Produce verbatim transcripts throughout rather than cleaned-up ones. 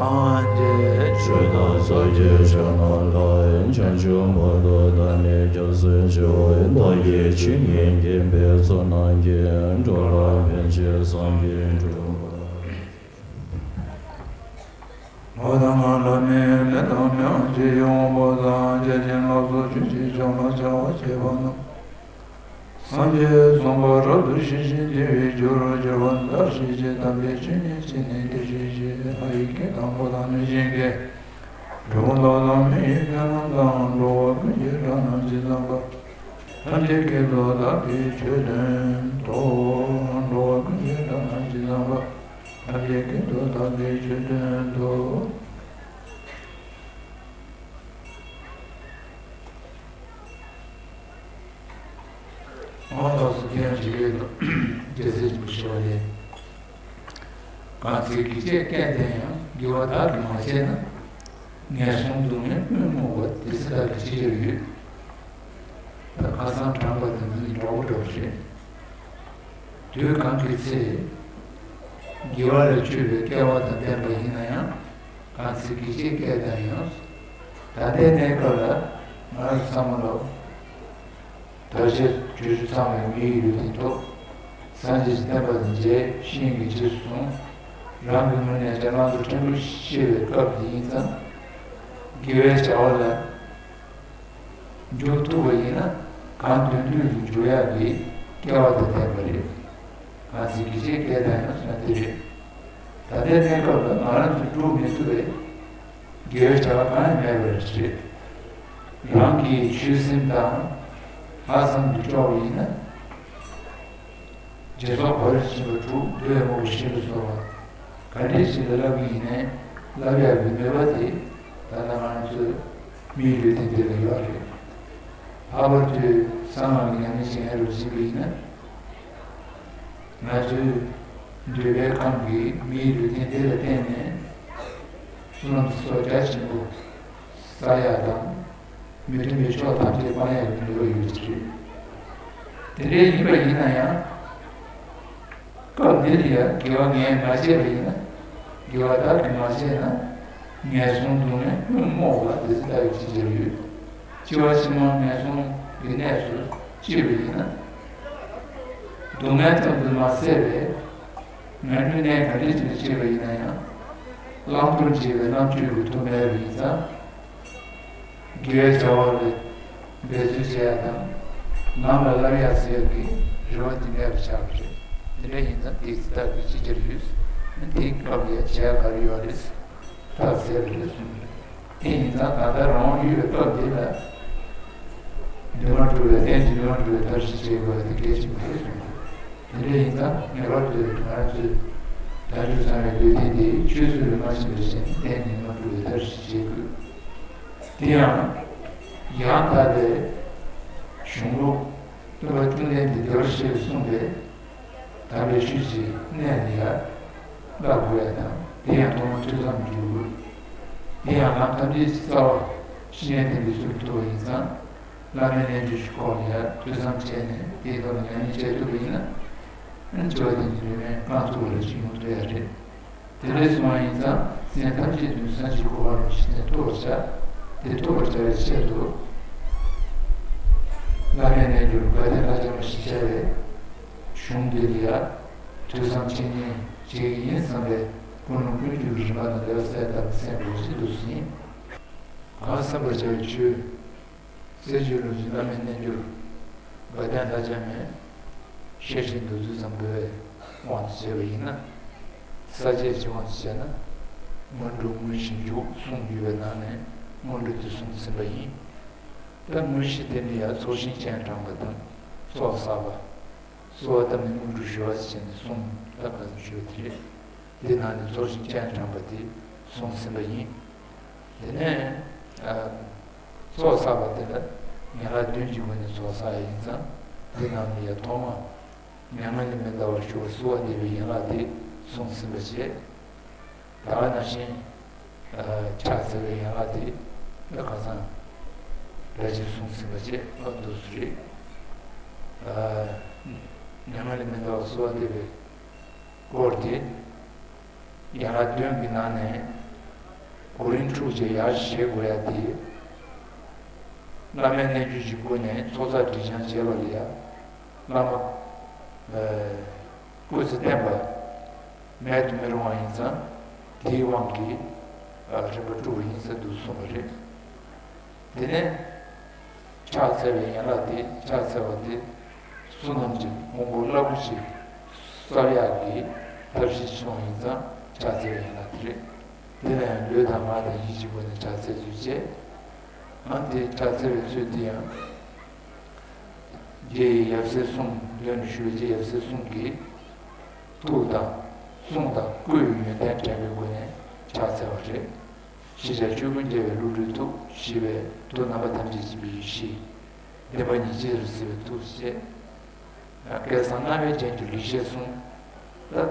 སངས་རྒྱས་ཆོས་དང་ཕྱག་རྒྱའི་ཕྱག་ན་ལ། བྱང་ཆུབ་མ་ཐོབ་བདག་ནི་སྐྱབས་སུ་མཆི། བདག་གིས་ཆོས་ཉན་མཁྱེན་པའི་ཚོགས་རྣམས་ཀྱིས། འགྲོ་ལ་ཕན་ཕྱིར་སངས་རྒྱས་འགྲུབ་པ། འོ་ད་ང་ལ་མི་ལས་དང་མི་འོང་ཅི་ཡོང་བོ་དང་བྱས་ཀྱི་ལོག་སོགས་ཆོས་ཀྱི་ཕྱོགས་ལ་བྱ་བ་བྱེད་པ་རྣམས། སངས་རྒྱས་གསུངས་པ་རབ་ཏུ་ཞི་ཞིང་བདེ་བའི་རྒྱུར་གྱུར་པ་འདི་ཞེས་བྱའི་དམ་པའི་ཆོས་ཉིད་ཅན་ནི་དེ་ཞེས་བྱའི་ལྷ་ཡི་གེ་དང་པོ་དང་ནི་བཞིན་གྱི་འགྲོ་མདོ་དང་མི་ཡི་ལྷ་རྣམས་དང་། འགྲོ་བ་ཀུན་གྱི་སྒྲ་རྣམས་ཇི་ཙམ་པ། ཐམས་ཅད་སྐད་དུ་བདག་གིས་ཆོས་བསྟན་ཏོ། འགྲོ་བ་ཀུན་གྱི་སྒྲ་རྣམས་ཇི་ཙམ་པ། ཐམས་ཅད་སྐད་དུ་བདག་གིས་ཆོས་བསྟན་ཏོ། འོ་ལགས་སོ། དེ་ཡང་ཇི་སྐད་དུ་རྒྱལ་སྲས་ཆེན་པོ་ཞི་བ་ལྷས། གང་ཚེ་གེགས་བྱས་སྐལ་ལྡན་ཡང་། དགེ་བ་བདག་གིས་མ་བྱས་ན། ངན་སོང་སྡུག་བསྔལ་སྨོས་མི་དགོས། དེ་ཚེ་བདག་གིས་ཅི་བྱར་ཡོད། ད་ཁ་སང་དྲངས་པ་དེ་ཚོ་ནི་འདྲ་བོ་འདྲ་བོ་རེད། དུས་གང་གི་ཚེ། དགེ་བ་ལས་བཅོས་པའི་སྐལ་བ་དང་ལྡན་པ་ཡིན་ན་ཡང་། གང་ཚེ་གེགས་བྱས་སྐལ་ལྡན་ཡང་། ད་ལྟའི་གནས་སྐབས་ལ་ང་རང་ཚོ་ཚང་མ་ལོ། དར་ཆ་བཅུ་བཅུ་ཚང་བའི་མིའི་ལུས་རྟེན་ཐོབ། སངས་རྒྱས་ཀྱི་བསྟན་པ་དང་མཇལ། ཤིང་གི་རྗེས་སུ་སོང་། རང་གི་ངོས་ནས་ཀྱང་བླང་དོར་ཕྲན་བུ་ཤེས་པའི་སྐབས་འདི་ཡིན་ཙང་། དགེ་བའི་བྱ་བ་ལ་འཇུག་ཐུབ་པ་ཡིན་ན། གང་དོན་དུ་འཇུག་ཡག་གི་སྐལ་བ་དང་ལྡན་པ་རེད། གང་ཚེ་གེགས་བྱས་སྐལ་ལྡན་ཡང་ཟེར་ན་དེ་རེད། ད་ལྟའི་གནས་སྐབས་ལ་ང་རང་ཚོས་སྒྲུབ་མི་ཐུབ་པའི་དགེ་བའི་བྱ་བ་གང་ཡང་མེད་པ་རེད། རང་གི་ཆོས་སེམས་དང་ལྷག་བསམ་དུ་ལྕོགས་པ་ཡིན་ན། སྦྱིན་སོགས་བག་ལེབ་སྦྱིན་པ་དྲུག། འདོད་ཡོན་མང་པོ་བྱིན་པ་སོགས་པ་ག་འདྲས་ཅིག་ལ་བསླབ་ཀྱི་ཡིན་ནའི། བསླབ་ཡག་གི་ནུས་པ་དེ་ད་ལྟ་ང་ཚོའི་མིའི་ལུས་རྟེན་འདི་ལ་ཡོད་རེད། ལྷག་པར་དུ་གསང་སྔགས་ཀྱི་ཉམས་ལེན་བྱེད་མཁན་རུ་གཟིགས་པ་ཡིན་ན། ང་ཚོའི་འདོད་པའི་ཁམས་ཀྱི་མིའི་ལུས་རྟེན་འདི་ལ་བརྟེན་ནས། བསོད་ནམས་ཚོགས་རྒྱ་ཆེན་པོ་བསགས་ཡག་དང་། མི་མཐུན་པའི་ཕྱོགས་ཐམས་ཅད་སྤང་ཡག་གི་ནུས་པ་ཡོད་ཀྱི་རེད། དེ་འདྲའི་ཡིན་པ་ཡིན་ན་ཡང་། སྐབས་འདིར་ཡང་དགེ་བ་ངས་མ་བྱས་པ་ཡིན་ན། དགེ་བ་བདག་གིས་མ་བྱས་ན། ངན་སོང་སྡུག་བསྔལ་སྨོས་མི་དགོས་པ་དེ་ཚེ་བདག་གིས་ཅི་བྱར་ཡོད། འཆི་བ་ཕྱི་མ་ངན་སོང་གི་གནས་སུ་སྐྱེས་པ་ཡིན་ན། སྡུག་བསྔལ་ཙམ་དུ་མ་ཟད་པའི་ངན་འགྲོའི་གནས་ག་འདྲ་ཅིག་ལ་སྐྱེས་པ་ཡིན་ན་ཡང་། བླང་དོར་བྱེད་པའི་རྣམ་དཔྱོད་ཀྱི་མཐུ་མེད་པ་ཡིན་ཙང་། དགེ་བའི་བྱ་བ་ལ་འབད་རྩོལ་བྱེད་ཡག་དང་། ལམ་ལ་བསླབ་ཡག་ཟེར་ཡག་གི་རེ་བ་དེ་མེད་པ་ཆགས་པ་རེད། དེ་འདྲ་ཡིན་ཙང་དེའི་ཚེ་བདག་གིས་ཅི་བྱར་ཡོད། དེའི་སྐབས་ལ་ཡང་བྱེད་ཡག་ག་རེ་ཡོད་རེད། ཐབས་ཟད་པ་རེད་གསུངས། དེ་ཡིན་ཙང་ད་ལྟ་རང་དབང་ཡོད་པའི་སྐབས་འདི་ལ། འདུན་མ་འགྲུབ་པའི་རྟེན་གྱི་འདུན་མ་འགྲུབ་པའི་ཐབས་ཤེས་བྱེད་དགོས་པ་དེ་གལ་ཆེན་པོ་རེད་གསུངས། དེ་འདྲ་ཡིན་ཙང་ངེས་པར་དུ་ང་རང་ཚོས་དལ་འབྱོར་ཚང་བའི་ལུས་རྟེན་དེ་ཆོས་སུ་ལུས་མ་ཕྱིན་པ་བྱས་ནས་རྟེན་གྱི་མ་གྲུབ་པའི་ཐབས་ཤེས་བྱེད་དགོས། དེ་ཡང་ཡང་དག་པའི་གཞུང་ལུགས་སྟོན་པ་བཅོམ་ལྡན་འདས་བདེ་བར་གཤེགས་པས་གསུངས་པའི་དམ་པའི་ཆོས་ཀྱི་གནས་ལ་ཡང་བསླབ་དགོས་པ་དང་། དེ་ཡང་ཐོག་མར་ཐོས་བསམ་སྒྲུབ་དགོས། དེ་ཡང་ལམ་ཐམས་ཅད་ཀྱི་རྩ་བ་བཤེས་གཉེན་དམ་པའི་ཚུལ་དུ་ཐུག་པ་ཡིན་ཙང་། བླ་མའི་རྣལ་འབྱོར་གྱི་སྐོར་ལ་ཡང་ཐོས་བསམ་བྱས་ནས་དེའི་ཐོག་ལ་ཉམས་ལེན་བྱེད་ཐུབ་པ་ཡིན་ན། འཆི་བ་དེ་ནི་ལུས་མེད་རྐང་ཚུགས་པ་ལ་ཅིག་ཡོང་ཐུབ་ཡ་རེད། དེ་འདྲ་སོང་བ་ཡིན་ཙང་སེམས་ཐམས་ཅད་དུ་སངས་རྒྱས་གོ་འཕང་རིན་པོ་ཆེ་ཐོབ་པར་བྱ། དེ་ཐོབ་པར་བྱ་བའི་ཆེད་དུ། བླ་མའི་རྣལ་འབྱོར་དགའ་ལྡན་ལྷ་བརྒྱ་མ་ཞེས་བྱ་བའི་གཞུང་འདི་ལ་ཡང་ཐོས་བསམ་འཆད་ཉན་བྱེད་ཀྱི་ཡིན་བསམ་པའི་ཀུན་སློང་ཀུན་སྤྱོད་ཀྱི་རིམ་པ་དང་འབྲེལ་བ་གསལ་དག་གི་སེམས་རོ་གཅིག་ཏུ་ཟིན། གང་བསམ་པར་བྱ་བའི་ཆོས། རྩེ་གཅིག་ལུས་ཀྱི་བླ་མའི་རྣལ་འབྱོར། དགའ་ལྡན་ལྷ་བརྒྱ་མའི་ཤེར་ཕྱིན་འདུལ་འཛིན་ཙམ་འབད་བའི་དབང་དུ་བྱས་པ་ཡིན་ན། ས་བཅད་ཀྱི་དབང་དུ་བྱས་ན། སྔོན་འགྲོ་དངོས་གཞི་མཇུག་གསུམ་ཡོད་པའི་ནང་ནས་སྔོན་འགྲོ་དེ་གསུངས་ཟིན་པ་ཡིན། ད་དངོས་གཞི་དེ་ནི་ཡང་ཚོགས་ཞིང་སྤྱན་དྲངས་པ་དང་ཚོགས་བསགས་པ། གསོལ་བ་བཏབ་ནས་སྔོན་འགྲོ་ཞུ་བ་བྱས་ནས་གསུམ་ད་ག་ཙམ་ཞུས་པ་དེ་རེད། དེ་ནང་ནས་ཚོགས་ཞིང་སྤྱན་དྲངས་པ་དེ་གསུངས་ཟིན་པ་ཡིན། དེ་ནས་ཨ། ཚོགས་བསགས་པ་དེ་ལ་ཡན་ལག་བདུན་གྱི་སྒོ་ནས་ཚོགས་བསགས་ཡིན་ཙང་། དེ་རྣམས་ལ་ཡང་ཐོག་མ་མྱ་ངན་ལས་མི་འདའ་བར་ཞུ་བར་གསོལ་བ་འདེབས་པའི་ཡན་ལག་དེ་གསུངས་ཟིན་པ་བྱས། ད་ག་ནང་བཞིན་ཨ། ཕྱག་འཚལ་བའི་ཡན་ལག་དེ་ལ་ཁ་སང་འདྲ་ཅིག་གསུངས་ཟིན་པ་བཅས་ཨ་འདུག་སུ་རེད། ཨ། མྱ་ངན་ལས་མི་འདའ་བར་གསོལ་བ་འདེབས་པའི་སྐོར་དེ། ཡན་ལག་བདུན་གྱི་ནང་ནས་ གོ་རིམ་འཁྲུག་ཅེས་ཡར་བཞེས་དགོས་ཡ་དེ། བླ་མའི་རྣལ་འབྱོར་གྱི་སྒོ་ནས་ཚོགས་བསགས་སྒྲིབ་སྦྱང་བྱས་པ་ལ་ཡ། བླ་མ་ཨ་སྐུ་ཚེ་བརྟན་པ་མེད་དུ་མི་རུང་བ་ཡིན་ཙང་། དེའི་དབང་གིས་ཨ་རིམ་པ་དཀྲུགས་པ་ཡིན་ཟེར་དུ་གསུངས་པ་རེད། དེ་ནས་ཕྱག་འཚལ་བའི་ཡན་ལག་དེ། ཕྱག་འཚལ་བ་དེ་བསོད་ནམས་ཀྱི་ཕུང་པོ་རླབས་པོ་ཆེ་གསོག་ཡག་གི་ཐབས་ཤེས་བྱུང་བ་ཡིན་ཙང་། ཕྱག་འཚལ་བའི་ཡན་ལག་དེ་རེད། དེ་ལ་ཡང་ལུས་དང་ངག་དང་ཡིད་ཀྱི་སྒོ་ནས་ཕྱག་འཚལ་ཚུལ་བཅས། ཨ་ནི་དེ་ཕྱག་འཚལ་བའི་ཚུལ་དེ་ཡང་། རྗེ་ཡི་ཡབ་སྲས་གསུམ། མདུན་དུ་བཞུགས་པའི་རྗེ་ཡབ་སྲས་གསུམ་གྱི་ཐུགས་དང་གསུང་དང་སྐུའི་ཡོན་ཏན་དྲན་པའི་སྒོ་ནས་ཕྱག་འཚལ་བ་རེད། ཤེས་བྱ་ཆོས་ཀུན་རྒྱལ་བའི་གླུ་སྒྲོན་ཐུགས། ཞི་བའི་མཐུ་རྣམ་པ་ཐམས་ཅད་འཇིག་པའི་ཡེ་ཤེས། བདེན་པ་ཉིད་རྗེ་རུ་གཟིགས་པའི་ཐུགས་བཅས། སྐལ་བཟང་རྣ་བས་བརྒྱན་གྱུར་ལེགས་བཤད་གསུམ། ད་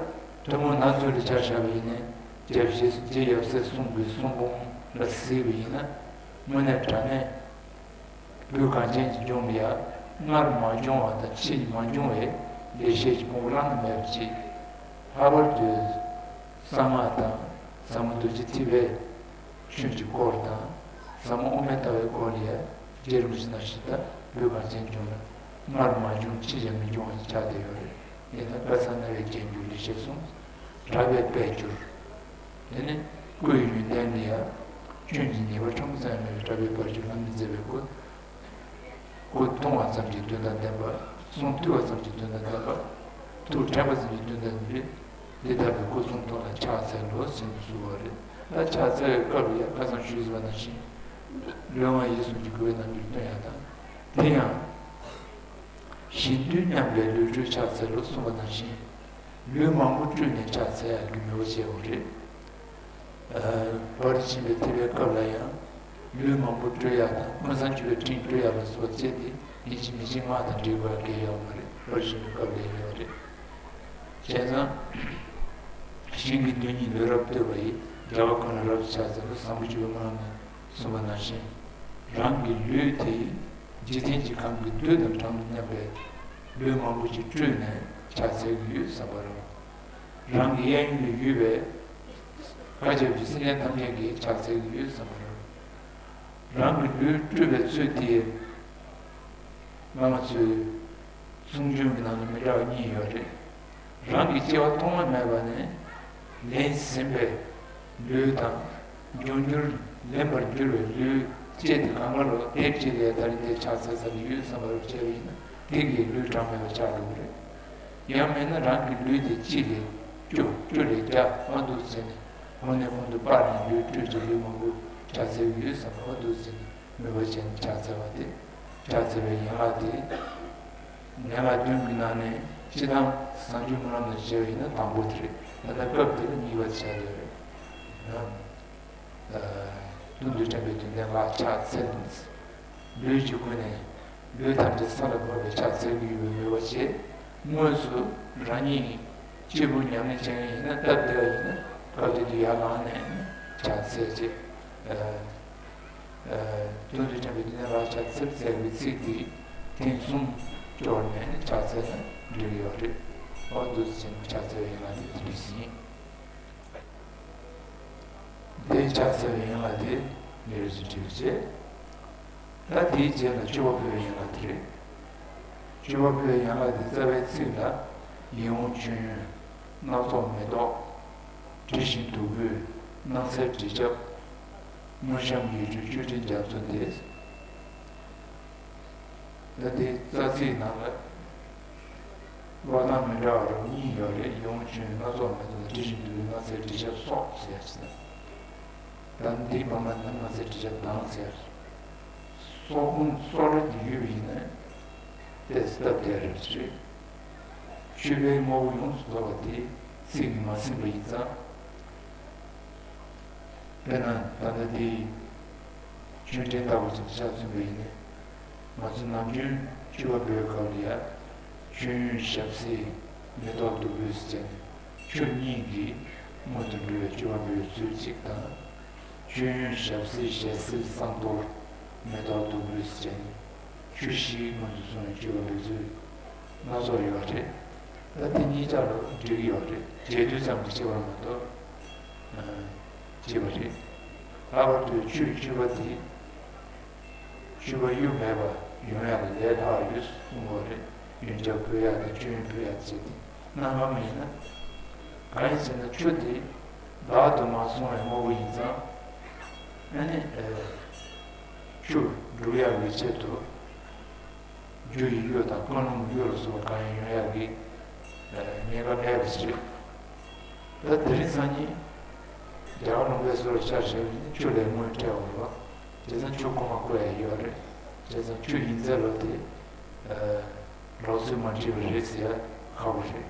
ཐུན་མོང་ནང་ཚུལ་ལ་ཆ་བཞག་པ་ཡིན་ན། རྗེ་ཡབ་སྲས་གསུམ་གྱི་གསུང་འབུམ་ལ་གཟིགས་པ་ཡིན་ན། དངོས་གནས་དྲང་གནས་བོད་གངས་ཅན་གྱི་ལྗོངས་ལ་ཡ་སྔར་མ་བྱུང་བ་དང་ཕྱིས་མ་འབྱུང་བའི་ལེགས་བཤད་ཀྱི་ཕུང་པོ་བླ་ན་མེད་པ་ཅིག། ལྷག་པར་དུ་གསང་སྔགས་དང་ཟབ་མོ་རྡོ་རྗེ་ཐེག་པའི་ཆོས་ཀྱི་སྐོར་དང་། ཟབ་མོ་དབུ་མའི་ལྟ་བའི་སྐོར་ལ་ཡ་རྗེ་རིན་པོ་ཆེ་ནང་བཞིན་ད་བོད་གངས་ཅན་ལྗོངས་ལ་སྔར་མ་བྱུང་ཕྱིས་ཀྱང་མི་འབྱུང་བ་ཞིག་ཆགས་བསྡད་ཡོད་རེད། དེས་ན་སྐལ་བཟང་རྣ་བས་བརྒྱན་གྱུར་ལེགས་བཤད་གསུམ། གྲགས་པས་སྤེལ་གྱུར། དེ་ནི་སྐུའི་ཡོན་ཏན་ལ་ཡ། སྐྱོན་གྱི་ཉེས་པ་ཕྲ་མོ་ཙམ་ཡང་མེད་པའི་གྲགས་པའི་བར་གྱུར་ལྷ་མོས་མཛད་པའི་སྐུ། སྐུ་མཐོང་བ་ཙམ་གྱིས་དོན་དང་ལྡན་པ། གསུང་ཐོས་པ་ཙམ་གྱིས་དོན་དང་ལྡན་པ། ཐུགས་དྲན་པ་ཙམ་གྱིས་དོན་དང་ལྡན་པས། དེ་ལྟ་བུའི་སྐུ་གསུང་ཐུགས་ལ་ཕྱག་འཚལ་ལོ་ཞེས་གསུངས་པ་རེད། ད་ཕྱག་འཚལ་བའི་སྐབས་ལ་ཡང་ཁ་སང་ཞུས་ཟིན་པ་ནང་བཞིན། ལུས་ངག་ཡིད་གསུམ་གྱི་དགེ་བའི་རྣམ་འགྱུར་སྟོན་ཡག་དང་། དེ་ཡང་། གཞན་དོན་མཉམ་པའི་ལུས་སྤྲུལ་ཕྱག་འཚལ་ལོ་གསུངས་པ་ནང་བཞིན། ལུས་མང་པོ་སྤྲུལ་ནས་ཕྱག་འཚལ་ཡག་གི་མོས་པ་བྱས་པ་རེད། བར་ཆད་པའི་ཐེག་པའི་སྐབས་ལ་ཡང་། ལུས་མང་པོ་སྤྲུལ་ཡག་དང་མངོན་སུམ་གྱི་སྤྲིན་སྤྲོ་ཡག་ལ་སོགས་པ་བཅས་ཏེ་ཡིན་གཅིག་མིན་གཅིག་སྔགས་དང་འབྲེལ་དགོས་ཡག་གང་ཡང་ཡོད་མ་རེད། བར་ཆད་པའི་སྐབས་ལ་ཡོད་རེད། བྱས་ཙང་། གཞན་གྱི་དོན་གཉིས་ལུས་རབ་བསྟོད་པ་ཡིས། རྒྱལ་བ་ཀུན་ལ་རབ་ཏུ་ཕྱག་འཚལ་ལོ། བཟང་པོ་སྤྱོད་པའི་སྨོན་ལམ་ནས་གསུངས་པ་ནང་བཞིན། རང་གི་ལུས་དེ་འཇིག་རྟེན་གྱི་ཁམས་ཀྱི་བདུད་དང་གྲང་དུ་མཉམ་པའི་ལུས་མང་པོ་ཅིག་སྤྲུལ་ནས་ཕྱག་འཚལ་གྱི་ཡོད་བསམ་པ་རང་། རང་གི་གཡས་གཡོན་དུ་ཡོད་པའི་མཁའ་ཁྱབ་ཀྱི་སེམས་ཅན་ཐམས་ཅད་ཀྱིས་ཕྱག་འཚལ་གྱི་ཡོད་བསམ་པ་རང་། རང་གི་ལུས་སྤྲུལ་པའི་ཚུལ་དེ། བླ་མ་ཚོས་གསུང་རྒྱུན་གྱི་ནང་ལ་མི་འདྲ་བ་གཉིས་ཡོད་རེད། རང་གི་སྐྱེ་བ་ཐོག་མ་མེད་པ་ནས་ལེན་ཟིན་པའི་ལུས་དང་། འབྱུང་འགྱུར་ལེན་པར་འགྱུར་བའི་ལུས་བཅས་ཏེ་གང་ག་ལོ་དེབ་ཅིག་ལས་ད་རིང་དེ་ཕྱག་འཚལ་ཚར་ནས་ཡོད་བསམ་པ་རུ་བྱས་པ་ཡིན་ན། དེ་གིས་ལུས་གྲངས་མེད་པ་ཆགས་འགྲོ་གི་རེད། ཡང་མིན་ན་རང་གི་ལུས་དེ་གཅིག་ལས་བཅུ། བཅུ་ལས་བརྒྱ་མ་འདུག་ཟེར་ནས་གོང་ནས་གོང་དུ་སྤར་ནས་ལུས་སྤྲུལ་གྱི་ལུས་མང་པོ་ཕྱག་འཚལ་གྱི་ཡོད་བསམ་པ་མ་འདུག་ཟེར་ནས། མོས་པ་བྱས་ནས་ཕྱག་འཚལ་བ་སྟེ། ཕྱག་འཚལ་བའི་ཡན་ལག་སྟེ། ཡན་ལག་བདུན་གྱི་ནང་ནས་སྤྱིར་བཏང་བཟང་སྤྱོད་སྨོན་ལམ་ནང་བྱས་པ་ཡིན་ན་དང་པོ་དེ་རེད། ད་ལྟ་སྐབས་འདི་ལ་གཉིས་པ་བྱས་ཡོད་རེད། ཡང་། ཨ། མདུན་དུ་དྲན་པའི་དོན་ལྡན་ལ་ཕྱག་འཚལ། ལུས་ཀྱི་སྒོ་ནས་ལུས་ཐམས་ཅད་ས་ལ་བབས་པའི་ཕྱག་འཚལ་གྱི་ཡོད་པའི་མོས་པ་བྱས། དངོས་སུ་རང་ཉིད་གཅིག་པུ་ཉམས་ལེན་བྱེད་མཁན་ཡིན་ན། སྟབས་བདེ་བ་ཡིན་ན་སྐབས་དེ་དུས་ཡར་ལངས་ནས་ཕྱག་འཚལ་བྱས། ཨ། ཨ། མདུན་དུ་དྲན་པའི་དོན་ལྡན་ལ་ཕྱག་འཚལ་ཟེར་བའི་ཚིག་འདི་ཐེངས་གསུམ་སྐྱོར་ནས་ཕྱག་འཚལ་ན་འགྲིག་གི་ཡོད་རེད། འོ་འདུག་སེ་བྱས་ནས་ཕྱག་འཚལ་བའི་ཡན་ལག་འདི་འགྲིག་ཟིན། དེའི་ཕྱག་འཚལ་བའི་ཡན་ལག་དེ་ཉེར་གཅིག་བྲིས་པ་བྱས། ད་དེའི་རྗེས་ལ་མཆོད་པ་ཕུལ་བའི་ཡན་ལག་དེ་རེད། མཆོད་པ་ཕུལ་བའི་ཡན་ལག་དེ་རྩ་བའི་ཚིག་ལ། ཡིད་འོང་མཆོད་ཡོན་སྣ་ཚོགས་མེ་ཏོག། དྲི་ཞིམ་བདུག་སྤོས་སྣང་གསལ་དྲི་ཆབ། དངུལ་ཤམ་ཡིག་འབྲུ་བཅུད་ཀྱི་རྒྱ་མཚོ་འདི། ད་དེའི་རྩ་ཚིག་ནང་ལ་ཀློག་སྟངས་མི་འདྲ་བ་རུ་གཉིས་ཡོད་རེད། ཡིད་འོང་མཆོད་ཡོན་སྣ་ཚོགས་མེ་ཏོག་དང་། དྲི་ཞིམ་བདུག་སྤོས་སྣང་གསལ་དྲི་ཆབ་སོགས་ཟེར་ཡ་ཞིག་དང་། ད་འདིའི་བར་མ་ནི་སྣང་གསལ་དྲི་ཆབ་དང་ཟེར། སོགས་ཀུན་སོགས་རེ་དེ་ཡོད་པ་ཡིན་ན་ཏོག་ཙམ་སྟབས་བདེ་རེད། མཆོད་པའི་དངོས་པོ་ཡོངས་སུ་རྫོགས་པ་དེ་ཚིག་གིས་མ་ཟིན་པ་ཡིན་ཙང་། དཔེར་ན་ད་ལྟ་འདི་མཆོད་སྤྲིན་ལྟ་བུ་ཅིག་ཆ་མཚོན་པ་ཡིན་ན། ང་ཚོ་ནམ་རྒྱུན་མཆོད་པ་འབུལ་བའི་སྐབས་ལ་ཡ། མཆོད་ཡོན་ཞབས་བསིལ་མེ་ཏོག་བདུག་སྤོས་སུ་བྱས་ནས་ཆུ་གཉིས་ཀྱིས་སྔོན་དུ་འགྲོ་བའི་མཆོད་པ་འབུལ་བའི་ཚུལ་གཅིག་དང་། མཆོད་ཡོན་ཞབས་བསིལ་ཞལ་བསིལ་བསང་གཏོར་མེ་ཏོག་བདུག་སྤོས་སུ་བྱས་ནས་ཆུ་བཞིས་སྔོན་དུ་སོང་བའི་མཆོད་པ་འབུལ་ཚུལ་སྣ་ཚོགས་ཡོད་རེད། ད་དེ་གཉིས་ཆ་ལ་འགྲིག་ཡོད་རེད། རྒྱས་བསྡུས་ཙམ་གྱིས་ཕྱེ་བ་མ་གཏོགས། ཨ། བྱས་པ་རེད། ལྷག་པར་དུ་ཆོས་སྤྱོད་པ་དེ། སྤྱོད་པ་གཡོ་མེད་པ་ཡོང་ཡག་གི་ལས་སླ་བ་ཡོད་གསུང་གི་རེད། ཡོན་ཆབ་ཕུལ་ཡག་དང་མཆོད་ཡོན་ཕུལ་ཡག་བྱས་ཏེ་གནང་ག་མ་ཡིན་ན། གང་ཡིན་ཟེར་ན་ཆོས་དེ་བདག་ཏུ་མ་སོང་བའི་དངོས་པོ་ཡིན་ཙང་། ཨ་ནི། ཆོས་སྒྲུབ་ཡག་གི་ཆེད་དུ། རྒྱུ་ཡི་གཡོ་དང་ཀུན་སློང་གི་གཡོ་ལ་སོགས་པ་གང་ཡང་ཡོང་ཡག་གི་ཉེན་ཁ་མེད་པ་ཞིག་རེད། ད་དེ་རིང་སང་ཉིན་རྒྱལ་བ་ལུང་པའི་སྲོལ་ལ་ཆ་བཞག་པ་ཡིན་ན་ཆོས་ལས་དངོས་བྲལ་བ་རེད་བ། བྱས་ཙང་ཆོས་ཁོ་མ་བཀོད་ཡ་ཡོད་རེད། བྱས་ཙང་ཆོས་ཡིན་ཚད་ལ་དེ་ལོག་འཚོས་མ་བྲིས་པ་རེད་ཟེར་ཡ་ཁག་པོ་རེད།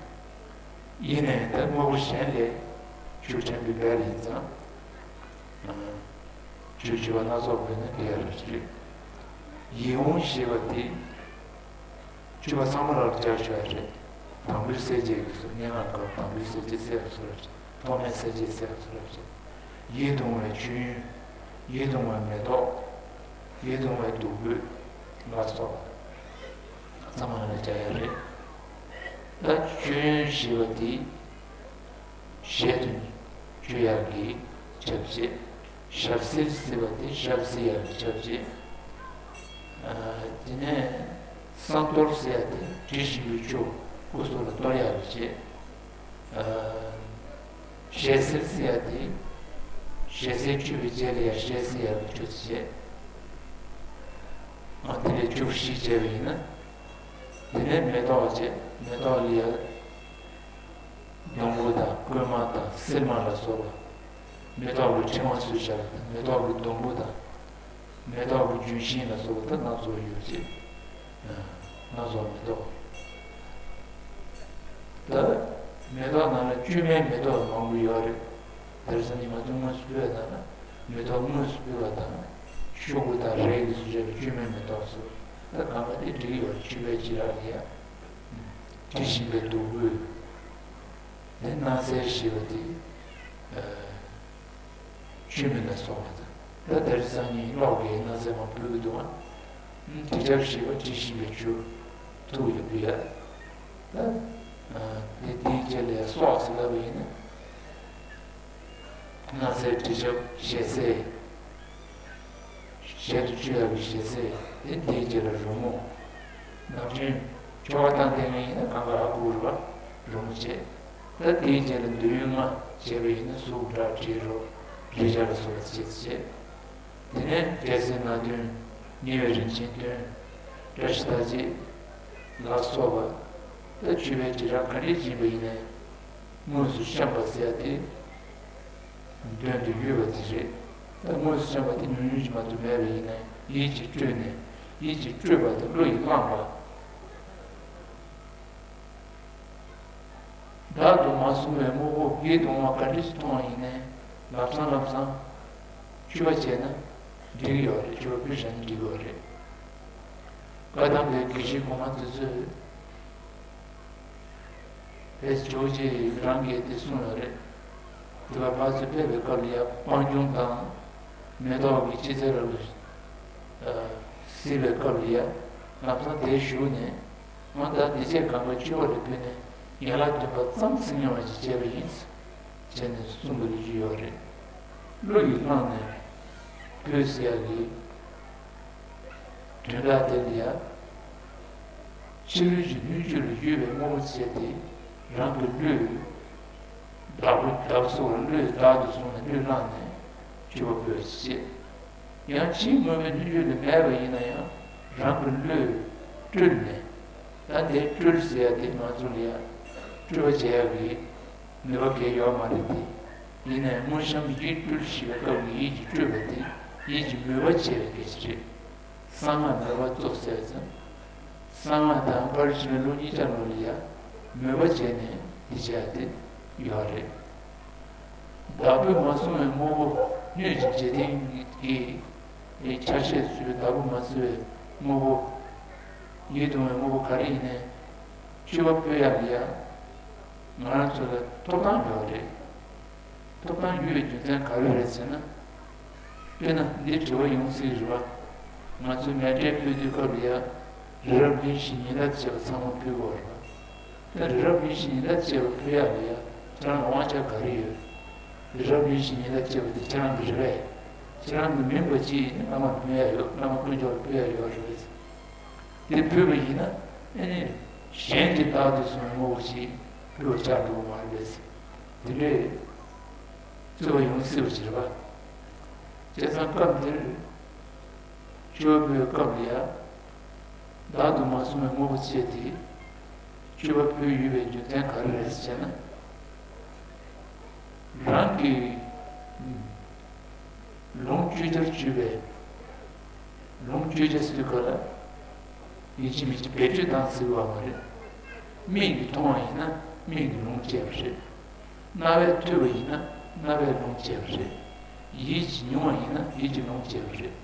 ཡིན་ནའི་ད་དངོས་པོ་གཞན་ལས་ཆོས་དྲན་པའི་དཔལ་ཡིན་ཙང་། ཆོས་སྤྱོད་པ་སྣ་ཚོགས་བོད་ནས་འདི་ཡར་རེད། ཡིད་འོང་ཞེས་པ་དེ། སྤྱོད་པ་ཚང་མ་ལ་སྦྱར་ཆོག་ཡ་རེད། དང་པོའི་གསལ་བྱེད་ཀྱི་སོ་སྙན་ངག་སྐབས་དང་པོའི་གསལ་བྱེད་གསལ་བ་སོ་ར་ཅིག་ཐོག་མའི་གསལ་བྱེད་གསལ་བ་སོ་ར་ཅིག་ཡིད་དུ་འོང་བའི་མཆོད་ཡོན། ཡིད་དུ་འོང་བའི་མེ་ཏོག་ཡིད་དུ་འོང་བའི་བདུག་སྤོས་ལ་སོགས་པ་ཚང་མ་ལ་སྦྱར་ཡ་རེད། ད་མཆོད་ཡོན་ཞེས་པ་དེ། ཞལ་དུ་མཆོད་ཡག་གི་ཆ་བྱད། ཞབས་བསིལ་ཟེར་བ་དེ་ཞབས་བསིལ་ཡག་གི་ཆ་བྱད། ཨ། དེ་ནས་བསང་གཏོར་ཟེར་ཡག་དེ་དྲི་ཞིམ་པོའི་ཆུ་སྐུ་གཟུགས་ལ་གཏོར་ཡག་གི་ཆེད། ཨ། ཞལ་བསིལ་ཟེར་ཡག་དེ་ཞལ་བསིལ་མཆོད་པའི་རྗེས་ལ་ཡང་ཞལ་བསིལ་ཡག་གི་ཆུ་དེ་བྱས། ཨ། དེ་ལས་བཅུ་བཞི་བྱས་པ་ཡིན་ན། དེ་ནས་མེ་ཏོག་བྱས། མེ་ཏོག་ལ་ཡང་། སྡོང་པོ་དང་། རྐུན་མ་དང་། སིལ་མ་ལ་སོགས་པ། མེ་ཏོག་གི་ཕྲེང་བ་ཚུལ་བཞག་པ་དང་། མེ་ཏོག་གི་སྡོང་པོ་དང་། མེ་ཏོག་གི་ལྗོན་ཤིང་ལ་སོགས་པ་དང་སྣ་ཚོགས་ཡོད་ཅེས། སྣ་ཚོགས་མེ་ཏོག་ད་མེ་ཏོག་ནང་ལ་བཅོས་མའི་མེ་ཏོག་མང་པོ་ཡོད་རེད། དེར་སང་ཉིན་ང་ཚོ་དངོས་སུ་ཕུལ་བ་ན་མེ་ཏོག་དངོས་སུ་ཕུལ་བ་དང་། ཤོག་གུ་དང་རས་ཀྱིས་བཟོས་པའི་བཅོས་མའི་མེ་ཏོག་སོགས་ད་གང་ག་དེ་འགྲིག་ཡོད་རེད། མཆོད་པའི་བྱེ་བྲག་ལ་ཡ། དྲི་ཞིམ་པའི་བདུག་སྤོས། དེ་སྣང་གསལ་ཞེས་པ་དེ། ཆུ་མིག་ལ་སོགས་པ་དང་། ད་དེར་སང་ཉིན་གློག་གིས་སྣང་གསལ་མ་ཕུལ་གྱི་འདུག་ཨ། དྲི་ཆབ་ཞེས་པ་དྲི་ཞིམ་པའི་ཆུ་ཐུག་ཡོད་པ་ཡ། ད། དེ་དེའི་རྗེས་ལ་སོགས་ཟེར་ལབ་པ་ཡིན་ན། སྣང་གསལ་དྲི་ཆབ་ཞལ་ཟས། ཞལ་དུ་མཆོད་ཡག་གི་ཞལ་ཟས་དེ་དེའི་རྗེས་ལ་རོལ་མོ། ནམ་རྒྱུན་ཆོ་ག་བཏང་བསྡད་མཁན་ཡིན་ན་གང་ག་ཧ་གོ་རེད་པ། རོལ་མོ་བྱས། ད་དེའི་རྗེས་ལ་འདོད་ཡོན་ལྔ་བྱས་པ་ཡིན་ན་གཟུགས་སྒྲ་དྲི་རོ་རེག་བྱ་ལ་སོགས་པ་བྱས་བྱས། དེ་ནས་རྒྱལ་སྲིད་སྣ་བདུན། ཉེ་བའི་རིན་ཆེན་བདུན། བཀྲ་ཤིས་རྟགས་བརྒྱད་ལ་སོགས་པ། ད་མཆོད་པའི་བྱེ་བྲག་ག་འདྲས་ཡིན་པ་ཡིན་ནའི། དངོས་སུ་བཤམས་པ་ཟེར་ཡ་དེ། དོན་དུ་ཡོད་པ་དེ་རེད། ད་དངོས་སུ་བཤམས་པ་དེ་ཉུང་ཉུང་ཞིག་མ་གཏོགས་མེད་པ་ཡིན་ན་ཡིད་ཀྱིས་སྤྲུལ་ནས་ཡིད་ཀྱིས་སྤྲུལ་པ་དང་བློ་ཡིས་བླངས་པ། བདག་ཏུ་མ་སོང་བའི་དངོས་པོ་ཡིད་དུ་འོང་བ་ག་འདྲ་ཞིག་མཐོང་བ་ཡིན་ནའི་ལམ་སང་ལམ་སང་མཆོད་པ་བྱས་ན་འགྲིག་གི་ཡོད་རེད། མཆོད་པ་ཕུལ་བྱས་ན་འགྲིག་གི་ཡོད་རེད། བཀའ་གདམས་པའི་དགེ་བཤེས་གོང་མ་དེ་ཚོས། ཕལ་ཆེར་ཇོ་བོ་རྗེ་རང་གིས་དེ་གསུངས་ཡོད་རེད། དེ་བར་ཕར་ཚུར་ཕེབས་པའི་སྐབས་ལ་ཡ་སྤང་ལྗོངས་དང་། མེ་ཏོག་གི་སྤྱི་ཚེ་རབ་ཏུ་གཟིགས་པའི་སྐབས་ལ་ཡ། ལམ་སང་དེར་བཞུགས་ནས། ང་ད་འདི་བྱས་གང་ག་སྤྱི་བོ་ལ་ཕུལ་ནས་ཡན་ལག་བདུན་པ་ཙམ་ཟིན་མྱོང་བ་ཞིག་བྱས་པ་ཡིན། བྱས་ནས་གསུངས་པའི་ལོ་རྒྱུས་ཡོད་རེད། བློ་ཡིས་བླངས་ནས་ཕུལ་ཟེར་ཡག་གི་དོན་དག་དེ་ལ་ཡ། ཕྱི་རོལ་གྱི་སྣོད་བཅུད་ལ་ཡོད་པའི་དངོས་པོ་བྱས་ཏེ་རང་གི་བློས། བདག་པོ་བདག་སོགས་བློས་བདག་ཏུ་བཟུང་ནས་བློས་བླངས་ནས་སྤྱོད་པ་དགོས་ཞེས། ཡང་ཕྱིའི་དངོས་པོའི་སྣོད་བཅུད་ལ་མེད་པ་ཡིན་ན་ཡང་རང་གི་བློས་སྤྲུལ་ནས། ད་དེ་སྤྲུལ་ཟེར་ཡ་དེ་ང་ཚོ་ལ་ཡ་སྤྲུལ་པ་བྱེད་ཡག་གི་ནུས་པ་གང་ཡང་ཡོད་མ་རེད་དེ། ཡིན་ནའི་དངོས་བཤམས་ཡིད་སྤྲུལ་ཞེས་པའི་སྐབས་ཀྱི་ཡིད་ཀྱི་སྤྲུལ་པ་དེ་ཡིད་ཀྱི་མོས་པ་བྱེད་པའི་སྐད་ཆ་རེད། གསང་སྔགས་མོས་པ་རྫོགས་ཟེར་ཙང་། གསང་སྔགས་དང་དཔལ་ཆེན་པོའི་བློ་གཉིས་ཆར་ལོ་ལ་ཡ་མོས་པ་བྱས་ནས་འདི་བྱས་ཏེ་ཡོད་རེད། བདག་པོས་མ་བཟུང་བའི་དངོས་པོ་སྣོད་ཀྱི་འཇིག་རྟེན་གྱི་ཆ་ཤས་སུ་བདག་པོས་མ་བཟུང་བའི་དངོས་པོ། ཡིད་དུ་འོང་བའི་དངོས་པོ་ག་རེ་ཡིན་ནའི་མཆོད་པ་ཕུལ་ཡག་ལ་ཡ། ང་རང་ཚོ་ལ་ཐོབ་ཐང་ཡོད་རེད། ཐོབ་ཐང་ཡོད་པའི་རྒྱུ་མཚན་ག་རེ་རེད་ཟེར་ན། དཔེར་ན་འདི་དྲི་བ་ཡོང་སྲིད་རེད་བ། ང་ཚོས་མཎྜལ་ཕུལ་དུས་སྐབས་ལ་ཡ། རི་རབ་གླིང་བཞི་ཉི་ཟླ་བཅས་པ་ཚང་མ་ཕུལ་དགོས་རེད་བ། ད་རི་རབ་གླིང་བཞི་ཉི་ཟླ་བཅས་པ་ཕུལ་ཡག་ལ་ཡ་ཁྱེད་རང་ལ་དབང་ཆ་ག་རེ་ཡོད། རི་རབ་གླིང་བཞི་ཉི་ཟླ་བཅས་པ་དེ་ཁྱེད་རང་གི་རེད་པས། ཁྱེད་རང་གི་མིན་པ་ཅིག་ཡིན་ན་བླ་མར་ཕུལ་ཡ་ཡོད། བླ་མ་དཀོན་མཆོག་ལ་ཕུལ་ཡ་ཡོད་རེད། དེ་ཕུལ་བ་ཡིན་ན་ཨེ་ནི་གཞན་གྱི་བདག་ཏུ་བཟུང་བའི་དངོས་པོ་ཅིག་ཕུལ་བ་ཆགས་འགྲོ་གི་མ་རེད་པས། དེ་འདྲའི་རྩོད་པ་ཡོང་སྲིད་པ་ཅིག་རེད་པ། བྱས་ཙང་སྐབས་འདིར་སྤྱོད་པའི་སྐབས་ལ་ཡ། བདག་ཏུ་མ་བཟུང་བའི་དངོས་པོ་ཅིག་དེ། སྤྱོད་པ་ཕུལ་ཡོད་པའི་རྒྱུ་མཚན་ག་རེ་རེད་ཟེར་ན། རང་གི་ལོངས་སྤྱོད་བྱར་གྱུར་པའི། ལོངས་སྤྱོད་བྱ་ཟེར་དུས་ག་ལ། ཡིན་གཅིག་མིན་གཅིག་བེད་སྤྱོད་བཏང་ཟེར་བ་མ་རེད། མིག་གིས་མཐོང་བ་ཡིན་ན་མིག་གིས་ལོངས་སྤྱད་པ་རེད། རྣ་བས་ཐོས་པ་ཡིན་ན་རྣ་བས་ལོངས་སྤྱད་པ་རེད། ཡིད་ཀྱིས་མྱོང་བ་ཡིན་ན་ཡིད་ཀྱིས་ལོངས་སྤྱད་པ་རེད།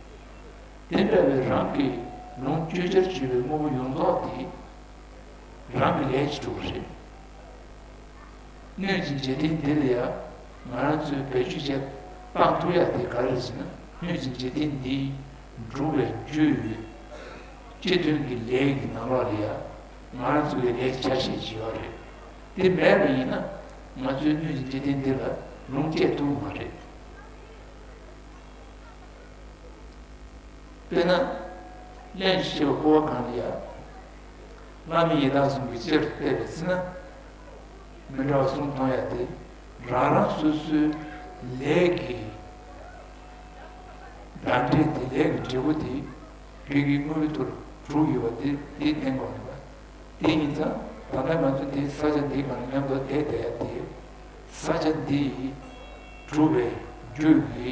དེ་འདྲ་བའི་རང་གི་ལོངས་སྤྱོད་བྱར་གྱུར་པའི་དངོས་པོ་ཡོངས་རྫོགས་དེ། རང་གི་ལས་ཀྱིས་གྲུབ་པ་རེད། སྣོད་ཀྱི་འཇིག་རྟེན་འདི་ལ་ཡང་ང་རང་ཚོས་བེད་སྤྱོད་བྱས་བཏང་ཐུབ་ཡ་དེ་ག་རེ་རེད་ཟེར་ན། སྣོད་ཀྱི་འཇིག་རྟེན་འདི་འགྲུབ་པའི་རྒྱུ་ཡོད། སྤྱི་དོན་གྱི་ལས་ཀྱི་ནང་ལོགས་ལ་ཡང་ང་རང་ཚོ་གི་ལས་ཀྱི་ཆ་ཤས་ཅིག་ཡོད་རེད། དེ་མེད་པ་ཡིན་ན་ང་ཚོས་སྣོད་ཀྱི་འཇིག་རྟེན་འདི་ལ་ལོངས་སྤྱད་ཐུབ་མ་རེད། དཔེར་ན། གླེན་ཞེས་པ་ཀོ་བ་གང་ལ་ཡ། བླ་མའི་ཡི་དམ་གསུམ་གྱིས་གཅེར་དུ་སྤེལ་བའི་ཚེ་ན། མི་འདྲ་བ་གསུམ་མཐོང་ཡ་དེ། རང་རང་སོ་སོའི་ལས་ཀྱི་བདག་འབྲས་དེ། ལས་ཀྱི་འབྲས་བུ་དེ། བོད་ཀྱི་དངོས་པོའི་ཐོག་གྲུབ་ཡོད་པ་དེ་དེ་བསྟན་དགོས་རེད་པ། དེ་ཡིན་ཙང་ད་ལྟ་ང་ཚོ་འདི་ས་ཆ་འདིའི་སྒང་ལ་མཉམ་དུ་བསྡད་བསྡད་ཡ་དེ། ས་ཆ་འདི་གྲུབ་པའི་རྒྱུ་ཡི་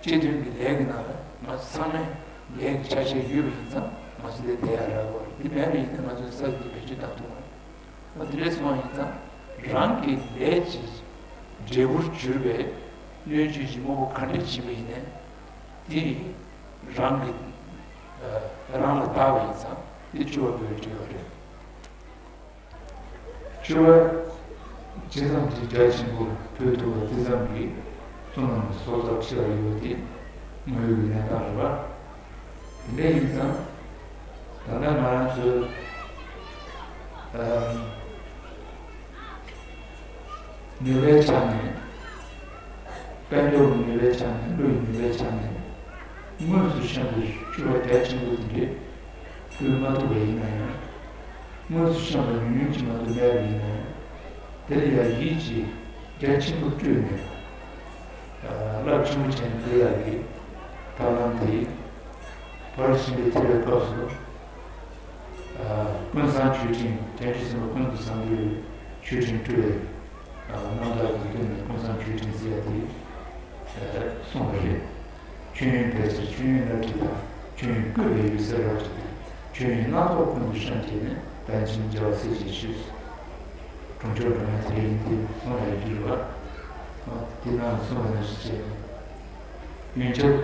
སྤྱི་དོན་གྱི་ལས་ཀྱི་ནང་ལ་ང་ཚོ་ཚང་མས་ལས་ཀྱི་ཆ་ཤས་ཡོད་པ་ཡིན་ཙང་ང་ཚོ་འདིར་བསྡད་ཡ་རག་གི་རེད། འདི་མེད་པ་ཡིན་ན་ང་ཚོ་ས་ཆ་འདི་བེད་སྤྱོད་བཏང་ཐུབ་མ་རེད། འོ་དེ་འདྲ་སོང་བ་ཡིན་ཙང་རང་གི་ལས་ཀྱི་འབྲས་བུར་གྱུར་པའི་སྣོད་བཅུད་ཀྱི་དངོས་པོ་ག་འདྲ་ཅིག་ཡིན་ནའི་དེ། རང་གི་རང་ལ་བདག་པ་ཡིན་ཙང་དེ་སྤྱོད་པ་ཕུལ་བའི་འབྲས་བུ་རེད། སྤྱོད་པ་ཇི་ཙམ་གྱིས་རྒྱ་ཆེན་པོ་ཕུལ་ཐུབ་པ་དེ་ཙམ་གྱིས་བསོད་ནམས་ཀྱི་གསོག་ཚབས་ཆེ་བ་ཡོད་པ་དེ་དངོས་ཡོད་ཀྱི་གནས་སྟངས་རེད་པ། དེ་འདྲ་ཡིན་ཙང་ད་ལྟ་ང་རང་ཚོའི་ཨ་ནུས་པའི་ཆ་ནས། དཔལ་འབྱོར་གྱི་ནུས་པའི་ཆ་ནས། བློ་ཡི་ནུས་པའི་ཆ་ནས་དངོས་སུ་བཤམས་པའི་སྤྱོད་པ་རྒྱ་ཆེན་པོ་དེ་འདྲས་ཕུལ་མ་ཐུབ་པ་ཡིན་ན་ཡང་། དངོས་སུ་བཤམས་པ་ཉུང་ཉུང་ཅིག་མ་གཏོགས་མེད་པ་ཡིན་ན་ཡང་། དེ་ལ་ཡང་ཡིད་ཀྱིས་རྒྱ་ཆེན་པོ་སྤྲོས་ནས། རླབས་ཆེན་པོ་བྱས་ནས་ཕུལ་ཡག་གི་ཐབས་ལམ་དེ། ཕར་ཕྱིན་པའི་ཐེག་པའི་སྐབས་སུ། ཀུན་བཟང་མཆོད་སྤྲིན། དྲན་རྒྱུ་སེམས་དཔའ་ཀུན་ཏུ་བཟང་པོའི་མཆོད་སྤྲིན་སྤྲོས་པའི་རྣམ་ཐར་གྱི་སྟེང་ནས་ཀུན་བཟང་མཆོད་སྤྲིན་ཟེར་ཡ་དེ་གསུངས་པ་རེད། མཆོད་ཡོན་ཕལ་ཆེར་མཆོད་ཡོན་རལ་གྲི་དང་། མཆོད་ཡོན་བཀོད་པའི་འོད་ཟེར་རབ་ཀྱི་གདན། མཆོད་ཡོན་སྣ་ཚོགས་ཀུན་ཏུ་བཤམས་བྱས་ནས། བདག་གཞན་བརྗེ་བ་སེལ་བྱེད་ཕྱིར། གྲོང་ཆོག་འགྲོ་ཡང་དེ་ཡིན་ཏེ། གསུངས་ཡ་ཡོད་རེད་པ། དེ་ནང་གསུངས་པ་ནང་བཞིན་བྱས་ནས། ཡོན་ཆབ་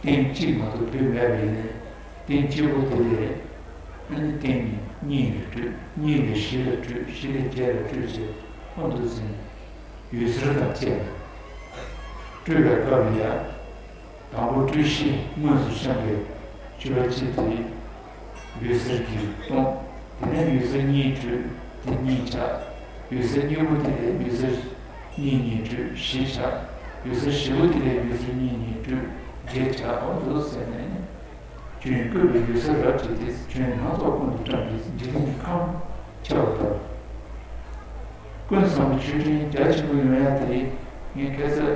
སྟེང་གཅིག་མ་གཏོགས་ཕུལ་མེད་པ་ཡིན་ནའི། སྟེང་གཅིག་པོ་དེ་ལས་ཨ་ནི་སྟེང་གཉིས་ལ་སྤྲོས། གཉིས་ལས་བཞི་ལ་སྤྲོས། བཞི་ལས་བརྒྱད་ལ་སྤྲོས་བྱས། ཨ་འདུག་ཟིན། འོད་ཟེར་དང་བཅས་ནས་སྤྲོས་པའི་སྐབས་ལ་ཡང་། དང་པོ་སྤྲོས་གཞི་དངོས་སུ་བཤམས་པའི་སྤྱོད་པ་གཅིག་དེ་འོད་ཟེར་གྱིས་སྟོང་། དེ་ནས་འོད་ཟེར་གཉིས་སྤྲོས། དེ་གཉིས་ཆགས། འོད་ཟེར་གཉིས་པོ་དེ་ལས་འོད་ཟེར་གཉིས་གཉིས་སྤྲོས། བཞི་ཆགས། འོད་ཟེར་བཞི་པོ་དེ་ལས་འོད་ཟེར་གཉིས་གཉིས་སྤྲོས། བརྒྱད་ཆགས། འོ་འདུག་ཟེར་ནས། མཆོད་ཡོན་བཀོད་པའི་འོད་ཟེར་རབ་བྱེད་དེ། མཆོད་ཡོན་སྣ་ཚོགས་ཀུན་ཏུ་བཀྲམ་པའི་འཇིག་རྟེན་གྱི་ཁམས་ཁྱབ་པ་དང་། ཀུན་བཟང་པོའི་མཆོད་སྤྲིན་རྒྱ་ཆེན་པོ་ཡོང་ཡ་དེ་ངས་ཁ་སང་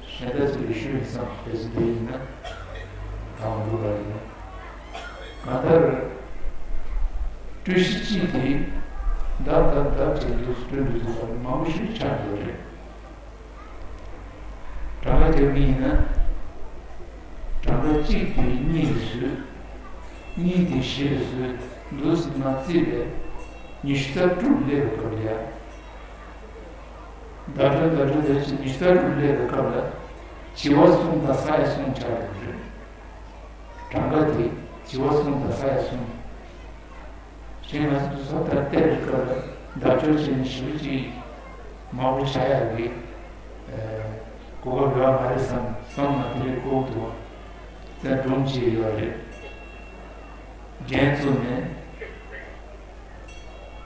གཞན་དག་ཅིག་ལ་ཞུས་ཡིན་བསམ། ཕལ་ཆེར་དེ་ཡིན་ན་དང་པོ་འགྲོ་བ་ཡིན། གང་ལྟར་སྤྲོས་གཞི་གཅིག་དེ་ལྡབ་ལྡབ་ལྡབ་བྱས་འདུག་སྤྲོད་འདུག་ཚོགས་པ་མང་པོ་ཞིག་ཆགས་འགྲོ་རེད། གྲངས་ཀ་རྒྱབ་ཀྱི་ཡིན་ན། གྲངས་ཀ་གཅིག་དེ་གཉིས་ལ་བཟོས། གཉིས་དེ་བཞི་ལ་བཟོས། འདུག་སེ་མར་བརྩིས་པས་ཉི་ཤུ་རྩ་དྲུག་སླེབས་པའི་སྐབས་ལ་ཡ། ཟླ་གྲོན་ཟླ་གྲོན་ཟླ་གཅིག་ཉི་ཤུ་རྩ་དྲུག་སླེབས་པའི་སྐབས་ལ་བྱེ་བ་གསུམ་དང་ས་ཡ་གསུམ་ཆགས་འགྲོ་གི་རེད། གྲངས་ཀ་དེ་བྱེ་བ་གསུམ་དང་ས་ཡ་གསུམ། གཞན་ང་ཚོ་སོ་ལྟར་བལྟས་པའི་སྐབས་ལ་བརྡ་སྤྲོད་བྱས་ནས་ཞེ་པོ་ཅིག་མང་པོ་ཆགས་ཡག་གི་གོ་སྐབས་ཡོད་མ་རེད་བསམ། བསམ་ན་དེ་འདྲའི་ཁོག་ཏུ་བཙན་སྒྲུང་བྱས་ཡོད་རེད། རྒྱན་བཙུགས་ནས།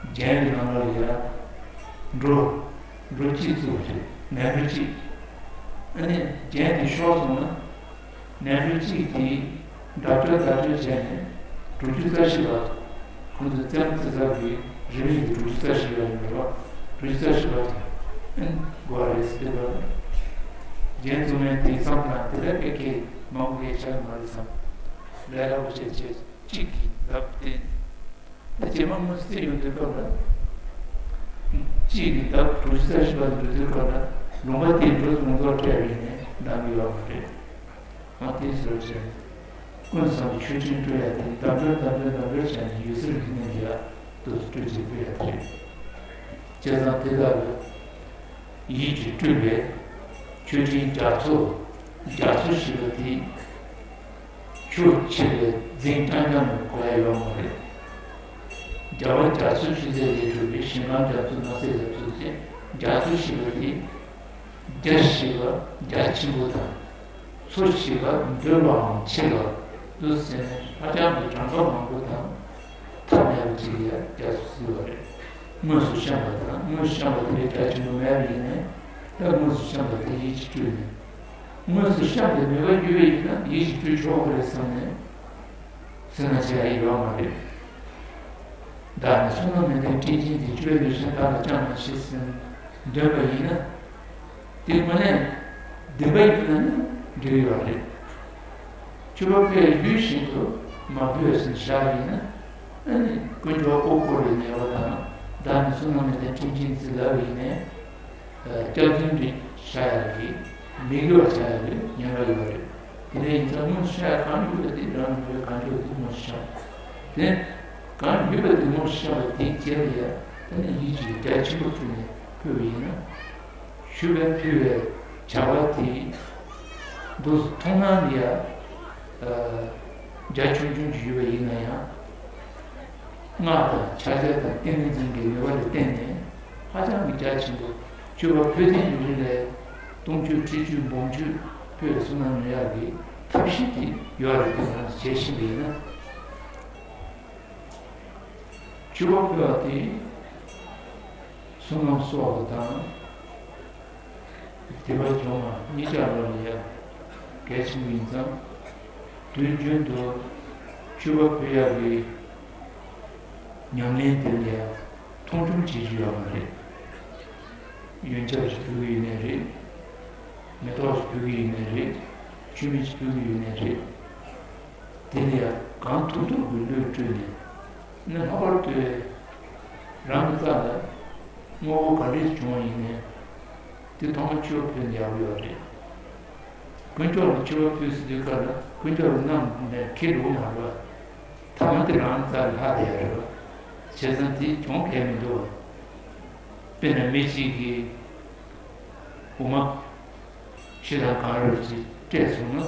རྒྱན་གྱི་ནང་ལོགས་ལ་ཡ་འབྲུ། འབྲུ་གཅིག་བཙུགས་རེད། ནས་འབྲུ་གཅིག། ཨ་ནི་རྒྱན་དེ་ཤོར་སོང་ན། ནས་འབྲུ་གཅིག་དེ་བརྡབ་སྐྱོར་བརྡབ་སྐྱོར་བྱས་ནས་དྲུག་ཅུ་རྩ་བཞི་ལ། ཁོང་ཚོས་རྩེད་མོ་རྩེ་ས་གི་རི་མོ་ཡི་དྲུག་ཅུ་རྩ་བཞི་ལ་ཡིན་པ་རེད་བ། དྲུག་ཅུ་རྩ་བཞི་ལ་དེ་ཨན་དགོས་རེད་ཟེར་བ་རེད། རྒྱན་བཙུགས་མཁན་དེ་བསམ་ན་དེ་ལས་ཀྱི་མང་པོ་ལས་བྱ་མ་རེད་བསམ། ལས་སླ་པོ་བྱས་བྱས་གཅིག་གིས་བརྡབ་སྟེ། ད་རྗེས་མ་དངོས་སུ་ཡོང་དུས་སྐབས་ལ། གཅིག་གིས་བརྡབ་དྲུག་ཅུ་རྩ་བཞི་བར་དུ་འགྲོ་དུས་སྐབས་ལ། ལུང་པ་དེའི་འགྲོ་སོང་ཚོར་སྤྲད་ཡིན་ནས་འདང་གི་ཡོད་མ་རེད། ཨ་དེ་ཟེར་བྱས། ཀུན་བཟང་གི་མཆོད་སྤྲིན་སྤྲོ་ཡ་དེ་འདམ་སྤྲོ་འདམ་སྤྲོ་འདམ་སྤྲོ་བྱས་ནས་ཡུལ་སྲིད་རིག་གནས་ལ་ཡ་དུ་སྤྲོད་ཅིག་སྤྲོ་ཡ་དེ་རེད། བྱས་ཙང་དེ་དག་ལ་ཡིད་ཀྱིས་སྤྲུལ་པའི་མཆོད་སྤྲིན་རྒྱ་མཚོ། རྒྱ་མཚོ་ཞེས་པ་དེ་ཆུ་ཆེ་བའི་རྫིང་རྐྱང་རྐྱང་ལ་གོ་ཡ་ཡོད་མ་རེད། རྒྱལ་བ་རྒྱ་མཚོ་ཆུ་ཚད་ལས་གྲུབ་པའི་ཞིང་ཁམས་རྒྱ་མཚོ་ནགས་ཚལ་རྒྱ་མཚོ་ཅེས། རྒྱ་མཚོ་ཞེས་པ་དེ་རྒྱ་ཞེས་པ་རྒྱ་ཆེན་པོ་དང་། མཚོ་ཞེས་པ་འདོད་པའང་ཆེ་ལ། འདུག་ཟེར་ནས་ཧ་ཅང་གི་གྲངས་ཀ་མང་པོ་དང་། ཐ་མལ་པ་ཅིག་ལ་རྒྱ་མཚོ་ཟེར་བ་རེད། དངོས་སུ་བཤམས་པ་དང་། དངོས་སུ་བཤམས་པ་དེ་ལས་རྒྱ་ཆེན་པོ་མེད་པ་ཡིན་ནའི། ད་དངོས་སུ་བཤམས་པ་དེ་ཡིད་ཀྱིས་སྤྲུལ་ནས། དངོས་སུ་བཤམས་པའི་ནུས་པ་ཡོད་པ་ཡིན་ན་ཡིད་ཀྱིས་སྤྲུལ་ཆོག་གི་རེད་བསམ་ནས། སེམས་ནང་བྱེད་ཡ་ཡོད་མ་རེད། བདག་ནི་བསོད་ནམས་མི་ལྡན་སྤྲིན་ཆེན་དེ། ཆུ་བོའི་ལུས་ཅན་བདག་ལ་ཅང་མ་མཆིས་ཟེར་འདོན་པ་ཡིན་ན། དེ་དངོས་གནས་བདེན་པ་ཡིན་ན་ནི་འགྲིག་ཡོད་རེད། ཆུ་བོ་ཕལ་ཡུལ་བཞིན་དུ་མ་ཕུལ་བ་ཞིག་བཞག་ཡིན་ན། ཨ་ནི་དཀོན་མཆོག་དབུ་བསྐོར་བའི་ཉེས་པ་དང་། བདག་ནི་བསོད་ནམས་མི་ལྡན་སྤྲིན་ཆེན་ཟེར་ལབ་ཡིན་ནའི། སྐྱག་རྫུན་འདི་བཤད་ཡག་གི་མི་དགེ་བ་བྱ་ཡག་གི་ཉེན་ཁ་ཡོད་རེད། དེ་འདྲ་ཡིན་ཙང་དངོས་སུ་བཤད་ཡག་གང་ཡོད་པ་དེ་རང་གི་བོད་གང་ཡོད་དེ་དངོས་སུ་བཤད། དེ་གང་ཡོད་པ་དེ་དངོས་སུ་བཤད་པ་དེའི་རྗེས་ལ་ཡ་ད་ནི་ཡིད་ཀྱི་རྒྱ་ཆེན་པོ་བསྐྲུན་ནས་ཕུལ་བ་ཡིན་ན། ཆུ་བས་ཕུལ་བའི་བྱ་བ་དེ་འདུག་མཐོང་སྣང་ལ་ཡ་རྒྱ་ཆུང་ཆུང་ཅིག་ཡོད་པ་ཡིན་ན་ཡང་། སྔགས་དང་ཕྱག་རྒྱ་དང་ཏིང་ངེ་འཛིན་གྱི་ནུས་པ་ལ་བརྟེན་ནས་ཧ་ཅང་གི་རྒྱ་ཆེན་པོ། མཆོད་པ་ཕུལ་ཐེངས་རེ་རེ་ལ་སྟོང་མཆོད་ཁྲི་མཆོད་འབུམ་མཆོད་ཕུལ་བའི་བསོད་ནམས་ཡོང་ཡག་གི་ཐབས་ཤེས་དེ་ཡོད་རེད། དེ་ང་ཚོ་བྱེད་བཞིན་པ་ཡིན་ན། མཆོད་པ་ཕུལ་བ་དེ་བསོད་ནམས་གསོག་པ་དང་། བདེ་བ་འབྱུང་བ་གཉིས་ཆར་ལོ་ལ་ཡ་གལ་ཆེན་པོ་ཡིན་ཙང་། དུས་རྒྱུན་དུ་མཆོད་པ་ཕུལ་ཡག་གི་ཉམས་ལེན་དེ་ལ་ཡ་མཐོང་ཆུང་བྱེད་རྒྱུ་ཡོད་མ་རེད། ཡོན་ཆབ་ཞིག་ཕུལ་གི་ཡོད་ནའི་རེད། མེ་ཏོག་ཞིག་ཕུལ་གི་ཡོད་ནའི་རེད། ཆུ་མིག་ཅིག་ཕུལ་གི་ཡོད་ནའི་རེད། དེ་ལ་ཡ་གང་ཐུབ་ཐུབ་ཀྱི་བློས་སྤྲུལ་ནས། ནི་ལྷག་པར་དུ་རང་གི་རྩ་ལ་དངོས་པོ་ག་འདྲས་བྱུང་བ་ཡིན་ནའི། དེ་ཐོག་མར་མཆོད་པ་ཕུལ་ན་ཡག་པོ་ཡོད་རེད། དཀོན་མཆོག་ལ་མཆོད་པ་ཕུལ་ཟེར་དུས་སྐབས་ལ་དཀོན་མཆོག་ལ་བསྣམས་ནས་འཁྱེར་འགྲོ་གི་མ་རེད་པ། ཐ་མ་དེ་རང་རྩ་ལ་ལྷག་བསྡད་ཡོད་རེད་པ། བྱས་ཙང་དེ་གྱོང་གལ་མི་འདུག་པ། དཔེར་ན་མི་གཅིག་གིས་འོ་མ་ཕྱེ་དང་གང་རེད་ཅིག་སྤྲད་སོང་ན།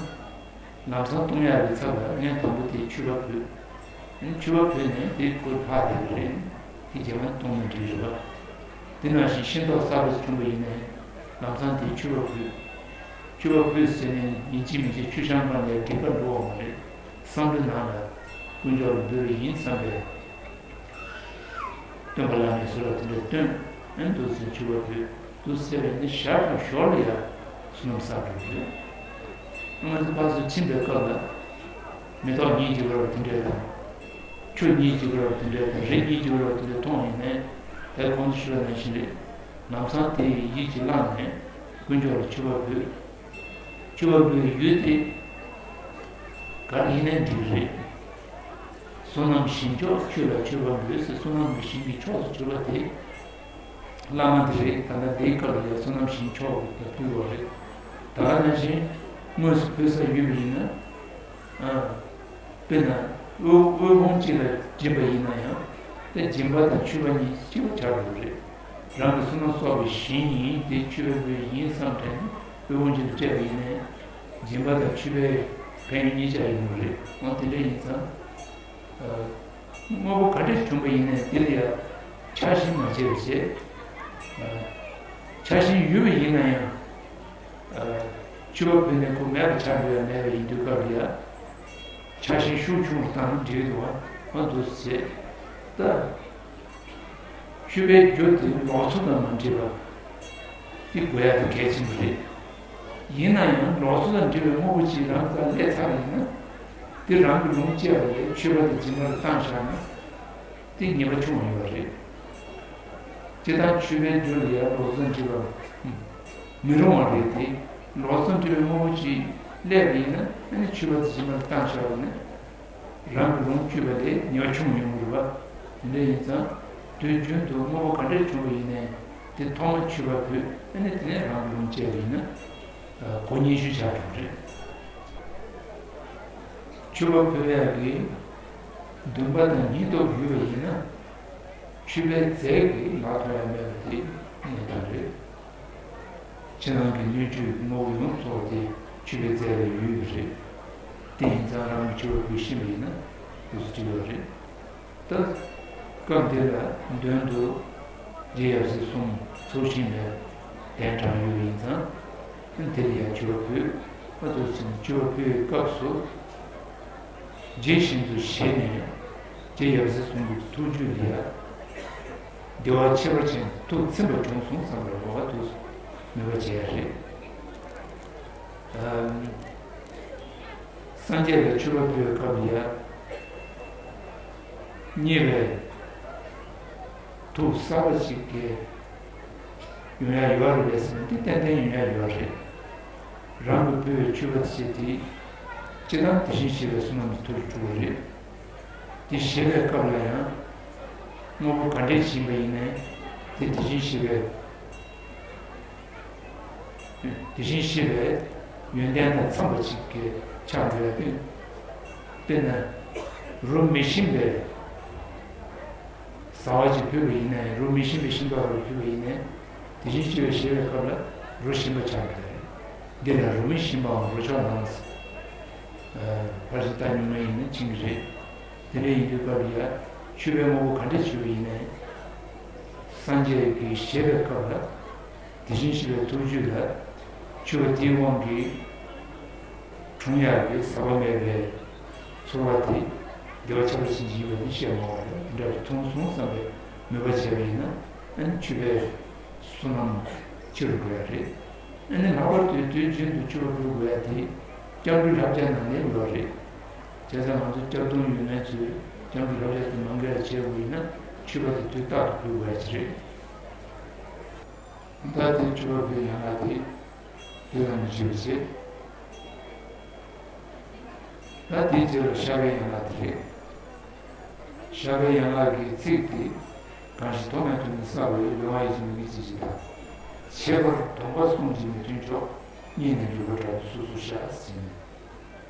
ལམ་སང་བཏུང་ཡག་གི་ཚབ་ལ་ངས་དང་པོ་དེ་མཆོད་པ་ཕུལ། མཆོད་པ་ཕུལ་ནས་དེ་ཁོ་ལྷག་བསྡད་པ་རེད། དེ་རྗེས་མ་བཏུང་ན་འགྲིག་རེད་པ། དེ་ནང་བཞིན་ཤིང་ཏོག་གསར་པ་ཞིག་བྱུང་བ་ཡིན་ནའི་ལམ་སང་དེ་མཆོད་པ་ཕུལ། མཆོད་པ་ཕུལ་ཟེར་ནས་ཡིན་གཅིག་མིན་གཅིག་མཆོད་བཤམས་སྒང་ལ་སྒྲིག་པ་འགྲོ་བ་མ་རེད། བསམ་བློའི་ནང་ལ་དཀོན་མཆོག་ལ་འབུལ་བ་ཡིན་བསམ་པའི། སྟོན་པ་བླ་མའི་གསོལ་བ་དེ་འདྲ་བཏོན། ཨ་ནི་འདུག་སེ་མཆོད་པ་ཕུལ། འདུག་སེ་བས་ནི་ཞར་དང་ཞོར་ལ་ཡང་བསོད་ནམས་བསགས་དགོས་ཀྱི་ཡོད། ང་ཚོ་ཕར་ཚུར་ཕྱིན་པའི་སྐབས་ལ་མེ་ཏོག་གཉིས་ཀྱི་བར་བ་དེ་འདྲ་དང་། ཆུ་གཉིས་ཀྱི་བར་བ་དེ་འདྲ་དང་། རི་གཉིས་ཀྱི་བར་བ་དེ་འདྲ་མཐོང་ཡིན་ནའི། ད་གོང་དུ་ཞུས་པ་ནང་བཞིན་རེད། ལམ་སང་དེ་ཡི་ཡིད་ཀྱིས་བླངས་ནས་དཀོན་མཆོག་ལ་མཆོད་པ་ཕུལ། མཆོད་པ་ཕུལ་བའི་ཡུལ་དེ་ག་རེ་ཡིན་ནའི་འགྲིག་རེད། བསོད་ནམས་ཞིང་མཆོག་ཁྱོད་ལ་མཆོད་པ་འབུལ་ཟེར། བསོད་ནམས་ཀྱི་ཞིང་གི་མཆོག་ཏུ་གྱུར་པ་དེ་བླ་མ་དེ་རེད། ད་ལྟ་འདིའི་སྐབས་ལ་ཡང་བསོད་ནམས་ཞིང་མཆོག་ལ་ཕུལ་བ་རེད། ད་ག་ནང་བཞིན་དངོས་སུ་ཕུལ་ས་ཡོད་པ་ཡིན་ན། ཨ། དཔེར་ན་དབུལ་དབུལ་ཕོངས་གཅིག་ལ་སྦྱིན་པ་ཡིན་ན་ཡང་། དེ་སྦྱིན་པ་དང་མཆོད་པ་གཉིས་གཅིག་པ་ཆགས་འགྲོ་གི་རེད། རང་གི་བསོད་ནམས་གསོག་པའི་ཞིང་ཡིན། དེ་མཆོད་པ་འབུལ་ཡིན་བསམ་དྲན་ནས་དབུལ་ཕོངས་གཅིག་ལ་སྤྲད་པ་ཡིན་ནའི། སྦྱིན་པ་དང་མཆོད་པའི་ཕན་ཡོན་གཉིས་ཆར་ཡོང་གི་རེད། འོ་དེ་འདྲ་ཡིན་ཙང་། དངོས་པོ་ག་འདྲས་བྱུང་པ་ཡིན་ནའི་དེ་ལ་ཡང་ཆགས་ཞེན་མ་བྱེད་པ་བྱས། ཆགས་ཞེན་ཡོད་པ་ཡིན་ན་ཡང་། མཆོད་པ་ཕུལ་ནས་ཁོ་མེད་པ་ཆགས་འགྲོ་ཡ་མེད་པ་ཡིན་དུས་སྐབས་ལ་ཡང་། ཆགས་ཞེན་ཤུགས་ཆུང་རུ་བཏང་ན་འགྲིག་གི་འདུག་པ། འོ་འདུག་སེ་བྱས། ད། མཆོད་པའི་རྒྱུ་དེ་ལོགས་སུ་དང་མ་འདྲེས་པ་དེ་དགོས་ཡ་དེ་གལ་ཆེན་པོ་རེད། ཡིན་ན་ཡང་ལུགས་སྲོལ་དང་འབྲེལ་བའི་དངོས་པོ་ཅིག་རང་རྩར་སླེབས་ཚར་བ་ཡིན་ན། དེ་རང་གི་ལུང་བཅད་པ་ལས་ཆོས་པ་དང་སྦྱིན་པ་ལ་བཏང་བཞག་ན། དེ་ཉེས་པ་ཆུང་བ་ཡོད་པ་རེད། སྤྱིར་བཏང་ཆོས་པའི་རྒྱུད་ལ་ཡང་ལུགས་སྲོལ་དང་འབྲེལ་བ་མི་རུང་བ་རེད་དེ། ལུགས་སྲོལ་དང་འབྲེལ་བའི་དངོས་པོ་ཅིག་སླེབས་པ་ཡིན་ན། ཨ་ནི་ཆོས་པ་དང་སྦྱིན་པ་ལ་བཏང་བཞག་པ་ནི། རང་གི་ལུང་བཅད་པ་ལས་ཉེས་པ་ཆུང་ཡོང་གི་རེད་པ། དེ་འདྲ་ཡིན་ཙང་། དུས་རྒྱུན་དུ་དངོས་པོ་ག་འདྲ་བྱུང་བ་ཡིན་ནའི། དེ་ཐོག་མར་མཆོད་པ་ཕུལ། ཨ་ནི་དེ་ནས་རང་གི་ལུང་བཅད་པ་ཡིན་ན། ཨ། གོ་ཉེན་ཞིག་ཆགས་འགྲོ་གི་རེད། མཆོད་པ་ཕུལ་ཡག་གི་འདུན་པ་དང་སྙིང་སྟོབས་ཡོད་པ་ཡིན་ན། མཆོད་པའི་རྫས་ཀྱི་ལག་ཐོགས་ཡ་མེད་པ་དེ་གནས་སྟངས་རེད། ཕྱི་ནང་གི་སྣོད་བཅུད་དངོས་པོ་ཡོངས་རྫོགས་དེ་མཆོད་པའི་རྫས་ལ་ཡོད་ཡོད་རེད། དེ་ཡིན་ཙང་རང་གིས་མཆོད་པ་ཕུལ་ཤེས་པ་ཡིན་ན་དེ་ཚོ་འགྲིག་ཡོད་རེད། ད་སྐབས་འདི་ལ་མདུན་དུ་རྗེ་ཡབ་སྲས་གསུམ་ཚོགས་ཞིང་ལ་གདན་དྲངས་ཡོད་པ་ཡིན་ཙང་། དེ་ལ་ཡང་མཆོད་པ་ཕུལ། མ་གཏོགས་ཅིག་མཆོད་པ་ཕུལ་བའི་སྐབས་སུ། རྗེ་བཞིན་དུ་བཞེས་ནས་རྗེ་ཡབ་སྲས་གསུམ་གྱི་ཐུགས་རྒྱུད་ལ་ཡང་བདེ་བ་ཁྱད་པར་ཅན་ཐུགས་ཚིམ་པ་བྱུང་སོང་བསམ་པའི་ངོ་བོ་དུ་མོས་པ་བྱས་རེད། ཨམ། སངས་རྒྱས་ལ་མཆོད་པ་ཕུལ་བའི་སྐབས་ལ་ཡང་མཉེས་པའི་ཐུགས་གསར་པ་ཅིག་གི་ཡོང་ཡ་ཡོད་རེད་ཟེར་ན། འདི་ཏན་ཏན་ཡོང་ཡ་ཡོད་རེད། རང་གིས་ཕུལ་བའི་མཆོད་པ་དེ་བྱས་ཏེ། སྤྱིར་བཏང་དེ་བཞིན་གཤེགས་པའི་བསོད་ནམས་ཀྱི་མཐུ་ལས་གྲུབ་པ་རེད། དེ་བཞེས་པའི་སྐབས་ལ་ཡང་དངོས་པོ་ག་འདྲས་ཡིན་པ་ཡིན་ནའི། དེ་དེ་བཞིན་གཤེགས་པའི། དེ་བཞིན་གཤེགས་པའི་ཡོན་ཏན་དང་འཚམས་པ་ཅིག་གི་ཆགས་འགྲོ་ཡ་དེ། དཔེར་ན་རོ་མི་ཞིམ་པའི་བཟའ་བ་ཅིག་ཕུལ་བ་ཡིན་ནའི། རོ་མི་ཞིམ་པའི་ཤིང་ཏོག་རོ་ཕུལ་བ་ཡིན་ནའི། དེ་བཞིན་གཤེགས་པའི་བཞེས་པའི་སྐབས་ལ་རོ་ཞིམ་པ་ཆགས་ཀྱི་རེད། འདི་ལ་རོ་མི་ཞིམ་པའམ་རོ་མཆོག་ལའང་། ཨ། ཕལ་ཆེར་ལྟ་མྱོང་མཁན་ཡིན་ན་ཤེས་ཀྱི་རེད། དེ་འདྲ་ཡིན་དུས་སྐབས་ལ་ཡང་མཆོད་པའི་དངོས་པོ་ག་འདྲ་བྱས་པ་ཡིན་ནའི། སངས་རྒྱས་ཀྱིས་བཞེས་པའི་སྐབས་ལ། དེ་བཞིན་གཤེགས་པའི་ཐུགས་རྒྱུད་ལ་མཆོད་པ་དེའི་དབང་གིས་འཁྲུངས་ཡག་གི་ཟག་པ་མེད་པའི་ཚོར་བ་དེ་བདེ་བ་ཆེན་པོ་ཞིག་ཡིན་པ་ནི་བཤད་མ་དགོས་པ་རེད། འདི་འདྲ་ཞིག་མཐོང་སོང་བསམ་པའི་མོས་པ་བྱས་པ་ཡིན་ན། ཨ་ནི་མཆོད་པའི་བསོད་ནམས་ཆེ་རུ་འགྲོ་ཡ་རེད། ཨ་ནི་ལྷག་པར་དུ་དུས་རྒྱུན་དུ་མཆོད་པ་ཕུལ་དགོས་ཡ་དེ་སྐྱབས་འགྲོའི་བསླབ་བྱ་ནང་ལ་ཡོད་རེད། བྱས་ཙང་ང་ཚོ་སྐྱབས་སྡོམ་ཡོད་མཁན་ཚོས་སྐྱབས་འགྲོའི་བསླབ་བྱ་དེ་མ་འགལ་བ་བྱེད་དགོས་ཡིན་ན། མཆོད་པ་དེ་དུས་རྟག་ཏུ་ཕུལ་དགོས་ཡ་ཅིག་རེད། ད་དེ་མཆོད་པ་ཕུལ་ཡན་ལག་དེ་དེ་ལ་མི་བྱེད་པ་བྱེད། ད་དེའི་རྗེས་ལ་བཤགས་པའི་ཡན་ལག་དེ་རེད། བཤགས་པའི་ཡན་ལག་གི་ཚིག་དེ། གང་ཞིག་ཐོག་མེད་དུ་ནི་བསགས་པའི། གཡོ་བ་ཡིད་ཀྱིས་མི་དགེ་བྱས་ཞེས་དང་། ཁྱད་པར་སྡོམ་པ་གསུམ་གྱིས་མི་མཐུན་ཕྱོགས། གཉིས་ནི་འགྲུལ་པ་དྲག་པོས་སོ་སོར་བཤགས་ཟེར་ནས།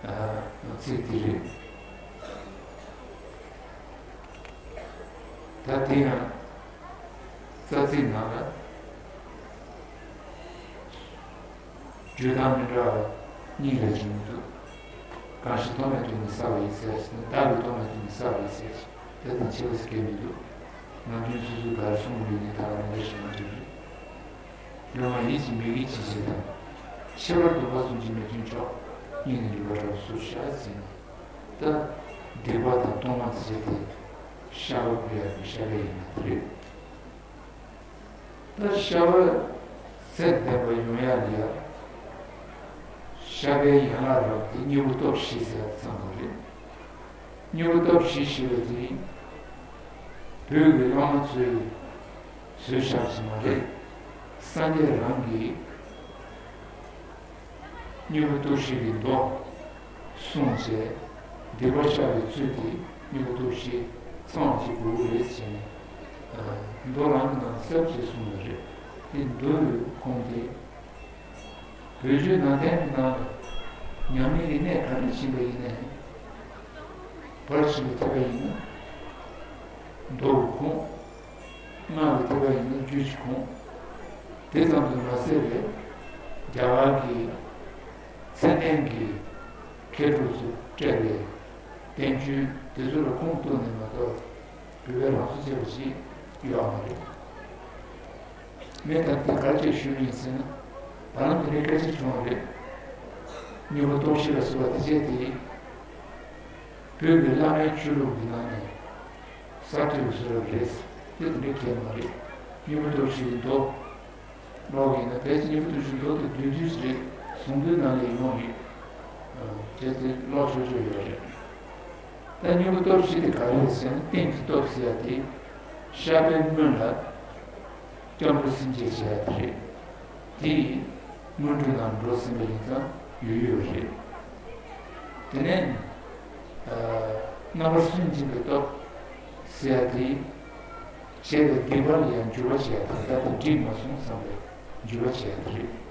ཨ། ཚིག་དེ་རེད། ད་དེ་ཡང་རྩ་ཚིག་ནང་ལ། བརྗོད་སྟངས་མི་འདྲ་བ་གཉིས་རེ་བྱུང་འདུག། གང་ཞིག་ཐོག་མེད་དུ་ནི་བསགས་པའི་ཟེར་ཞིང་། བདག་གིས་ཐོག་མེད་དུ་ནི་བསགས་པའི་ཟེར་ཞིང་། དེ་དང་ཁྱད་པར་ཟེར་མཁན་མི་འདུག། ནམ་རྒྱུན་སོ་སོས་ག་རེ་གསུང་དགོས་ཡིན་ནའི་ད་ག་རང་འདྲ་ཞིག་མ་འགྲིག་རེད། གཡོ་བ་ཡིད་ཀྱིས་མི་དགེ་བྱས་ཞེས་དང་། ཁྱད་པར་སྡོམ་པ་གསུམ་གྱིས་མི་མཐུན་ཕྱོགས། གཉིས་ནི་འགྲུལ་པ་དྲག་པོས་སོ་སོར་བཤགས་ཟེར་ནས། ད་སྡིག་པ་དང་ལྟུང་བ་དེ་བྱས་ཏེ་བཤགས་པ་ཕུལ་ཡག་གི་བཤགས་པའི་ཡན་ལག་དེ་རེད། ད་བཤགས་པ་ཚད་ལྡན་པ་ཡོང་ཡག་ལ་ཡ། བཤགས་པའི་ཡན་ལག་རབ་དེ་སྙིང་པོ་སྟོབས་བཞི་ཟེར་ཡག་ཚང་དགོས་རེད། སྙིང་པོ་སྟོབས་བཞི་ཞེས་པ་དེ་བོད་ཀྱི་བླ་མ་ཚོས་བཟོས་བཞག་ཅིག་མ་རེད། སངས་རྒྱས་རང་གིས། སྙིང་པོ་སྟོབས་བཞི་གི་མདོ་གསུངས་བྱས། སྡིག་པ་བཤགས་པའི་ཚུལ་དེ་སྙིང་པོ་སྟོབས་བཞི་ཚང་བ་ཅིག་དགོས་ཀྱི་རེད་ཟེར་ནས། མདོ་རང་གི་ནང་གསལ་བྱས་གསུངས་པ་རེད། དེ་མདོའི་ཁུངས་དེ། བོད་བརྒྱུད་ནང་བསྟན་གྱི་ནང་ལ་ཉམས་ལེན་གྱི་གནས་ག་རེ་ཕྱིན་པ་ཡིན་ནའི། བར་ཕྱིན་པའི་ཐེག་པ་ཡིན་ན་མདོ་གི་ཁུངས། སྔགས་ཀྱི་ཐེག་པ་ཡིན་ན་རྒྱུད་ཀྱི་ཁུངས། དེ་ཙམ་དུ་མ་ཟད་པའི་རྒྱ་གར་གྱི་མཚན་ལྡན་གྱི་མཁས་གྲུབ་ཚོས་སྤྲད་པའི་བསྟན་བཅོས་དེ་ཚོ་ལ་ཁུངས་གཏུགས་ནས་མ་གཏོགས། བོད་པའི་རང་བཟོ་བྱས་པ་ཞིག་ཡོད་མ་རེད། མེད་ད་དེ་ག་རེ་བྱས་ཞུས་པ་ཡིན་ཟེར་ན། བར་ལམ་དེ་འདྲའི་སྐད་ཆ་བྱུང་བ་རེད། སྙིང་པོ་སྟོབས་བཞི་ལ་སོགས་པ་དེ་བྱས་ཏེ། བོད་ཀྱི་བླ་མའི་ཆོས་ལུགས་ཀྱི་ནང་ནས་གསར་གཏོད་ཀྱི་བཟོ་འདྲ་རེད། དེ་དེ་འདྲའི་གལ་མ་རེད། སྙིང་པོ་སྟོབས་བཞི་གི་མདོ། ཀློག་ཡིན་ན་ཕལ་ཆེར་སྙིང་པོ་སྟོབས་བཞི་མདོ་དེ་བདུན་བདུན་ཞིག་རེད། གསུང་འདུས་ནང་ལ་ཡོང་ཡོད། བྱས་ཙང་ཀློག་ཆོག་ཆོག་ཡོད་རེད། ད་སྙིང་པོ་སྟོབས་བཞི་དེ་ག་རེ་རེད་ཟེར་ན། རྟེན་གྱི་སྟོབས་ཟེར་ཡ་དེ་ཤར་པའི་སྔོན་ལ་སྐྱབས་འགྲོ་སེམས་བསྐྱེད་བྱེད་ཡ་དེ་རེད། དེ་སྔོན་འགྲོ་ནང་འགྲོ་ཟིན་པ་ཡིན་ཙང་ཡོད་ཡོད་རེད། དེ་ནས་རྣམ་པར་སུན་འབྱིན་པའི་སྟོབས་ཟེར་ཡ་དེ་བྱས་པའི་སྡིག་པ་ལ་ཡང་འགྱུར་བ་བྱེད་ཡ་དེ། ད་དེ་འགྲིག་མ་སོང་བསམ་པའི་འགྱུར་བ་བྱེད་ཡ་དེ་རེད།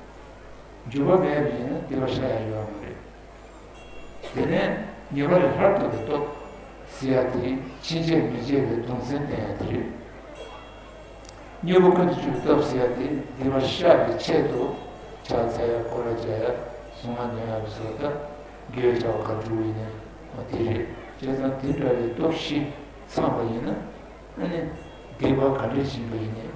འགྱུར་བ་མེད་པ་ཡིན་ན་སྡིག་པ་བཤགས་ཡ་ཡོད་མ་རེད། དེ་ནས་ཉེས་པ་ལས་སླར་ལྡོག་པའི་སྟོབས་ཟེར་ཡ་དེ་ཕྱིན་ཆད་མི་བྱེད་པའི་གདུང་སེམས་བསྟེན་ཡ་དེ་རེད། དངོས་པོ་ཀུན་ཏུ་སྤྱོད་པའི་སྟོབས་ཟེར་ཡ་དེ་སྡིག་པ་བཤགས་པའི་ཆེད་དུ་ཕྱག་འཚལ་ཡ། སྐོར་ར་རྒྱག་ཡ། གཟུངས་སྔགས་འདོན་ཡ་ལ་སོགས་པ་དགེ་བའི་བྱ་བ་ག་རེ་བསྒྲུབ་པ་ཡིན་ནའང་དེ་རེད། བྱས་ཙང་དེ་འདྲ་བའི་སྟོབས་བཞི་ཚང་བ་ཡིན་ན། ཨ་ནི་སྡིག་པ་ག་འདྲ་ཞིག་ཡིན་པ་ཡིན་ནའང་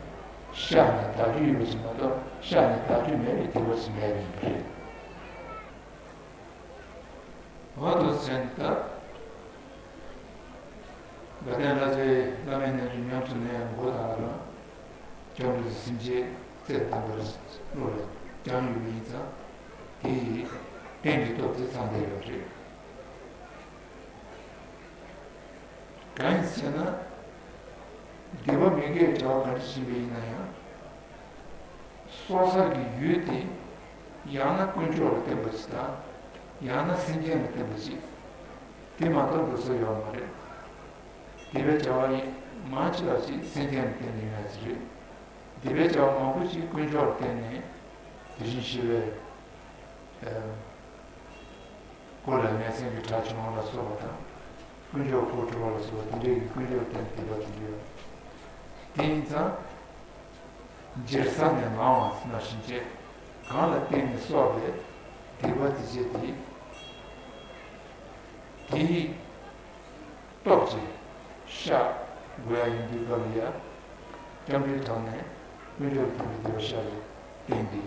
བཤགས་ནས་དག་རྒྱུ་ཡོད་པ་ཞིག་མ་གཏོགས་བཤགས་ནས་དག་རྒྱུ་མེད་པའི་སྡིག་པ་ཞིག་མེད་པ་ཡིན་པ་རེད། འོ་དེ་ཚོ་ཡིན་ད། དགའ་ལྡན་ལྷ་རྗེ་བླ་མའི་རྣལ་འབྱོར་ཉམས་སུ་ལེན་ཡ་འགོ་དང་རང་སྐྱབས་འགྲོ་སེམས་བསྐྱེད་རྩེ་གདམས་པར་བློ་ལ་བསྐྱངས་ཡོད་པ་ཡིན་ཙང་། དེ་ཡི་རྟེན་གྱི་སྟོབས་དེ་ཚང་བསྡད་ཡོད་རེད། གང་ཡིན་ཟེར་ན། སྡིག་པ་མི་དགེ་བའི་བྱ་བ་ག་འདྲ་ཞིག་ཡིན་པ་ཡིན་ན་ཡང་། སྲོག་རྩ་གི་ཡུལ་དེ་ཡང་ན་དཀོན་མཆོག་ལ་བརྟེན་པ་ཞིག་དང་། ཡང་ན་སེམས་ཅན་ལ་བརྟེན་པ་ཞིག་དེ་མ་གཏོགས་འགྲོ་ས་ཡོད་མ་རེད། སྡིག་པའི་བྱ་བ་ཡིན་མང་ཆེ་བ་ཞིག་སེམས་ཅན་ལ་བརྟེན་ནས་ཡོང་ཡ་ཞིག་རེད། སྡིག་པའི་བྱ་བ་མང་པོ་ཞིག་དཀོན་མཆོག་ལ་བརྟེན་ནས། དེ་བཞིན་གཤེགས་པའི་སྐུ་ལ་ངན་སེམས་ཀྱི་དགྲ་བཅོམ་པ་ལ་སོགས་པ་དང་། དཀོན་མཆོག་གི་སྐུ་འཁྲུངས་པ་ལ་སོགས་པ་དེ་འདྲའི་དཀོན་མཆོག་ལ་བརྟེན་ནས་སྡིག་པ་དེ་འདྲ་ཡོད། དེ་ཡིན་ཙང་། སྦྱིན་བྱ་ནི་ལའང་ཟེར་ནང་བཞིན་བྱས། གང་ལ་བརྟེན་ནས་བསགས་པའི་སྡིག་པ་དེ་བྱས་ཏེ། དེའི་སྟོབས་ཀྱིས་བཤགས་དགོས་ཡ་ཡིན་དུས་སྐབས་ལ་ཡ། སྐྱབས་འགྲོའི་ཐོག་ནས་དཀོན་མཆོག་ལ་བརྟེན་པའི་སྡིག་པ་བཤགས་པའི་རྟེན་འདི་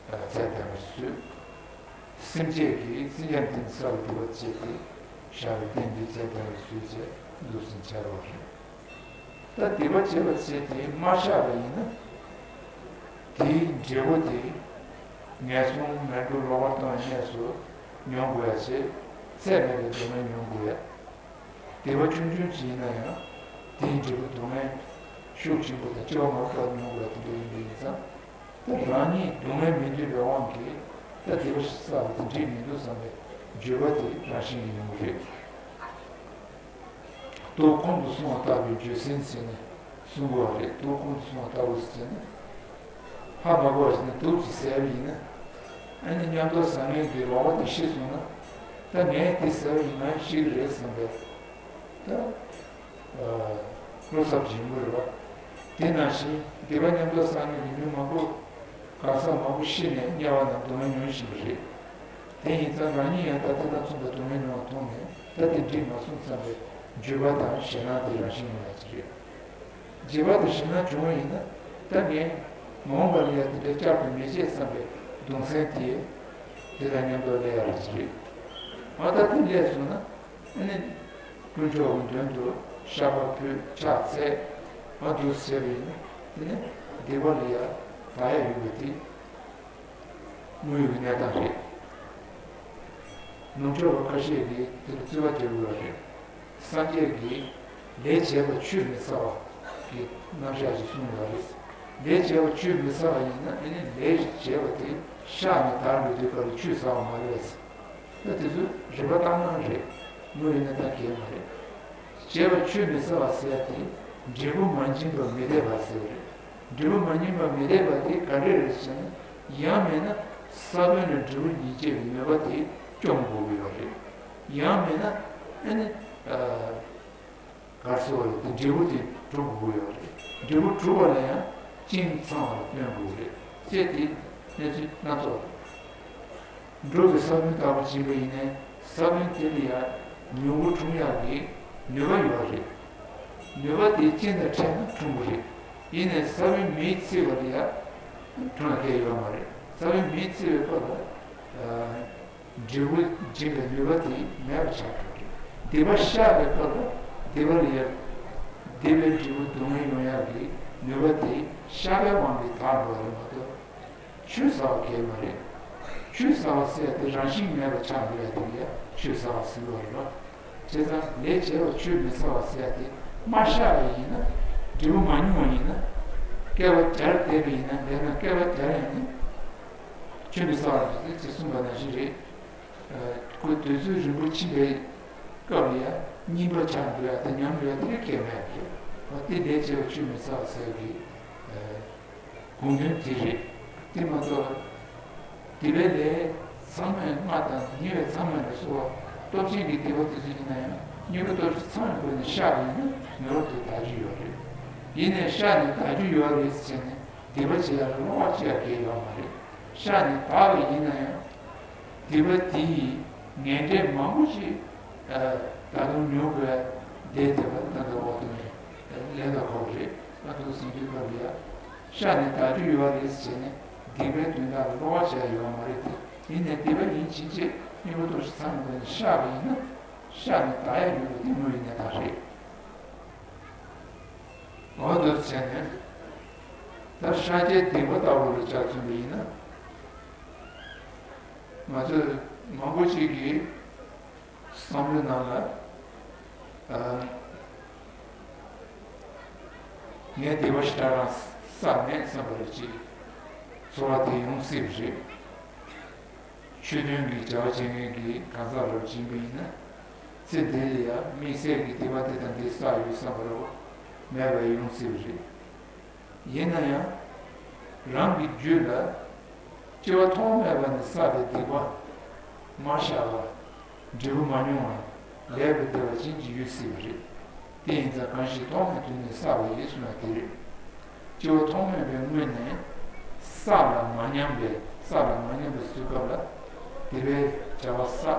ཚད་ལྡན་པར་བཟོས། སེམས་བསྐྱེད་ཀྱིས་སེམས་ཅན་དེ་ནི་བསགས་པའི་སྡིག་པ་བཅད་དེ་བཤགས་པའི་རྟེན་འདི་ཚད་ལྡན་པར་བཟོས་བྱས་འདུག་སེ་བྱ་བ་རེད། ད་སྡིག་པ་བཅད་པ་བྱས་ཏེ་མ་བཤགས་པ་ཡིན་ན། དེའི་འབྲས་བུ་དེ་ངན་སོང་མི་འགྲོ་ལོག་པར་ལྟུང་བའི་གནས་སུ་མྱོང་དགོས་ཡ་བྱས། ཚད་མེད་པའི་སྡུག་བསྔལ་མྱོང་དགོས་ཡ། སྡིག་པ་ཆུང་ཆུང་ཅིག་ཡིན་ན་ཡང་། དེའི་འབྲས་བུ་སྡུག་བསྔལ་ཤུགས་ཆེན་པོ་དང་སྐྱེ་བ་མ་ལོག་པར་མྱོང་དགོས་ཡ་དེ་འདྲ་ཡིན་པ་ཡིན་ཙང་། ད་རང་ཉིད་སྡུག་བསྔལ་མི་འདོད་པའི་དབང་གིས། ད་སྡིག་པ་བསགས་པ་དེ་འགྲིག་མི་འདུག་བསམ་པའི་འགྱོད་པ་དེ་རང་བཞིན་གྱིས་ཡོང་གི་རེད། དུག་ཁོང་དུ་སོང་བ་ལྟ་བུའི་འགྱོད་སེམས་ཟེར་ནས་གསུང་གི་ཡོད་རེད། དུག་ཁོང་དུ་སོང་བ་ལྟ་བུ་ཟེར་ནས། ཧ་མ་གོ་བ་ཞིག་ནས་དུག་ཅིག་བཟས་པ་ཡིན་ན། ཨ་ནི་མཉམ་དུ་བཟའ་མཁན་གྱི་ལག་པ་དེ་ཤི་སོང་ན། ད་ངས་དེ་བཟས་པ་ཡིན་ན་ཤི་གི་རེད་བསམ་པའི། ད། བློ་འཚབ་ཆེན་པོ་རེད་པ། དེ་ནང་བཞིན་སྡིག་པ་མཉམ་དུ་བསགས་མཁན་གྱི་མི་མང་པོ། གང་ཟག་མང་པོ་ཤི་ནས་དམྱལ་བ་ནང་སྡུག་བསྔལ་མྱོང་བཞིན་པ་རེད། དེ་ཡིན་ཙང་རང་ཉིད་ཡང་ད་ལྟ་དང་མཚུངས་པའི་སྡུག་བསྔལ་མྱོང་བ་མཐོང་ནས། ད་དེ་འགྲིག་མ་སོང་བསམ་པའི་འགྱོད་པ་དང་ཞེད་སྣང་དེ་རང་བཞིན་ཡོང་ཡ་ཅིག་རེད། འགྱོད་པ་དང་ཞེད་སྣང་བྱུང་བ་ཡིན་ན། ད་ངས་མ་འོངས་པ་ལ་ཡ་དེ་འདྲ་བསྐྱར་དུ་མི་བྱེད་བསམ་པའི་གདུང་སེམས་དེ། དེ་དང་མཉམ་དུ་སླེབས་ཡ་རེད་ཅིག་རེད། ཨ་ད་དེ་སླེབས་སོང་ན། ཨ་ནི། དཀོན་མཆོག་གི་མདུན་དུ་བཤགས་པ་ཕུལ། ཕྱག་འཚལ། ཨ་འདུག་ཟེར་བ་ཡིན་ན། དེ་ནི་སྡིག་པ་ལ་ཡ་དག་ཡ་ཡོད་པ་དེ་དངོས་ཡོད་ཀྱི་གནས་སྟངས་རེད། ནུབ་ཕྱོགས་པ་ཁ་ཤས་ཀྱིས་དེ་ལ་རྩོད་པ་རྒྱག་གི་ཡོད་རེད། སངས་རྒྱས་ཀྱིས་ལས་བྱས་པ་ཆུད་མི་ཟ་བ་གི་རྣམ་གཞག་ཅིག་གསུངས་ཡོད་རེད། ལས་བྱས་པ་ཆུད་མི་ཟ་བ་ཡིན་ན། ཨ་ནི་ལས་བྱས་པ་དེ་བཤགས་ནས་དག་འགྲོ་དུས་སྐབས་ལ་ཆུད་ཟ་བ་མ་རེད། ད་དེ་ཚོ་རིག་པ་བཏང་སྟངས་རེད། དངོས་ཡོད་གནས་སྟངས་གང་ཡང་མ་རེད། བྱས་པ་ཆུད་མི་ཟ་བ་ཟེར་ཡ་དེ། འབྲས་བུ་མ་འབྱིན་པར་མི་བསྡད་པ་ཟེར་བ་རེད། འབྲས་བུ་མ་འབྱིན་པར་མི་བསྡད་པ་དེ་ག་འདྲ་རེད་ཟེར་ན། ཡང་མིན་ན་ས་བོན་ལས་འབྲས་བུ་ཉིད་སྐྱེ་བའི་ནུས་པ་དེ་སྐྱོང་དགོས་ཀྱི་ཡོད་རེད། ཡང་མིན་ན་ཨ་ནི། གར་སོགས་ཡོད་དེ་འབྲས་བུ་དེ་གྲུབ་དགོས་ཡོད་རེད། འབྲས་བུ་གྲུབ་པ་ལ་ཡང་ཁྱིམ་ཚང་བ་ལ་སྟོན་དགོས་རེད། ཅེས་དེ་གནས་ཚུལ་སྣ་ཚོགས་རེད། འབྲས་བུ་ས་བོན་ལྟ་བུ་བྱིན་པ་ཡིན་ནའི་ས་བོན་དེ་ལ་ཡང་མྱུ་གུ་འཁྲུངས་ཡག་གི་ནུས་པ་ཡོད་རེད། ནུས་པ་དེ་ཅི་འདྲ་འཕྲད་ན་འཁྲུངས་གི་རེད། ཡིན་ནའི་ས་བོན་མེས་ཚིག་པ་ལ་ཡང་འཁྲུངས་ཡག་གི་ཡོད་མ་རེད། ས་བོན་མེས་ཚིག་པའི་སྐབས་ལ། འབྲས་བུ་འབྱིན་པའི་ནུས་པ་དེ་མེད་པ་ཆགས་འགྲོ་གི་རེད། སྡིག་པ་བཤགས་པའི་སྐབས་ལ་སྡིག་པ་ལ་ཡང་སྡིག་པའི་འབྲས་བུ་སྡུག་བསྔལ་ཡོང་ཡག་གི་ནུས་པ་དེ་བཤགས་པའི་དབང་གིས་དག་འགྲོ་བ་རེད་མ་གཏོགས། ཆུད་ཟ་བ་གལ་མ་རེད། ཆུད་ཟ་བ་ཟེར་ཡ་དེ་རང་བཞིན་མེད་པ་ཆགས་འགྲོ་ཡ་དེ་ལ་ཡ་ཆུད་ཟ་བ་ཟེར་གྱི་ཡོད་རེད་པ། བྱས་ཙང་ལས་བྱས་པ་ཆུད་མི་ཟ་བ་ཟེར་ཡ་དེ་མ་བཤགས་པ་ཡིན་ན། འབྲས་བུ་མ་མྱོང་བ་ཡིན་ན། བསྐལ་པ་བརྒྱར་འདས་པ་ཡིན་ན། ལས་རྣམས་བསྐལ་པ་བརྒྱར་ཡང་ནི་ཆུད་མི་ཟ་བར་འདུག་ཅེས་གསུངས་པ་ནང་བཞིན་རེད། ཁོས་དུས་ཚོད་རིང་པོ་ཕྱིན་པའི་སྐབས་ལ་ཡ་རྙིང་པ་ཆགས་འགྲོ་ཡ་དང་ཉམས་འགྲོ་ཡ་དེ་ག་གེ་མེད་པ་རེད། འོ་དེ་ལས་བྱས་པ་ཆུད་མི་ཟ་བ་ཟེར་གྱི་དགོངས་དོན་དེ་རེད། དེ་མ་གཏོགས་སྡིག་པའི་ལས་ཚང་མས་ལྔ་དང་ཉེས་པའི་མཚམས་མེད་ལ་སོགས་པ་སྟོབས་ཆེན་གྱི་སྡིག་པ་དེ་ཚོ་ཡིན་ན་ཡང་དངོས་པོའི་སྟོབས་ཀྱིས་ཚང་བའི་སྒོ་ནས་བཤགས་པ་ཡིན་ན་ངེས་པར་དུ་དག་རྒྱུ་ཡོད་རེད། ཡིན་ནའི་བཤགས་ནས་དག་རྒྱུ་ཡོད་རེད་ཟེར་ནས་སྡིག་པ་བྱེད་ཡ་ལ་བསླུ་བ་བྱེད་ཡ་གང་ཡང་ཡོད་མ་རེད། བཤགས་ནས་དག་པ་ཡིན་ན་ཡང་། སྡིག་པ་དེ་ཡི་ངན་འབྲས་མང་པོ་ཞིག་ད་དུང་མྱོང་དགོས་བསྡད་བསྡད་པ་ད་ལྟ་འོག་ཏུ་ནས་ལན་ལ་གོ་བ་རེད། ཨ་ཐུག་ཟིན་དུས་སྐབས་ལ་ཡ། བཤགས་ནས་དག་རྒྱུ་ཡོད་རེད་ཟེར་ནས་སྡིག་པའི་དོན་དག་ལ་བསླུ་བ་བྱས་ཡོད་མ་རེད་དེ། ཡིན་ནའི་སྡིག་པ་ཡིན་ཕྱིན་ཆད་དངོས་པོ་སྟོབས་ཀྱིས་ཚང་བའི་སྒོ་ནས་བཤགས་པ་ཡིན་ན། བཤགས་ནས་དག་ཡ་ཡོད་པ་དེ་དངོས་ཡོད་གནས་སྟངས་རེད། འོ་འདུག་བྱས་ནས། ད་བཤགས་བྱའི་སྡིག་པ་ལྟ་བུ་ལ་ཆ་མཚོན་པ་ཡིན་ན། ང་ཚོས་མང་པོ་ཅིག་གིས་བསམ་བློའི་ནང་ལ། ཨ། ངས་སྡིག་པ་ཞེ་དྲག་རང་བསགས་མེད་བསམ་པ་རེ་ཅིག་ཚོར་བ་དེ་ཡོང་སྲིད་པ་རེད། ཆོས་མཐུན་གྱི་བྱ་བ་བྱེད་མཁན་གྱི་གང་ཟག་རབ་ཅིག་ཡིན་པ་ཡིན་ན། ཚེ་འདི་ལ་ཡང་དམིགས་བསལ་གྱི་སྡིག་པ་འདི་དང་འདི་བསགས་ཡོད་བསམ་པ་རོ། མེད་པ་ཡོང་སྲིད་པ་རེད། ཡིན་ན་ཡང་། རང་གི་རྒྱུད་ལ་སྐྱེ་བ་ཐོག་མེད་པ་ནས་བསགས་པའི་སྡིག་པ་མ་བཤགས་པ། འབྲས་བུ་མ་མྱོང་བ་ལེགས་པར་བདེ་བ་ཅན་གྱི་ཡོད་སྲིད་པ་རེད། དེ་ཡིན་ཙང་གང་ཞིག་ཐོག་མེད་དུས་ནས་བསགས་པ་ཡིས་གསུངས་པ་དེ་རེད། སྐྱེ་བ་ཐོག་མེད་པའི་སྔོན་ནས་བསགས་ལ་མ་ཉམས་པའི་བསགས་ལ་མ་ཉམས་པའི་དུས་སྐབས་ལ་སྡིག་པའི་བྱ་བ་བསགས།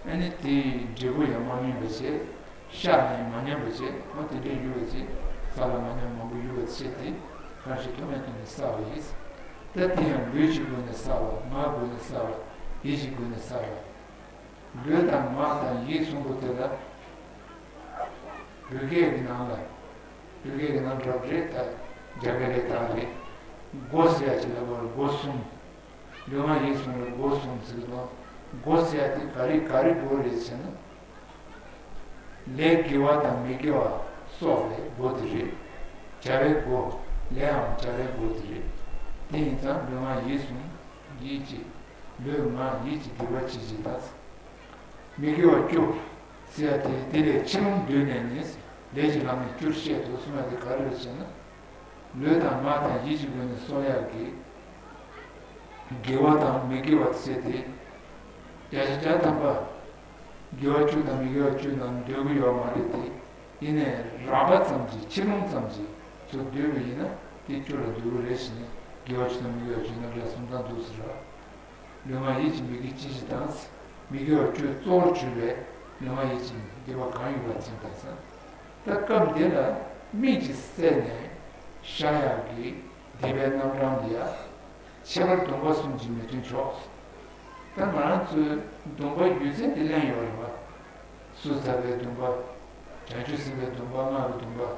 ཨ་ནི་དེའི་འབྲས་བུ་ཡང་མ་སྨིན་པ་བྱས། བཤགས་ནས་མ་ཉམས་པ་བྱས། འོ་དེ་འདྲའི་ཡུལ་བ་བྱས། བསགས་ལ་མ་ཉམས་མང་པོ་ཡུལ་བ་བྱས་ཏེ། གང་ཞིག་ཐོག་མེད་དུས་ནས་བསགས་པ་ཡིས། ད་དེ་ཡང་ལུས་ཀྱི་སྒོ་ནས་བསགས་པ། ངག་སྒོ་ནས་བསགས་པ། ཡིད་ཀྱི་སྒོ་ནས་བསགས་པ། ལུས་དང་ངག་དང་ཡིད་གསུམ་པོ་དེ་ལ། བོད་སྐད་ཀྱི་ནང་ལ། བོད་སྐད་ཀྱི་ནང་འདྲ་པོ་རེད་ད། རྒྱ་སྐད་ལས་དག་རེད། སྒོ་ཟེར་ཡ་ཅིག་ལ་བར་སྒོ་གསུམ། ལུས་ངག་ཡིད་གསུམ་ལ་སྒོ་གསུམ་ཟེར་གི་འདུག་སྒོ་ཟེར་ཡ་དེ་ག་རེ་ག་རེ་སྒོ་རེད་ཟེར་ན། ལས་དགེ་བ་དང་མི་དགེ་བ་སོགས་པའི་སྒོ་དེ་རེད། བྱ་བའི་སྒོ། ལས་འམ་བྱ་བའི་སྒོ་དེ་རེད། དེ་ཡིན་ཙང་ལུས་ངག་ཡིད་གསུམ། ཡིད་ཀྱི། ལུས་ངག་ཡིད་ཀྱི་སྡིག་པ་ཅི་ཞིག་དང་། མི་དགེ་བ་བཅུ། ཟེར་ཡ་དེ་དེ་ལས་ཕྱི་རུ་འདོད་ནས་ནི། ལས་ཀྱི་ལམ་ནས་བཅུར་བཤད་དོ་གསུངས་ཡ་དེ་ག་རེ་རེད་ཟེར་ན། ལུས་དང་ངག་དང་ཡིད་ཀྱི་སྒོ་ནས་གསོག་ཡག་གི། དགེ་བ་དང་མི་དགེ་བ་ཟེར་ཏེ། བརྒྱ་ཆ་བརྒྱ་ཐམ་པ། དགེ་བ་བཅུ་དང་མི་དགེ་བ་བཅུ་ནང་འདོད་ཀྱི་ཡོད་མ་རེད་དེ། ཡིན་ནའི་རགས་པ་ཙམ་གྱིས་ཕྱི་རུ་ཙམ་གྱིས་ཚུར་འདོད་པ་ཡིན་ན་དེ་བཅུ་ལ་འདོད་ཀྱི་རེད་ཟེར་ནས་དགེ་བ་བཅུ་དང་མི་དགེ་བ་བཅུ་ནང་ལ་གསུམ་དང་འདུག་ཟེར་ར། ལུས་ངག་ཡིད་ཀྱི་མི་དགེ་ཅི་ཞིག་དང་། མི་དགེ་བ་བཅུ་གཙོ་བོར་གྱུར་པའི་ལུས་ངག་ཡིད་ཀྱི་སྡིག་པ་གང་ཡོད་པ་ཅིག་དང་། ད་སྐབས་འདི་ལ་སྨིན་གྱིས་བསལ་ནས་བཤགས་ཡག་གི་སྡིག་པའི་རྣམ་གྲངས་འདི་ཡང་ཁྱད་པར་སྡོམ་པ་གསུམ་གྱིས་མི་མཐུན་ཕྱོགས། ད་ང་རང་ཚོའི་སྡོམ་པ་ཡོད་ཚད་འདི་གླེང་ཡོད་རེད་པ། ཟུར་ཟ་བའི་སྡོམ་པ། བྱང་ཆུབ་སེམས་དཔའི་སྡོམ་པ། སྔགས་ཀྱི་སྡོམ་པ།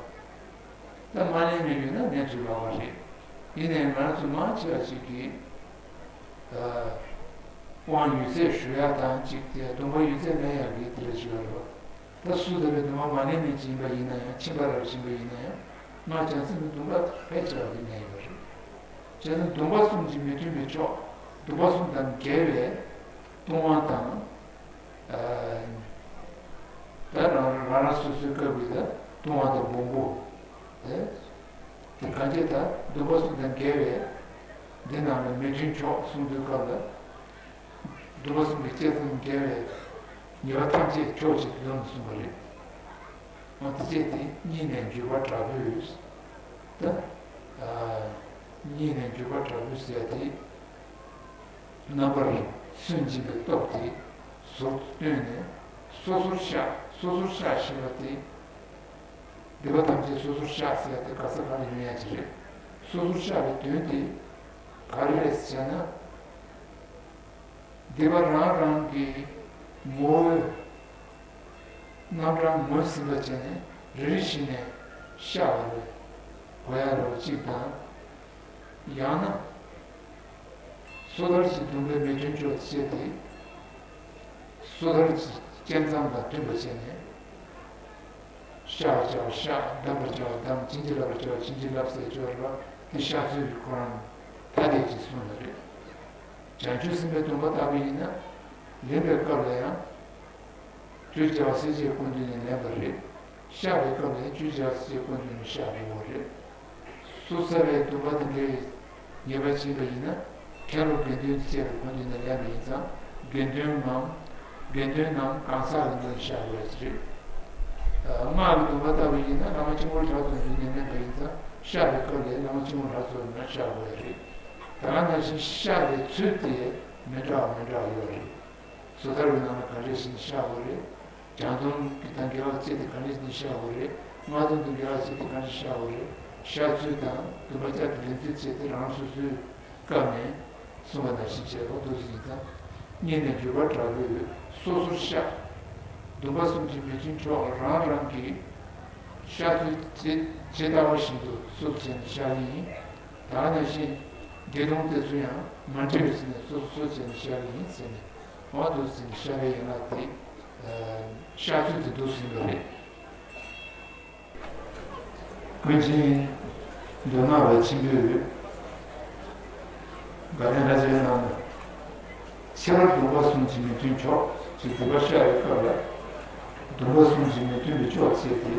ད་མ་ལེན་མཁན་ཡོད་ན་ལེན་ཐུབ་ཡོད་པ་རེད། ཡིན་ནའི་ང་རང་ཚོ་མང་ཆེ་བ་ཞིག་གིས། ཨ། དབང་ཡོད་ཚད་ཞུ་ཡག་དང་གཅིག་དེ་སྡོམ་པ་ཡོད་ཚད་ལེན་ཡག་གི་དེ་འདྲ་ཞིག་ཡོད་རེད་པ། ད་ཟུར་ཟ་བའི་སྡོམ་པ་མ་ལེན་མཁན་ཅིག་ཡིན་པ་ཡིན་ན་ཡང་། ཁྱིམ་པ་རབ་ཅིག་ཡིན་པ་ཡིན་ན་ཡང་། སྔགས་བྱང་སེམས་ཀྱི་སྡོམ་པ་ཕལ་ཆེ་བ་དེ་ལེན་ཡོད་རེད། བྱས་ན་སྡོམ་པ་གསུམ་གྱིས་མི་མཐུན་པའི་ཕྱོགས། སྡོམ་པ་གསུམ་དང་འགལ་བའི་ལྟུང་བ་དང་། ཨ། ད་རང་རང་རང་སོ་སོའི་སྐབས་ཀྱི་ད་ལྟུང་བ་དང་སྦོམ་པོ། དེ་དེ་གང་བྱས་ད་སྡོམ་པ་གསུམ་དང་འགལ་བའི་འདི་རྣམས་ལ་མི་མཐུན་ཕྱོགས་གསུང་དུས་སྐབས་ལ། སྡོམ་པ་གསུམ་གྱི་བཅས་ཙམ་འགལ་བའི་ཉེས་པ་ཐམས་ཅད་ཕྱོགས་གཅིག་ཏུ་ཡོང་ནས་གསུངས་པ་རེད། འོ་དེ་བྱས་ཏེ་གཉིས་ནས་འཇུག་པ་དྲག་པོས། ད། ཨ། གཉིས་ནས་འཇུག་པ་དྲག་པོས་ཟེར་ཏེ། རྣམ་པར་སུན་འབྱིན་པའི་སྟོབས་དེ་ཟུར་དུ་བཏོན་ནས་སོ་སོར་བཤགས། སོ་སོར་བཤགས་ཞེས་པ་དེ། སྡིག་པ་ཐམས་ཅད་སོ་སོར་བཤགས་ཟེར་ཏེ་ག་ས་ག་ལ་ཡོང་ཡ་ཅིག་རེད། སོ་སོར་བཤགས་པའི་དོན་དེ་ག་རེ་རེད་ཟེར་ན། སྡིག་པ་རང་རང་གི་ངོ་བོའི་རྣམ་གྲངས་ངོས་ཟིན་པ་བྱས་ནས་རེ་རེ་བཞིན་ནས་བཤགས་པ་རེད། གོ་ཡ་རེ་བ་གཅིག་དང་། ཡང་ན། སོ་ཐར་གྱི་སྡོམ་པའི་མི་མཐུན་ཕྱོགས་བཅད་དེ། སོ་ཐར་གྱི་བཅད་མཚམས་དང་མཐུན་པར་བྱས་ནས། བཤགས་པར་བྱ་བ་བཤགས། བསྡམ་པར་བྱ་བ་བསྡམ། བྱིན་གྱིས་བརླབ་པར་བྱ་བ་བྱིན་གྱིས་བརླབས་ཟེར་སྦྱོར་བ་དེ་བཤགས་ཚུལ་གྱི་ཁོ་རང་ཐ་དད་ཅིག་གསུངས་པ་རེད། བྱང་ཆུབ་སེམས་དཔའི་སྡོམ་པ་ལྟ་བུ་ཡིན་ན། ལེན་པའི་སྐབས་ལ་ཡང་། བཅུ་བརྒྱ་སྲིད་ཞིའི་སྐུ་མདུན་ནས་ལེན་པ་རེད། བཤགས་པའི་སྐབས་ལ་ཡང་བཅུ་བརྒྱ་སྲིད་ཞིའི་སྐུ་མདུན་ནས་བཤགས་དགོས་པ་རེད། སོ་ཐར་བའི་སྡོམ་པ་དེ་འདྲའི་ངེས་པ་བྱེད་པ་ཡིན་ན། ཁྱད་པར་དགེ་འདུན་དང་བཅས་པའི་སྐུ་མདུན་ནས་ལེན་པ་ཡིན་ཙང་། དགེ་འདུན་ནམ། དགེ་འདུན་ནམ་གང་ཟག་གི་མདུན་ནས་བཤགས་དགོས་ཡ་ཅིག་རེད། ཨ། སྔགས་ཀྱི་སྡོམ་པ་ལྟ་བུ་ཡིན་ན། བླ་མ་སྐྱབས་མགོན་ལྷ་མཚོ་མདུན་ནས་ལེན་པ་ཡིན་ཙང་། བཤགས་པའི་སྐབས་ལ་བླ་མ་སྐྱབས་མགོན་ལྷ་མཚོ་ནས་བཤགས་དགོས་ཡ་རེད། ད་ག་ནང་བཞིན་བཤགས་པའི་ཚུལ་དེ་མི་འདྲ་བ་མི་འདྲ་བ་ཡོད་རེད། སོ་ཐར་བའི་ནང་ལ་ག་འདྲས་ཤིག་བཤགས་དགོས་རེད། བྱང་སྡོམ་གྱི་དང་འགལ་བ་བྱས་ཏེ་ག་འདྲས་ཤིག་བཤགས་དགོས་རེད། སྔགས་སྡོམ་དང་འགལ་བ་བྱས་ཏེ་ག་འདྲས་བཤགས་དགོས་རེད། བཤགས་ཚུལ་དང་སྡོམ་པ་བསྐྱར་དུ་ལེན་ཚུལ་བཅས་དེ་རང་སོ་སོའི་སྐབས་ནས་གསུངས་པ་ནང་བཞིན་བྱས་པ་འདུག་ཟིན་ཙང་། སྙིང་ནས་འགྱུར་བ་དྲག་པོས་སོ་སོར་བཤགས། སྡོམ་པ་གསུམ་གྱི་མི་མཐུན་ཕྱོགས་རང་རང་གི་བཤགས་ཚུལ་ཇི་ཇི་ལྟ་བ་བཞིན་དུ་སོ་སོར་བྱས་ནས་བཤགས་ཀྱི་ཡིན། ད་ག་ནང་བཞིན་བདེ་སྟོང་དེ་ཚོ་ཡང་མ་འདྲེས་པའི་ཚུལ་ནས་སོ་སོ་སོར་བྱས་ནས་བཤགས་ཀྱི་ཡིན་ཟེར་ནས། འོ་འདུག་ཟིན་བཤགས་པའི་ཡན་ལག་དེ། བཤགས་ཚུལ་དེ་འདུག་ཟིན་པ་རེད། ཀུན་མཁྱེན་མདོ་སྔགས་པ་ཆེན་པོས་དགའ་ལྡན་ལྷ་རྗེའི་ནང་ན། ཁྱད་པར་སྡོམ་པ་གསུམ་གྱི་མི་མཐུན་ཕྱོགས་ཀྱི་སྡིག་པ་བཤགས་པའི་སྐབས་ལ། སྡོམ་པ་གསུམ་གྱི་མི་མཐུན་པའི་ཕྱོགས་བཅད་དེ།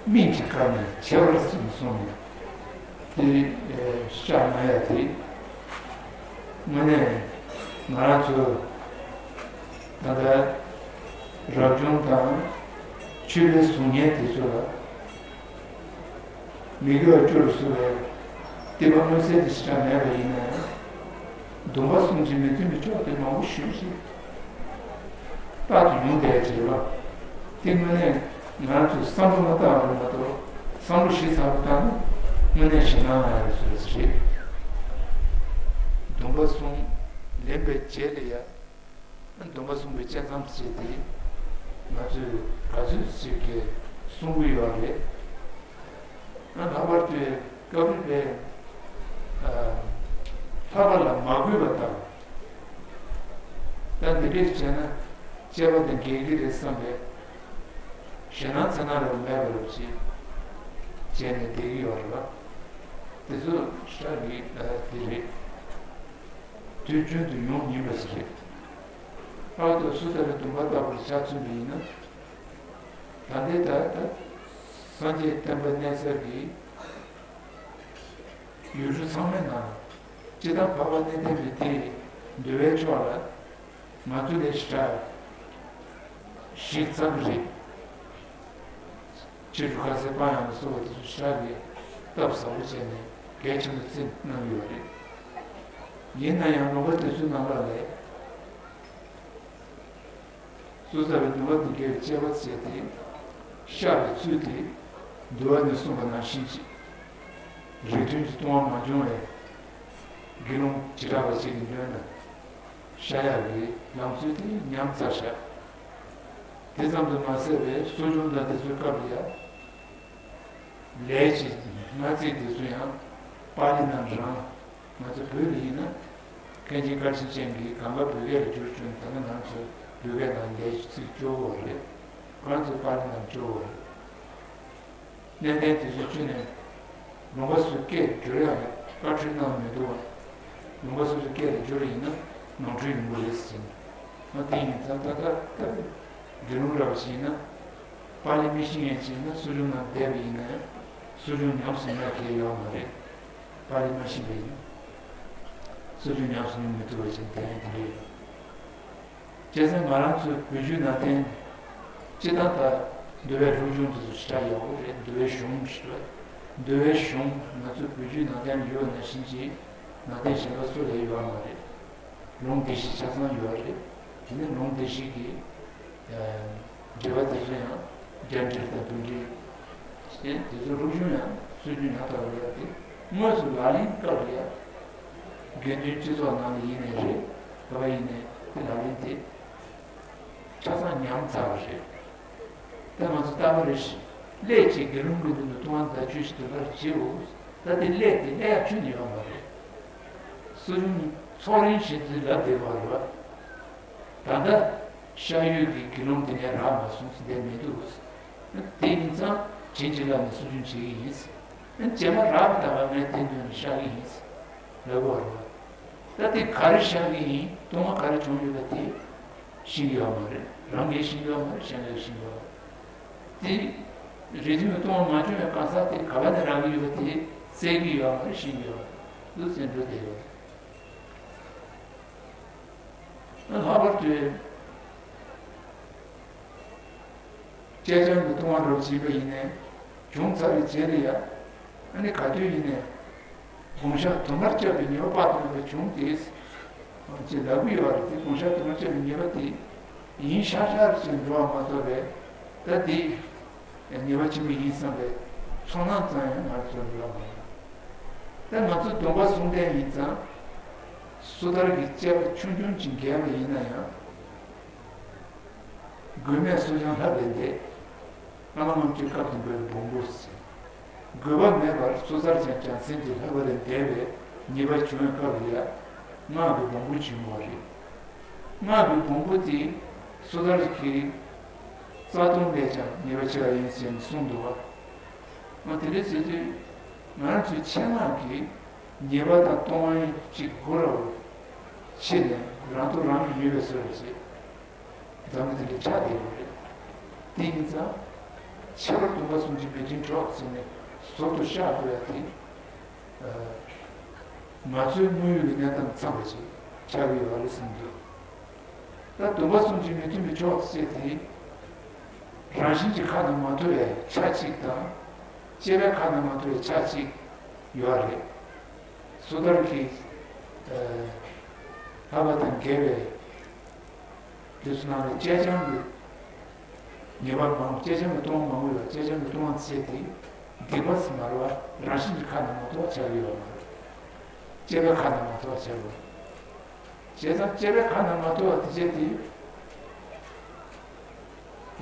སྨིན་གྱི་སྐབས་ནས་ཁྱད་པར་ཅན་གསུངས་ནས། དེ་བཤགས་གནང་ཡ་དེ། དངོས་གནས་ང་རང་ཚོ་ད་ལྟ་རབ་བྱུང་དང་ཆོས་པའི་གཟུགས་བརྙན་དེ་ཚོ་ལ་མི་དགེ་བ་བཅུ་ལ་སོགས་པའི་སྡིག་པ་མངོན་གསལ་དེ་ཞེ་དྲག་མེད་པ་ཡིན་ན་ཡང་། སྡོམ་པ་གསུམ་གྱི་མི་མཐུན་པའི་ཕྱོགས་དེ་མང་པོ་ཞེ་པོ་ཅིག་རྟག་ཏུ་ཡོང་བསྡད་ཀྱི་རེད་པ། དེ་དངོས་གནས་ང་ཚོས་བསམ་བློ་མ་བཏང་བ་རེད་མ་གཏོགས། བསམ་བློ་ཞིབ་ཚགས་པོ་བཏང་ན་དངོས་གནས་ཞེད་སྣང་ལངས་ཡ་བཟོ་འདྲ་ཞིག་རེད། སྡོམ་པ་གསུམ་ལེན་པའི་རྗེས་ལ་ཡ། སྡོམ་པ་གསུམ་པའི་བཅད་མཚམས་བཅད་དེ། ང་ཚོས་ག་ཚོད་ཅིག་གི་གསུང་གི་ཡོད་རེད། ལྷག་པར་དུ་སྐབས་རེ་བས། ལྷག་པ་ལ་མ་གུས་པ་དང་། ད་འདི་འདྲས་བྱས་ན་བཅད་པ་དང་འགལ་གྱི་རེད་བསམ་པའི་ཞེད་སྣང་འཚེར་སྣང་རེ་མེད་པ་རེད་ཅེས་བྱས་ནས་བསྡད་ཀྱི་ཡོད་རེད་པ། དེ་ཚོ་ཤར་གྱི་དེ་རེད། དུས་རྒྱུན་དུ་ཡོང་སྙིང་པ་ཞིག་རེད། ཨ་ཏོ་སུ་ལྟར་སྡོམ་པ་ལྟ་བུར་ཆ་མཚོན་པ་ཡིན་ན། ད་ལྟའི་ད་ལྟ་སངས་རྒྱས་བསྟན་པ་གནས་ཚར་གྱི་ཡུལ་གྲུ་ཚང་མའི་ནང་། སྤྱིར་བཏང་འཕགས་པ་གནས་བརྟན་པའི་དེ་འདུལ་བའི་ཕྱོགས་ལ་ང་ཚོ་ལས་ཞེ་དྲག་ཞིབ་ཚགས་རེད། ཆོས་རྒྱལ་ཁ་སའི་དཔལ་དབྱངས་ལ་སོགས་པ་དེ་ཚོ་ཞེ་དྲག་གི་སྟབས་ཟབ་པོ་བྱས་ནས་གལ་ཆེན་པོ་བརྩི་གནང་ཡོད་རེད། ཡིན་ན་ཡང་ལུང་པ་དེ་ཚོའི་ནང་ལ་ལས། སོ་ཐར་བའི་སྡོམ་པ་དང་འགལ་བའི་བཅད་པ་བཅད་དེ། བཤགས་པའི་ཚུལ་དེ། འདུལ་བ་ནས་གསུངས་པ་ནང་བཞིན་གྱི། རིགས་མཐུན་གྱི་ལྟུང་བ་མ་བྱུང་བའི་དགེ་སློང་བྱེ་བྲག་པ་ཅིག་གི་མདུན་ན་བཤགས་ཡག་གི་ལམ་ཚུལ་དེ་ཉམས་ཚར་བཞག་དེ་ཙམ་དུ་མ་ཟད་པའི་གསོ་སྦྱོང་དང་དེ་ཚོའི་སྐབས་ལ་ཡང་། ལས་ཀྱི་སྔ་ཚིག་དེ་ཚོ་ཡང་པཱ་ལི་ནང་རང་། ང་ཚོ་བོད་ལ་ཡིན་ན། མཁན་ཆེན་བཀའ་དྲིན་ཅན་གྱིས་གང་ག་བོད་སྐད་ལ་བསྒྱུར་བཅུག་ནས། ད་ལྟ་ང་ཚོ་བོད་སྐད་ནང་ལས་ཀྱི་ཚིག་སྐྱོ་བོ་རེད། ང་ཚོ་པཱ་ལི་ནང་སྐྱོ་བོ་རེད། གནད་དོན་དེ་ཚོ་བཅུ་ནས་ལུང་པ་སོ་སོའི་སྐད་བསྒྱུར་ཡག་ལ་བཀའ་འཁྲོལ་གནང་མི་འདུག་བ། ལུང་པ་སོ་སོའི་སྐད་ལ་བསྒྱུར་ཡིན་ན་ནོར་འཁྲུལ་ཡོང་གི་རེད་ཟེར་ནས། ང་དེ་ཡིན་ཙང་ད་ལྟ་ད་དགེ་སློང་རབ་ཅིག་ཡིན་ན། པཱ་ལི་མི་ཤེས་མཁན་ཅིག་ཡིན་ན་གསོ་སྦྱོང་ནང་བསྡད་པ་ཡིན་ན་ཡང་གསོ་སྦྱོང་ཉམས་སུ་མྱོང་གི་ཡོད་མ་རེད། པཱ་ལི་མ་ཤེས་པ་ཡིན་ན་གསོ་སྦྱོང་ཉམས་སུ་མྱོང་མི་ཐུབ་པ་ཅིག་དེ་ཡང་དེ་འདྲ་ཡོད། བྱས་ཙང་ང་རང་ཚོའི་བོད་བརྒྱུད་ནང་བསྟན་སྤྱིར་བཏང་ད་འདུལ་བའི་སློབ་སྦྱོང་དེ་ཚོ་ཞེ་དྲག་ཡག་པོ་རེད། འདུལ་བའི་གཞུང་ཞེས་པ། འདུལ་བའི་གཞུང་ང་ཚོའི་བོད་བརྒྱུད་ནང་བསྟན་ལ་ཡོད་པ་ནང་བཞིན་གྱི་ནང་བསྟན་གཞན་པ་སུ་ལ་ཡོད་མ་རེད། ལུང་སྡེ་བཞི་ཆ་ཚང་ཡོད་རེད། དེ་ནས་ལུང་སྡེ་བཞི་གི་འགྲེལ་པ་དེ་ཚོ་ཡང་རྒྱ་འགྲེལ་དང་བོད་འགྲེལ། དེ་ཚོ་སློབ་སྦྱོང་ཡང་སྲོལ་རྒྱུན་ཡང་དག་རེད་ཡ། དེ་དངོས་སུ་ལག་ལེན་སྐབས་ལ་ཡ། དགེ་འདུན་སྤྱི་ཚོགས་ནང་ལ་ཡིན་ནའི་རེད། ག་པར་ཡིན་ནའི་དེ་ལག་ལེན་དེ་ཆ་ཚང་ཉམས་ཚར་བ་རེད། ད་ང་ཚོ་ལྟ་བ་རེ་བཞིན་ཀླད་ཀྱིས་དགེ་སློང་གི་མདུན་དུ་ལྟུང་བ་བརྡ་བཅོས་ཤིག་དེ་གར་བྱེད་འོ། ད་དེ་ཀླད་དེ་ཀླད་ཡག་ཁྱོན་ནས་ཡོད་མ་རེད། གསོ་སྦྱོང་ ཚོགས་རིམ་བཞིན་དུ་ལབ་བསྡད་པ་རེད་བ། ད་ལྟ་ཤ་ཡོད་ཀྱི་དགེ་སློང་དེ་ནས་རག་མ་སོང་ཟེར་བསྡད་མི་འདུག། དེ་ཡིན་ཙང་དྲིན་གྱིས་བརླབས་ནས་གསོ་སྐྱོང་བྱེད་ཀྱི་ཡིན། རྗེས་མ་རག་པ་ད་ག་ངས་དེ་འདོན་ནས་བཞག་གི་ཡིན་ལབ་པ་རེད་བ། ད་དེ་ག་རེ་བཞག་གི་ཡིན། ལྟུང་བ་ག་རེ་བྱུང་ཡོད་པ་དེ་ཤེས་ཀྱི་ཡོད་མ་རེད། རང་གིས་ཤེས་ཀྱི་ཡོད་མ་རེད། གཞན་གྱིས་ཤེས་ཀྱི་ཡོད་མ་རེད། དེ་རེ་ཐུང་བའི་ལྟུང་བ་མ་བྱུང་བའི་གང་ཟག་དེ་ག་པ་ནས་རག་གི་ཡོད་པ་དེ་བཙལ་གྱི་ཡོད་མ་རེད། ཤེས་ཀྱི་ཡོད་མ་རེད། འདུག་ཟེར་འགྲོ་བསྡད་ཡོད་རེད། ལྷག་པར་དུ་སྤྱད་བྱང་གི་ལྟུང་བ་རབ་བྱེད་པ་ཡིན་ནའི་བྱུང་ཚར་བའི་རྗེས་ལ་ཡ། ཨ་ནི་ག་དུས་ཡིན་ནའི་དགུང་ཞག་དུ་མར་བཅད་པའི་ཉེས་པ་དཔག་ཏུ་མེད་པ་བྱུང་སྟེ། ཅེས་ལབ་ཀྱི་ཡོད་རེད་དེ། དགུང་ཞག་དུ་མར་བཅད་པའི་ཉེས་པ་དེ་ཡིན་ཤག་ཤག་ཅེས་འགྲོ་བ་མ་གཏོགས་པའི་ད་དེ་ཉེས་པ་ཆེན་པོ་ཡིན་བསམ་པའི་ཚོར་སྣང་ཙམ་ཡང་ང་ཚོར་འགྲོ་བ་མ་རེད། ད་ང་ཚོ་སྡོམ་པ་སྲུང་མཁན་ཡིན་ཙང་སོ་ཐར་གྱི་སྤྱད་པ་ཆུང་ཆུང་ཅིག་འགལ་བ་ཡིན་ན་ཡང་། དགོས་མེད་གསོག་སྦྱང་ལྷག་པའི་འདས། སྔ་མ་ལྔ་བཅུའི་སྐབས་དང་པོའི་སྦོམ་པོ་ཟེར། དགོས་པ་མེད་པར་སོ་ཐར་སྦྱང་རྒྱུ་ཡིན་ཟེར་ཏེ་ལྷག་པ་ལས་འདས་པའི་ཉེས་པ་བྱུང་བའི་སྐབས་ལ་ཡ། སྔགས་ཀྱི་སྦོམ་པོ་བྱུང་བ་རེད། སྔགས་ཀྱི་སྦོམ་པོ་དེ་སོ་ཐར་གྱི་རྩ་ལྟུང་ལས་ཀྱང་ཉེས་པ་ཆེ་བ་ཡིན་ཟེར་ནས་གསུངས་འདུག་བ། འོ་དེ་འདྲ་བྱེད་དུས་ང་རང་ཚོའི་ཆེད་མངགས་ཀྱི་ཉེས་པ་དང་ལྟུང་བ་གཅིག་དགུ་ར་བོ་ཕྱེ་ནས་རང་སྡུག་རང་གིས་ཉོས་པའི་བཟོ་འདྲ་བྱེད། འཛམ་བུ་གླིང་ཆགས་བསྡད་ཡོད་རེད། དེ་ཡིན་ཙང་། ཁྱད་པར་སྡོམ་པ་སྲུང་ཅིང་མི་མཐུན་ཕྱོགས་ཟེར་ནས་ཟུར་དུ་བཞག་དགོས་ཡ་དེ། ང་ཚོའི་དངོས་ཡོད་ཀྱི་གནས་སྟངས་འཚམས་པ་ཞིག་ཆགས་ཀྱི་ཡོད་རེད་བསམ་གྱི་འདུག། ད་སྡོམ་པ་སྲུང་ཅིང་མི་མཐུན་པའི་ཕྱོགས་ཟེར་དེ། རང་བཞིན་གྱི་ཁ་ན་མ་ཐོ་བའི་ཆ་གཅིག་དང་། སྤྱད་པའི་ཁ་ན་མ་ཐོ་བའི་ཆ་གཅིག་ཡོད་རེད། སོ་ཐར་གྱི་ལྷག་པ་དང་འགལ་བའི། དེ་ཚོ་ནང་ནས་སྤྱད་བྱང་གི་ཉེས་པ་མང་པོ། སྤྱད་བྱང་གི་ལྟུང་བ་མང་པོ་ཡོད། སྤྱད་བྱང་གི་ལྟུང་བ་ཟེར་དེ་སྡིག་པ་ཟེར་མ་རེད་བ། རང་བཞིན་གྱི་ཁ་ན་མ་ཐོ་བ་ཆགས་ཀྱི་ཡོད་མ་རེད། སྤྱད་པའི་ཁ་ན་མ་ཐོ་བ་ཆགས་ཡོད། བྱས་ཙང་སྤྱད་པའི་ཁ་ན་མ་ཐོ་བ་དེ་བྱས་དེ།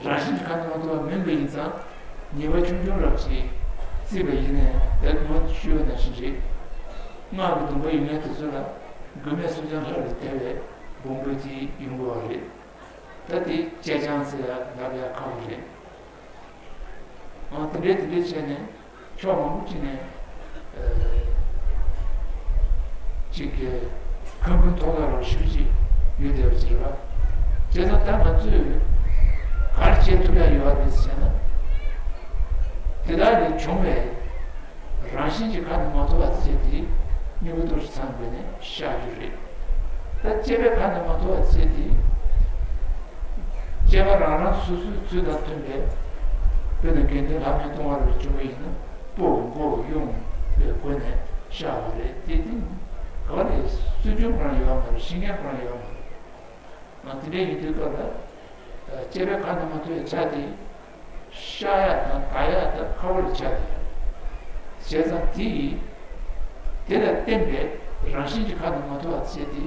རང་བཞིན་གྱི་ཁ་ན་མ་ཐོ་བ་མིན་པ་ཡིན་ཙང་ཉེས་པ་ཆུང་ཆུང་རབ་ཅིག་བརྩིས་པ་ཡིན་ནའི་ད་ངོས་ཞུས་པ་ནང་བཞིན་རེད། སྔགས་ཀྱི་སྡོམ་པ་ཡོད་མཁན་དེ་ཚོ་ལ་དགོས་མེད་གསོག་སྦྱང་ལྷག་ལས་འདས་པའི་སྦོམ་པོ་དེ་ཡོང་དགོས་པ་རེད། ད་དེ་སྤྱད་བྱང་ཟེར་ཡ་ལབ་ཡ་ཁག་པོ་རེད། ཨང་། དེ་འདྲའི་དེ་འདྲའི་བྱས་ནས་ཕྱོགས་མང་པོ་ཅིག་ནས་ཨ་ཅིག་གི་ཁུན་ཁུན་ཐོག་ཐོག་རང་ཞུ་ཅིག་ཡོད་བསྡད་པ་ཅིག་རེད་བ། བྱས་ཙང་ད་ང་ཚོས་ག་རེ་བྱེད་ཐུབ་ཡ་ཡོད་རེད་ཟེར་ན། དེ་དག་ལས་བྱུང་བའི་རང་བཞིན་གྱི་ཁ་ན་མ་ཐོ་བ་ཟེར་དེ་སྨྱུ་གུ་གཏོར་ཚང་བས་ནས་བཤགས་རྒྱུ་རེད། ད་སྤྱད་པའི་ཁ་ན་མ་ཐོ་བ་ཟེར་དེ། སྤྱད་པ་རང་རང་སོ་སོའི་ཚུལ་དང་མཐུན་པའི། དཔེར་ན་དགེ་འདུན་ལྷ་མིའི་ལྟུང་བ་རུ་བྱུང་བ་ཡིན་ན། སྤུ་མགོ་དབྱུང་བའི་སྒོ་ནས་བཤགས་པ་རེད་དེ། དེ་ག་ལས་སུན་འབྱིན་ཁོ་རང་ཡོད་མ་རེད། ཤེས་མཁན་ཁོ་རང་ཡོད་མ་རེད། ང་དེ་འདྲ་ཡིན་དུས་སྐབས་ལ། སྤྱད་པའི་ཁ་ན་མ་ཐོ་བའི་ཆ་དེ། བཤགས་ཡ་དང་དག་ཡ་དང་ཁག་པོ་ལ་ཆགས་ཏེ། བྱས་ཙང་དེ་ཡིས། དེ་ལ་བརྟེན་པའི་རང་བཞིན་གྱི་ཁ་ན་མ་ཐོ་བ་ཟེར་དེ།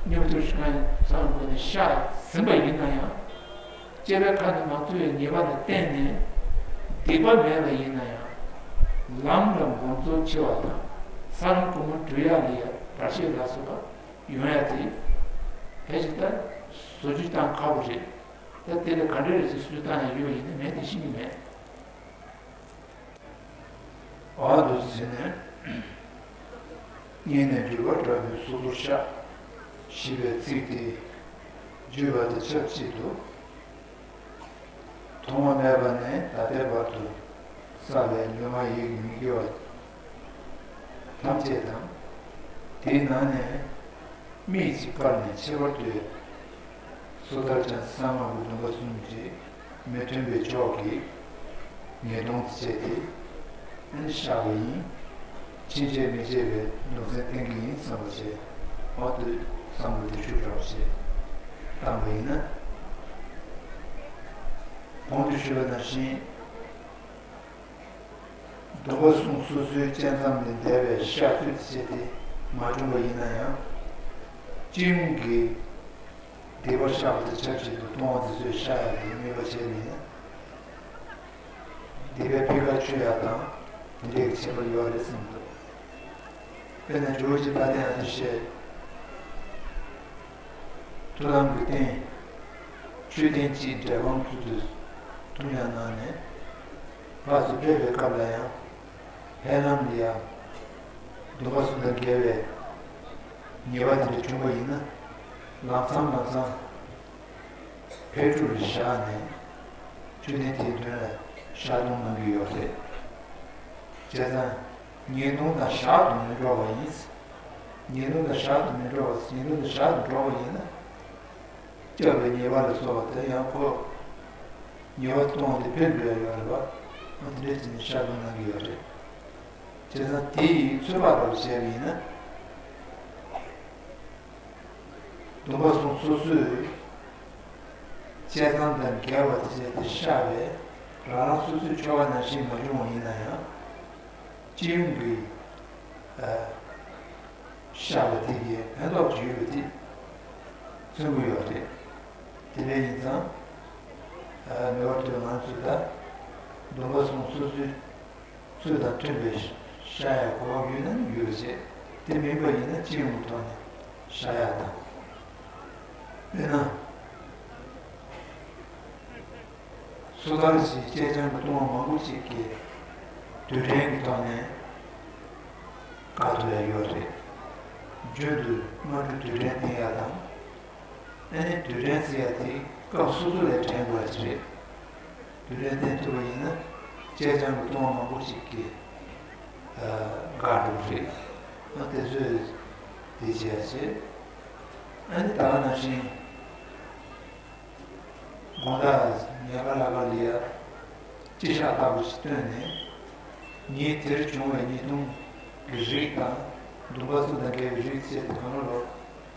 སྨྱུ་གུ་གཏོར་ཚང་སྒོ་ནས་བཤགས་ཟིན་པ་ཡིན་ན་ཡང་། སྤྱད་པའི་ཁ་ན་མ་ཐོ་བའི་ཉེས་པ་ལ་བརྟེན་ནས་སྡིག་པ་མེད་པ་ཡིན་ན་ཡང་། ལམ་ལ་འགོམ་ཚུགས་ཆེ་བ་དང་། ས་ལམ་གོང་མར་འགྲོ་ཡ་ལ་ཡ་བར་ཆད་ལ་སོགས་པ་ཡོང་ཡ་དེ། ཕལ་ཆེར་ད་བཟོ་བཅོས་བཏང་ཁག་པོ་རེད། ད་དེ་ལ་ག་འདྲ་རེ་ཞིག་བཟོ་བཅོས་བཏང་ཡ་ཡོད་ཡིན་ན་མེད་དེ་ཤེས་ཀྱི་མེད། འོ་འདུག་ཟེར་ནས། སྔོན་ནས་འགྱུར་བ་འདྲ་བའི་སོ་སོར་བཤགས། ཞེས་པའི་ཚིག་དེ་བརྗོད་པ་དང་ཆབས་ཅིག་ཏུ། ཐོག་མ་མེད་པ་ནས་ད་ལྟའི་བར་དུ་བསགས་པའི་ལུས་ངག་ཡིད་ཀྱི་མི་དགེ་བ་ཐམས་ཅད་དང་། དེའི་ནང་ནས་སྨིག་ཅིག་བཀར་ནས་ཁྱད་པར་དུ་སོ་ཐར་སྦྱང་གསང་སྔགས་ཀྱི་སྡོམ་པ་གསུམ་གྱི་མི་མཐུན་པའི་ཕྱོགས་ཀྱི་ཉེས་ལྟུང་དེ་བཅད་དེ་བཤགས་པ་ཡིན། ཕྱིན་ཆད་མི་བྱེད་པའི་ལུང་ཚན་བསྟན་གྱི་ཡིན་བསམ་པ་བྱས། འོ་དེ་བསམ་བློ་བདེ་ཤུགས་རབ་བྱས་བཏང་པ་ཡིན་ན། གོང་དུ་ཞུས་པ་ནང་བཞིན། སྡོམ་པ་གསུམ་སོ་སོའི་བཅད་མཚམས་ལས་འདས་པའི་བཤགས་ཚུལ་དེ་བྱས་ཏེ་མ་བྱུང་བ་ཡིན་ན་ཡང་། སྤྱི་ཡོངས་ཀྱི་སྡིག་པ་བཤགས་པ་དང་ཆབས་ཅིག་ཏུ་ལྟུང་བ་དེ་ཚོའི་བཤགས་ཡ་དེ་ནུས་པ་བྱས་ནས། སྡིག་པའི་འཕེལ་ཁ་ཆོད་ཡ་དང་དེ་འདྲའི་ཁྱད་པར་ཡོད་རེད་བསམ་འདུག། དཔེར་ན་ཇོ་བོ་རྗེ་དཔལ་ལྡན་ཨ་ཏི་ཤའི་ཐུགས་དམ་གྱི་རྟེན། མཆོད་རྟེན་གྱི་འབྲས་སྤུངས་ཚུལ་དུ་ཐུགས་ཉམས་གནང་ནས། ཕར་ཚུར་ཕེབས་པའི་སྐབས་ལ་ཡང་། ཕེབས་ལམ་ལ་ཡང་། སྡོམ་པ་གསུམ་དང་འགལ་བའི་ཉེས་པ་དེ་འདྲ་བྱུང་བ་ཡིན་ན། ལམ་སང་ལམ་སང་། ཕར་ཚུར་བཞག་ནས། མཆོད་རྟེན་དེའི་མདུན་ལ་ཞག་བདུན་གནང་གི་ཡོད་རེད། བྱས་ཙང་། ཉེས་ལྟུང་དང་ཞག་བདུན་མི་འགྲོ་བ་ཡིན། ཉེས་ལྟུང་དང་ཞག་བདུན་མི་འགྲོ་བ། ཉེས་ལྟུང་དང་ཞག་བདུན་འགྲོ་བ་ཡིན་ན། བསྐྱབ་པའི་ཉེས་པ་ལ་སོགས་པ་དེ་ཡང་ཁོ། ཉེས་པ་གཏོང་བ་དེ་འཕེལ་འགྲོ་ཡ་ཡོད་རེད་པ། འོ་དེ་འདྲའི་བྱས་ནས་ཞག་བདུན་གནང་གི་ཡོད་རེད། བྱས་ཙང་དེ་ཡི་ཚོད་དཔག་ལྟ་བུ་བྱས་པ་ཡིན་ན། སྡོམ་པ་གསུམ་སོ་སོའི་བཅད་མཚམས་དང་འགལ་བ་དེ་བྱས་ཏེ་བཤགས་པས་རང་རང་སོ་སོའི་ཆོ་ག་ནང་བཞིན་མ་བྱུང་བ་ཡིན་ན་ཡང་། སྤྱི་ཡོངས་ཀྱི་ཨ་བཤགས་པ་དེ་གའི་ཕན་ཐོགས་ཅིག་ཡོད་པ་དེ་མཚོན་གྱི་ཡོད་རེད། དེ་འདྲ་ཡིན་ཙང་། ཨ་ངེས་པར་དུ་ང་ཚོས་ད་སྡོམ་པ་གསུམ་སོ་སོའི་ཚུལ་དང་མཐུན་པའི་བཤགས་ཡ་གོ་སྐབས་ཡོད་ན་ཡོད་ཅེས། དེ་མིན་པ་ཡིན་ན་སྤྱི་ཡོངས་ཀྱི་ཐོག་ནས་བཤགས་ཡ་དང་། དཔེར་ན། སོ་ཐར་གྱི་བཅད་བྱང་གི་ལྟུང་བ་མང་པོ་ཞིག་གིས་རྡུལ་ཕྲན་གྱི་ཐོག་ནས་བཀག་ཐུབ་ཡ་ཡོད་རེད། རྒྱུན་དུ་སྔ་དྲོ་རྡུལ་ཕྲན་བསྟེན་ཡ་དང་། ཨ་ནི་རྡུལ་ཕྲན་ཟེར་ཡ་དེ་སྐབས་སོ་སོ་ལ་དྲན་དགོས་ཡ་ཅིག་རེད། རྡུལ་ཕྲན་བསྟེན་ཐུབ་པ་ཡིན་ན་བཅད་བྱང་གི་ལྟུང་བ་མང་པོ་ཞིག་གིས་ཨ་འགག་འགྲོ་གི་རེད། ཨ་དེ་ཚོས་དེ་བྱས་བྱས། ཨ་ནི་ད་ག་ནང་བཞིན་དགོང་དག་ཉལ་ཁ་ལ་ཁ་ལ་ཡ་སྤྱི་བཤགས་ལྟ་བུ་ཞིག་བཏོན་ནས། ཉིན་དེར་བྱུང་བའི་ཉེས་ལྟུང་གི་རིགས་དང་། སྡོམ་པ་གསུམ་དང་འགལ་བའི་རིགས་བཅས་དེ་གང་རུང་ལ་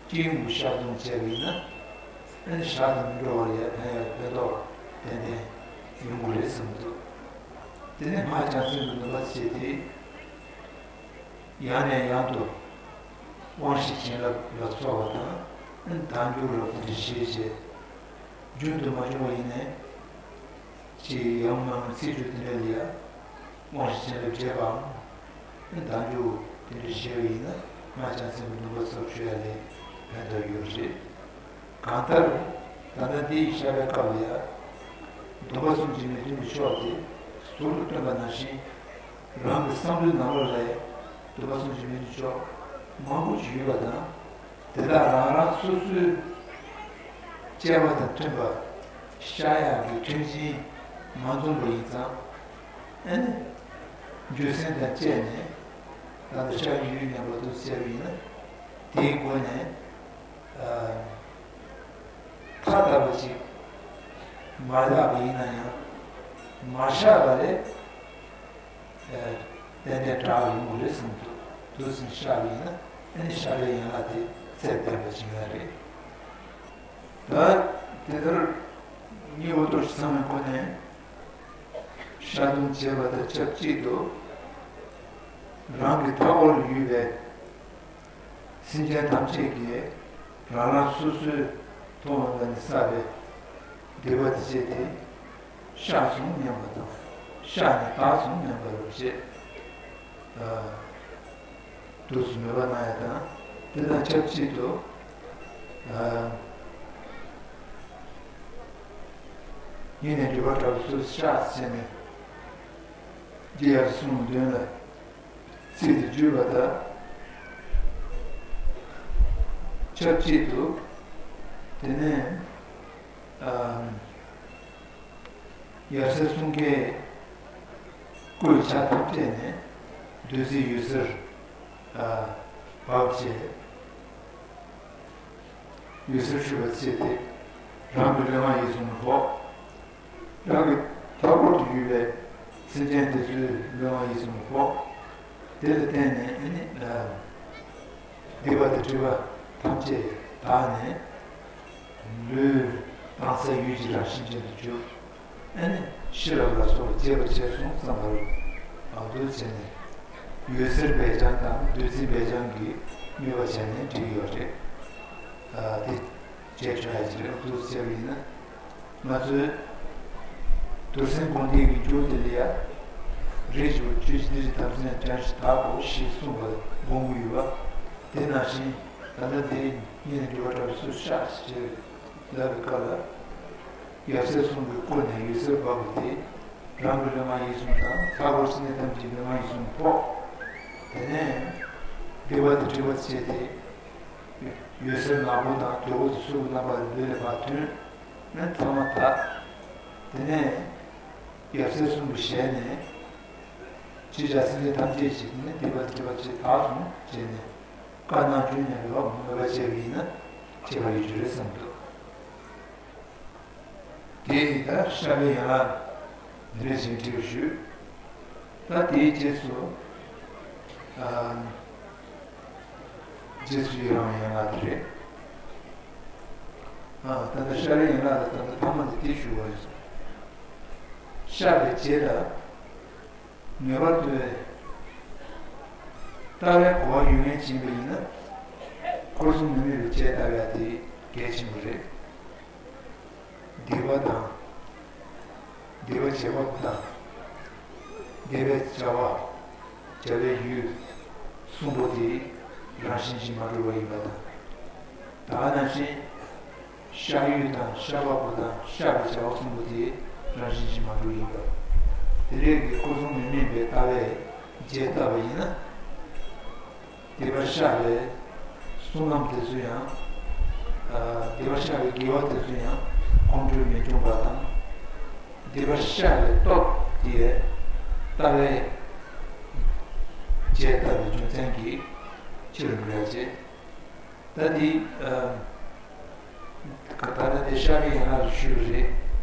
སྤྱི་ཡོངས་ཀྱི་བཤགས་སྡོམ་བྱས་པ་ཡིན་ན། ཨ་ནི་ཞག་དང་མི་འགྲོ་བར་ཡང་ཕན་ཡང་ཕན་ཐོགས་ཏན་ཏན་ཡོང་གི་རེད་བསམ་གྱི་འདུག་དེ་ནས་སྔགས་བྱང་སེམས་ཀྱི་སྡོམ་པ་བཅས་ཏེ། ཡང་ནས་ཡང་དུ་དབང་བཞི་བྱིན་རླབས་ལ་སོགས་པ་དང་། ཨ་ནི་བདག་འཇུག་རབ་ཏུ་བཞེས་བྱས། རྒྱུན་དུ་མ་བྱུང་བ་ཡིན་ནའི། ཅེས་ཡང་མང་ཚིག་བརྗོད་དེ་འདྲ་ལ་ཡང་དབང་བཞི་བྱིན་རླབས་བྱས་པའམ། བདག་འཇུག་དེ་འདྲ་བྱས་པ་ཡིན་ན་སྔགས་བྱང་སེམས་ཀྱི་སྡོམ་པ་ཚབ་ཞུ་ཡ་ལས་ཕན་ཐོགས་ཡོད་རེད། གང་ལྟར། ད་ལྟ་འདི་ཡི་བཤགས་པའི་སྐབས་ལ་ཡང་། སྡོམ་པ་གསུམ་གྱི་མི་མཐུན་པའི་ཕྱོགས་དེ་ཟུར་དུ་སྟོན་པ་ནང་བཞིན། རང་གི་བསམ་བློའི་ནང་ལོགས་ལ་ཡང་སྡོམ་པ་གསུམ་གྱི་མི་མཐུན་ཕྱོགས་མང་པོ་ཞིག་ཡོད་པ་དང་། དེ་དག་རང་རང་སོ་སོའི་དཔྱད་པ་དང་མཐུན་པ་བཤགས་ཡག་གི་མཐུན་རྐྱེན་མ་འཛོམས་པ་ཡིན་ཙང་། ཨ་ནི་རྒྱུ་མཚན་དང་བཅས་ནས་ད་ལྟ་ཕྱག་རྒྱ་ཡོད་སྙམ་པ་འདུག་ཟེར་བ་ཡིན་ན། དེའི་སྒོ་ནས་ཨ་ཐག་ལྟ་བུ་ཅིག་མ་བཞག་པ་ཡིན་ན་ཡང་། མ་བཤགས་པ་ལས་ཨ་ཏན་ཏན་དྲག་པ་ཡོང་གི་རེད་བསམ་འདུག་དུས་ཙམ་བཤགས་པ་ཡིན་ན་ཨ་ནི་བཤགས་པའི་ཡན་ལག་དེ་ཚད་ལྡན་པ་ཅིག་ཡོད་རེད། ད་དེ་ལྟར་ཉེ་བར་དུ་ཚང་མའི་སྒོ་ནས་བཤགས་སྡོམ་བྱས་པ་དང་ཆབས་ཅིག་ཏུ། རང་གི་མཐའ་འཁོར་ལ་ཡོད་པའི་སེམས་ཅན་ཐམས་ཅད་ཀྱིས་རང་རང་སོ་སོའི་མཐོང་བ་ལ་ནི་བསགས་པའི་སྡིག་པ་དེ་བྱས་ཏེ། བཤགས་སོང་སྙམ་པ་དང་། བཤགས་ནས་དག་སོང་སྙམ་པ་རུ་བྱེད། ཨ་དུས་སུ་མོས་པ་གནང་ཡ་དང་། དེ་དང་ཆབས་ཅིག་ཏུ། ཨ་ཉིད་ནས་སྒྲིབ་པ་དྲག་པོ་སོ་སོར་བཤགས་ཟེར་ནས། རྗེ་ཡབ་སྲས་གསུམ་མདུན་ལ་ཚིག་དེ་བརྗོད་པ་དང་ཆབས་ཅིག་ཏུ། དེ་ནས་ཨ་ཡབ་སྲས་གསུམ་ཀའི་སྐུའི་ཕྱག་ཐམས་ཅད་ནས་བདུད་རྩི་འོད་ཟེར་ཨ་བབས་བྱས། འོད་ཟེར་འཕྲོས་པ་བྱས་ཏེ། རང་གི་ལུས་ངག་ཡིད་གསུམ་ལ་ཕོག་རང་གི་མཐའ་འཁོར་དུ་ཡོད་པའི་སེམས་ཅན་དེ་ཚོའི་ལུས་ངག་ཡིད་གསུམ་ལ་ཕོག་དེ་ལ་བརྟེན་ནས་ཨ་ནི་སྡིག་པ་དང་སྒྲིབ་པ་ཐམས་ཅད་དག་ནས། ལུས་དྭངས་གསལ་འོད་ཀྱི་རང་བཞིན་ཅན་དུ་གྱུར། ཨ་ནི་ཤེས་རབ་ལ་སོགས་པ་རྒྱས་པར་བྱས་སོང་བསམ་པར་འདུག་བྱས་ནས། འོད་ཟེར་སྦས་བྱང་དང་བདུད་རྩི་སྦས་བྱང་གི་དམིགས་པ་བྱས་ནས་འབྲི་གི་ཡོད་རེད། ཨ་དེ་བྱས་ཆོག་ཡ་ཅིག་རེད། འདུག་བྱས་པ་ཡིན་ན། ང་ཚོའི་རྡོར་སེམས་སྒོམ་བཟླས་ཀྱི་མཇུག་དེ་ལ་ཡ། རེ་ཞིག་ཆོས་ཀྱི་འདི་ཞིག་དམ་ཚིག་ཡང་བྱང་ཞིང་དག་གོ་ཞེས་གསུངས་པ་དགོངས་ཀྱི་ཡོད་པ། དེ་ནང་བཞིན་ད་ལྟ་འདི་སྙན་དུ་འགྲོ་བ་གྲགས་པའི་སུ་ཤ་ཞེས་ལབ་པའི་སྐབས་ལ། ཡབ་སྲས་གསུམ་གྱིས་བསྐོར་ནས་འོད་ཟེར་འབར་བ་དེ་རང་གི་ལུས་ངག་ཡིད་གསུམ་དང་། ལྷག་པར་ཕྱི་ནས་ཐམས་ཅད་ལུས་ངག་ཡིད་གསུམ་ཕོག་དེ་ནས་སྡིག་པ་དང་སྒྲིབ་པ་བཅས་ཏེ། འོད་ཟེར་ནག་པོ་དང་དོད་པོ་དེ་གཟུགས་ཀྱི་རྣམ་པ་ལ་ལུས་ལས་ཕར་ཐོན་ནས་ཚང་མ་དག་དེ་ནས་ཡབ་སྲས་གསུམ་གྱི་ཞལ་ནས། ཅི་བྱ་སེམས་ཅན་ཐམས་ཅད་ཀྱི་ནི་སྡིག་པ་དང་སྒྲིབ་པ་བཅས་དག་སོང་བྱས་ནས་བཀའ་གནང་བྱོན་ནས་ལོག་མོས་པ་བྱས་པ་ཡིན་ན་ཁྱད་པར་ཡོད་རྒྱུ་རེད་བསམ་འདུག་དེ་ཡིས་ད་ཤ་བའི་ཡན་ལག་འདི་འདྲ་ཞིག་བྲིས་པ་ཞུས། ད་དེའི་རྗེས་སུ་ཨ་རྗེས་སུ་ཡི་རང་བའི་ཡན་ལག་དེ་རེད། ཨ་ད་ལྟ་ཤ་བའི་ཡན་ལག་ལ་ད་ལྟ་ཐ་མ་འདི་དེ་ཞུ་བ་ཡིན། ཤ་བའི་རྗེས་ལ། ངེས་པར་དུ་ལྟ་བའི་གོ་བ་ཡོད་མཁན་ཅིག་ཡིན་པ་ཡིན་ན། འཁོར་གསུམ་མི་དམིགས་པའི་རྗེས་ལྟ་བ་དེ་གལ་ཆེན་པོ་རེད། སྡིག་པ་དང་། སྡིག་པ་བྱེད་པ་དང་། སྡིག་པའི་བྱ་བ། བྱ་བའི་ཡུལ། གསུམ་པོ་དེ་རང་བཞིན་གྱིས་མ་གྲུབ་པ་ཡིན་པ་དང་། ད་ག་ནང་བཞིན། ཤ་ཡུལ་དང་ཤ་བ་པོ་དང་ཤ་བའི་བྱ་བ་གསུམ་པོ་དེ་རང་བཞིན་གྱིས་མ་གྲུབ་ཡིན་པ། དེ་འདྲའི་གི་འཁོར་གསུམ་མི་དམིགས་པའི་ལྟ་བས་རྗེས་བལྟས་པ་ཡིན་ན། སྡིག་པ་བཤགས་པའི་བསོད་ནམས་དེ་ཚོ་ཡང་། ཨ་སྡིག་པ་བཤགས་པའི་དགེ་བ་དེ་ཚོ་ཡང་ཁོང་ཁྲོས་མི་འབྱུང་བ་དང་། སྡིག་པ་བཤགས་པའི་སྟོབས་དེ་ལྟ་བས་རྗེས་བལྟས་པའི་རྒྱུ་མཚན་གྱིས་ཕྱི་རུ་འགྲོ་ཡ་བྱེད། ད་འདི། ཨ། ད་ལྟ་འདི་ཤ་བའི་ཡན་ལག་ཞུས་པ་རེད།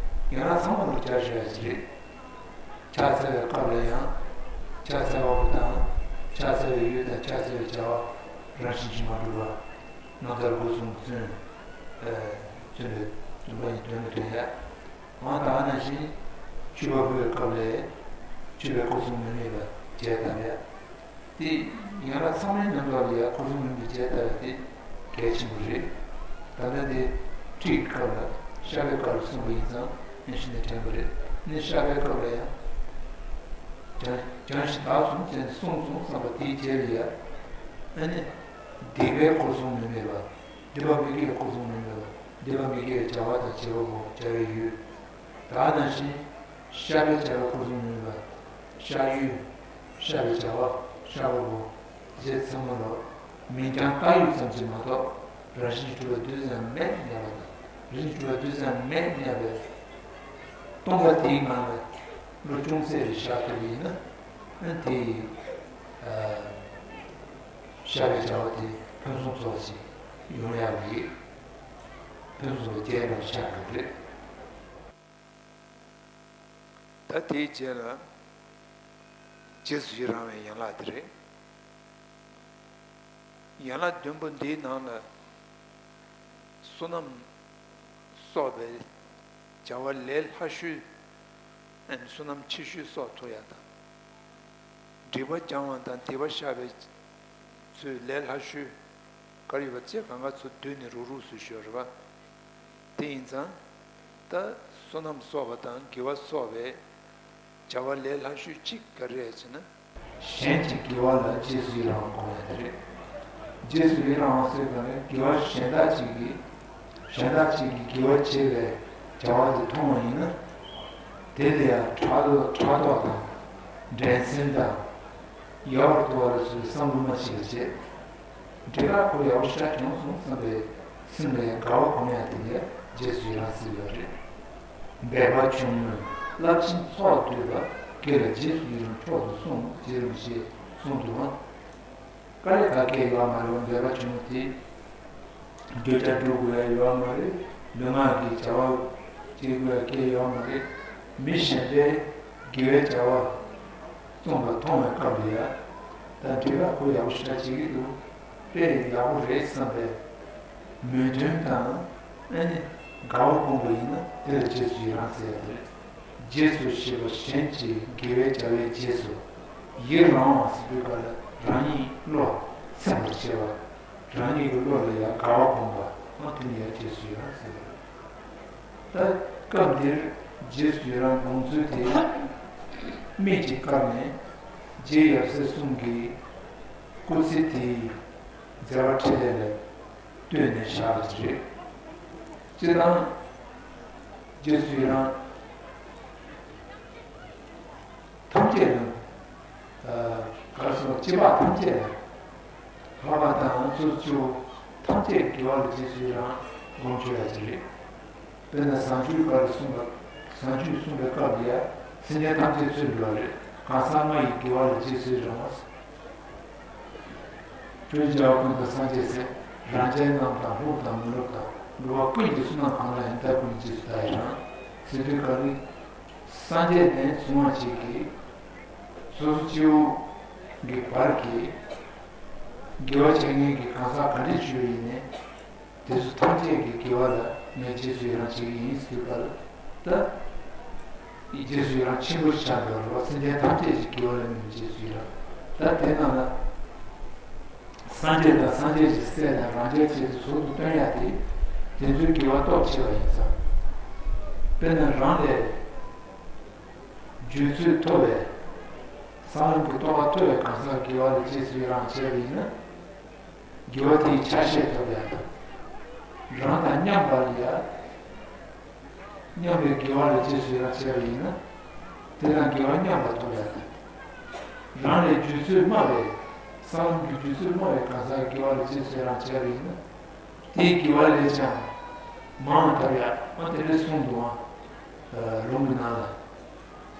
ཡན་ལག་ཚང་མ་ལ་སྦྱར་བཞག་ཡ་ཅིག་རེད། ཕྱག་འཚལ་བའི་སྐབས་ལ་ཡང་། ཕྱག་འཚལ་བ་པོ་དང་། ཕྱག་འཚལ་བའི་ཡུལ་དང་ཕྱག་འཚལ་བའི་བྱ་བ་རང་བཞིན་གྱིས་མ་གྲུབ་པ། རྣམ་ཐར་སྒོ་གསུམ་གྱི་བཙུན། ཨ། བཙུན་པའི་བཙུན་པ་ཡི་དོན་ལ་དྲན་ཡ། འོ་ད་ག་ནང་བཞིན་མཆོད་པ་ཕུལ་བའི་སྐབས་ལ་མཆོད་པའི་འཁོར་གསུམ་མི་དམིགས་པ་རྗེས་བལྟས་ཡ། དེ་ཡན་ལག་ཚང་མའི་ནང་དུ་ལ་ཡ་འཁོར་གསུམ་མི་དམིགས་པ་རྗེས་བལྟས་ཡ་དེ་གལ་ཆེན་པོ་རེད། ད་ལྟ་དེ་ཁྲིད་ཀྱི་སྐབས་ལ་ཤ་བའི་སྐབས་ལ་གསུངས་པ་ཡིན་ཙང་ནི་གཞི་ནས་དྲན་པ་རེད། ནི་ཤ་བའི་སྐབས་ལ་ཡང་། བྱང་བྱང་ཞིང་དག་སོང་ཅན་གསུངས་སོང་བསམ་པ་དེའི་རྗེས་ལ་ཡ། ཨ་ནི། སྡིག་པའི་འཁོར་གསུམ་མི་དམིགས་པ། སྡིག་པ་མི་དགེ་བའི་འཁོར་གསུམ་མི་དམིགས་པ། སྡིག་པ་མི་དགེ་བའི་བྱ་བ་དང་བྱེད་པ་པོ་བྱ་བའི་ཡུལ། ད་ག་ནང་བཞིན། བཤགས་པའི་བྱ་བའི་འཁོར་གསུམ་མི་དམིགས་པ། བཤགས་ཡུལ། བཤགས་པའི་བྱ་བ། བཤགས་པ་པོ། རྗེས་ཚང་མ་ལ། མིང་རྐྱང་བཏགས་ཡུལ་ཙམ་གྱིས་མ་གཏོགས་རང་བཞིན་གྱིས་གྲུབ་པ་རྡུལ་ཙམ་མེད་སྙམ་པ་དང་། རང་བཞིན་གྱིས་གྲུབ་པ་རྡུལ་ཙམ་མེད་སྙམ་པའི་སྟོང་པ་དེའི་ངང་ལ་བློ་ཅུང་ཟད་རེ་བཞག་ཐུབ་པ་ཡིན་ན། ཨ་དེ་ཡི། ཨ། བཤགས་པའི་བྱ་བ་དེ་ཕུན་སུམ་ཚོགས་པ་ཞིག་ཡོང་ཡག་གི་ཕུན་སུམ་ཚོགས་པའི་རྒྱན་རང་ཆགས་འགྲོ་གི་རེད། ད་དེའི་རྗེས་ལ་རྗེས་སུ་ཡི་རང་བའི་ཡན་ལག་དེ་རེད། ཡན་ལག་བདུན་པོ་འདིའི་ནང་ལ་བསོད་ནམས་གསོག་པའི་བྱ་བ་ལས་སླ་ཤོས། ཨ་ནི་བསོད་ནམས་ཆེ་ཤོས་གསོག་ཐུབ་ཡག་དང་། སྒྲིབ་པ་སྦྱང་བ་དང་སྡིག་པ་བཤགས་པའི་ཚུལ་ལས་སླ་ཤོས་ག་རེ་ཡོད་པ་བཅས་གང་ག་ཚོ་བསྡུས་ནས་རུག་རུག་སུ་ཞོར་བ། དེ་ཡིན་ཙང་། ད་བསོད་ནམས་གསོག་པ་དང་དགེ་བ་གསོག་པའི་བྱ་བ་ལས་སླ་ཤོས་གཅིག་ག་རེ་རེད་ཟེར་ན། གཞན་གྱི་དགེ་བ་ལ་རྗེས་སུ་ཡི་རང་བ་སྒོམ་ཡ་དེ་རེད། རྗེས་སུ་ཡི་རང་བ་ཟེར་བ་ནི་དགེ་བ་གཞན་དག་ཅིག་གིས། གཞན་དག་ཅིག་གིས་དགེ་བ་བྱས་པའི་བྱ་བ་དེ་མཐོང་བ་ཡིན་ན། དེ་ལ་ཡང་ཕྲག་དོག་ཕྲག་དོག་དང་། འགྲན་སེམས་དང་། ཡལ་བར་དོར་བ་ལ་སོགས་པའི་བསམ་བློ་མ་མཆིས་པ་བྱས། འདི་ལ་ཁོ་ཡག་པོ་ཞེ་དྲག་བྱུང་སོང་བསམ་པའི་སེམས་ལ་ཡང་དགའ་བ་སྒོམ་ཡ་དེ་ལ་རྗེས་སུ་ཡི་རང་ཟེར་བ་རེད། འབད་པ་ཆུང་ངུས་རླབས་ཆེན་ཚོགས་བསྡུས་པ། དགེ་ལ་རྗེས་སུ་ཡི་རང་མཆོག་ཏུ་གསུངས། ཅེས་རིན་པོ་ཆེས་གསུངས་འདུག་ཨང་། དཀའ་ལས་ཁག་གི་ཡོད་མ་རེད། འབད་པ་ཆུང་ངུ་དེ། བརྗོད་བྱ་སྒྲུབ་དགོས་ཡ་ཡོད་མ་རེད། ལུས་ངག་གི་བྱ་བ་བྱེད་དགོས་ཡ་གང་ཡང་ཡོད་མ་རེད། མི་གཞན་པའི་དགེ་བའི་བྱ་བ་གསུངས་པ་མཐོང་བའི་སྐབས་ལ་ཡ། ད་འདི་ལ་ཁོ་ཡག་པོ་ཞེ་དྲག་བྱེད་ཀྱི་འདུག་དཔེ་ཡག་པོ་རེད་བསམ་པའི་མོས་མཐུན་དང་། ཨ་ནི་དགའ་བ་སྒོམ་པ་ཡིན་ན་དེ་ལ་རྗེས་སུ་ཡི་རང་ཟེར་ཡ་དེ་རེད། རྗེས་སུ་ཞེས་པ་གཞན་གྱི་དགེ་བའི་བྱ་བའི་རྗེས་སུ། ཡི་རང་བ་ཟེར་དུས་ག་ལ་རང་ཉིད་བློ་ཚིམ་པར་བྱེད་པ། རང་ཉིད་ཀྱི་བློ་ལ་ཡང་དགའ་བ་སྒོམ་པ། ཨ་དེ་ལ་ཡང་རྗེས་སུ་ཡི་རང་ཟེར་བ་རེད། ད་སྐབས་འདིར་རྗེས་སུ་ཡི་རང་དགོངས་ཚུལ་དེ། མིག་ཅིག་བཀར་ནས་རྗེ་ཡབ་སྲས་གསུམ་གྱི་སྐུ་ཚེ་དེའི་མཛད་པ་འཕྲིན་ལས་ལ་ལྟོས་ནས་བཞག་པ་ཅིག་རེད། སྤྱིར་བཏང་རྗེ་བཙུན་རང་ཐམས་ཅད་ལ། ག་རེ་ཟེར་བ། སྐྱེ་བ་ཐམས་ཅད་ལ། འཕགས་པ་དང་སོ་སོ་སྐྱེ་བོ་ཐམས་ཅད་དགེ་བ་ལ་རྗེས་སུ་ཡི་རང་སྒོམ་ཆོག་ཡ་ཅིག་རེད། དཔེར་ན་བཟང་སྤྱོད་ཀ་ལ་གསུངས་པ། བཟང་སྤྱོད་གསུངས་པའི་སྐབས་ལ་ཡ། སེམས་ཅན་ཐམས་ཅད་ཚུར་འགྲོ་བ་རེད། གང་ཟག་ལྔ་ཡི་དགེ་བ་ལ་རྗེས་སུ་ཡི་རང་བ། སྤྲོས་བྲལ་ཀུན་བཏུལ་སངས་རྒྱས་སྲས། རང་ཅན་རྣམས་དང་ལྷུང་དང་མི་སློབ་དང་། འགྲོ་བ་ཀུན་གྱི་བསོད་ནམས་གང་ལགས་ཡང་། དེ་དག་ཀུན་གྱི་རྗེས་སུ་བདག་ཡི་རང་། ཟེར་དུས་ག་རེ། སངས་རྒྱས་ནས་བྱུང་བ་ཅིག་གིས་སོ་སོ་སྐྱེ་བོ་གི་བར་གྱི་དགེ་བ་བྱེད་མཁན་གྱི་གང་ཟག་ག་འདྲས་བྱུང་བ་ཡིན་ནའི། དེ་ཚོ་ཐམས་ཅད་ཀྱི་དགེ་བ་ལ་ངས་རྗེས་སུ་ཡི་རང་བྱེད་ཀྱི་ཡིན་ཟེར་བ་ལ། ད་རྗེས་སུ་ཡི་རང་ཆེན་པོ་ཆགས་འགྲོ་རེད་བ། སེམས་ཅན་ཐམས་ཅད་ཀྱི་དགེ་བ་ལ་ངས་རྗེས་སུ་ཡི་རང་། ད་དེ་རྣམས་ལ། སངས་རྒྱས་དང་སངས་རྒྱས་ཀྱི་སྲས་དང་རང་རྒྱལ་ཆེད་དུ་ཟུར་དུ་སྟོན་ཡ་དེ། དེ་ཚོའི་དགེ་བ་སྟོབས་ཆེ་བ་ཡིན་ཙང་། དཔེར་ན་རང་ལས་རྒྱུད་ཚོད་མཐོ་བའི། ས་ལམ་གྱི་རྟོགས་པ་མཐོ་བའི་གང་ཟག་དགེ་བ་ལ་རྗེས་སུ་ཡི་རང་བྱས་པ་ཡིན་ན། དགེ་བ་དེའི་ཆ་ཤས་ཐོབ་ཡ་དང་། རང་དང་མཉམ་པ་ལ་ཡ། མཉམ་པའི་དགེ་བ་ལ་རྗེས་སུ་ཡི་རང་བྱས་པ་ཡིན་ན། དེ་དང་དགེ་བ་མཉམ་པ་ཐོབ་ཡ་དང་། རང་ལས་རྒྱུད་ཚོད་དམའ་བའི། ས་ལམ་གྱི་རྒྱུད་ཚོད་དམའ་བའི་གང་ཟག་དགེ་བ་ལ་རྗེས་སུ་ཡི་རང་བྱས་པ་ཡིན་ན། དེའི་དགེ་བ་ལས་ཀྱང་མང་ཐོབ་ཡ། ཨ། དེ་འདྲ་གསུངས་འདུག་ཨ། ལུང་གི་ནང་ལ།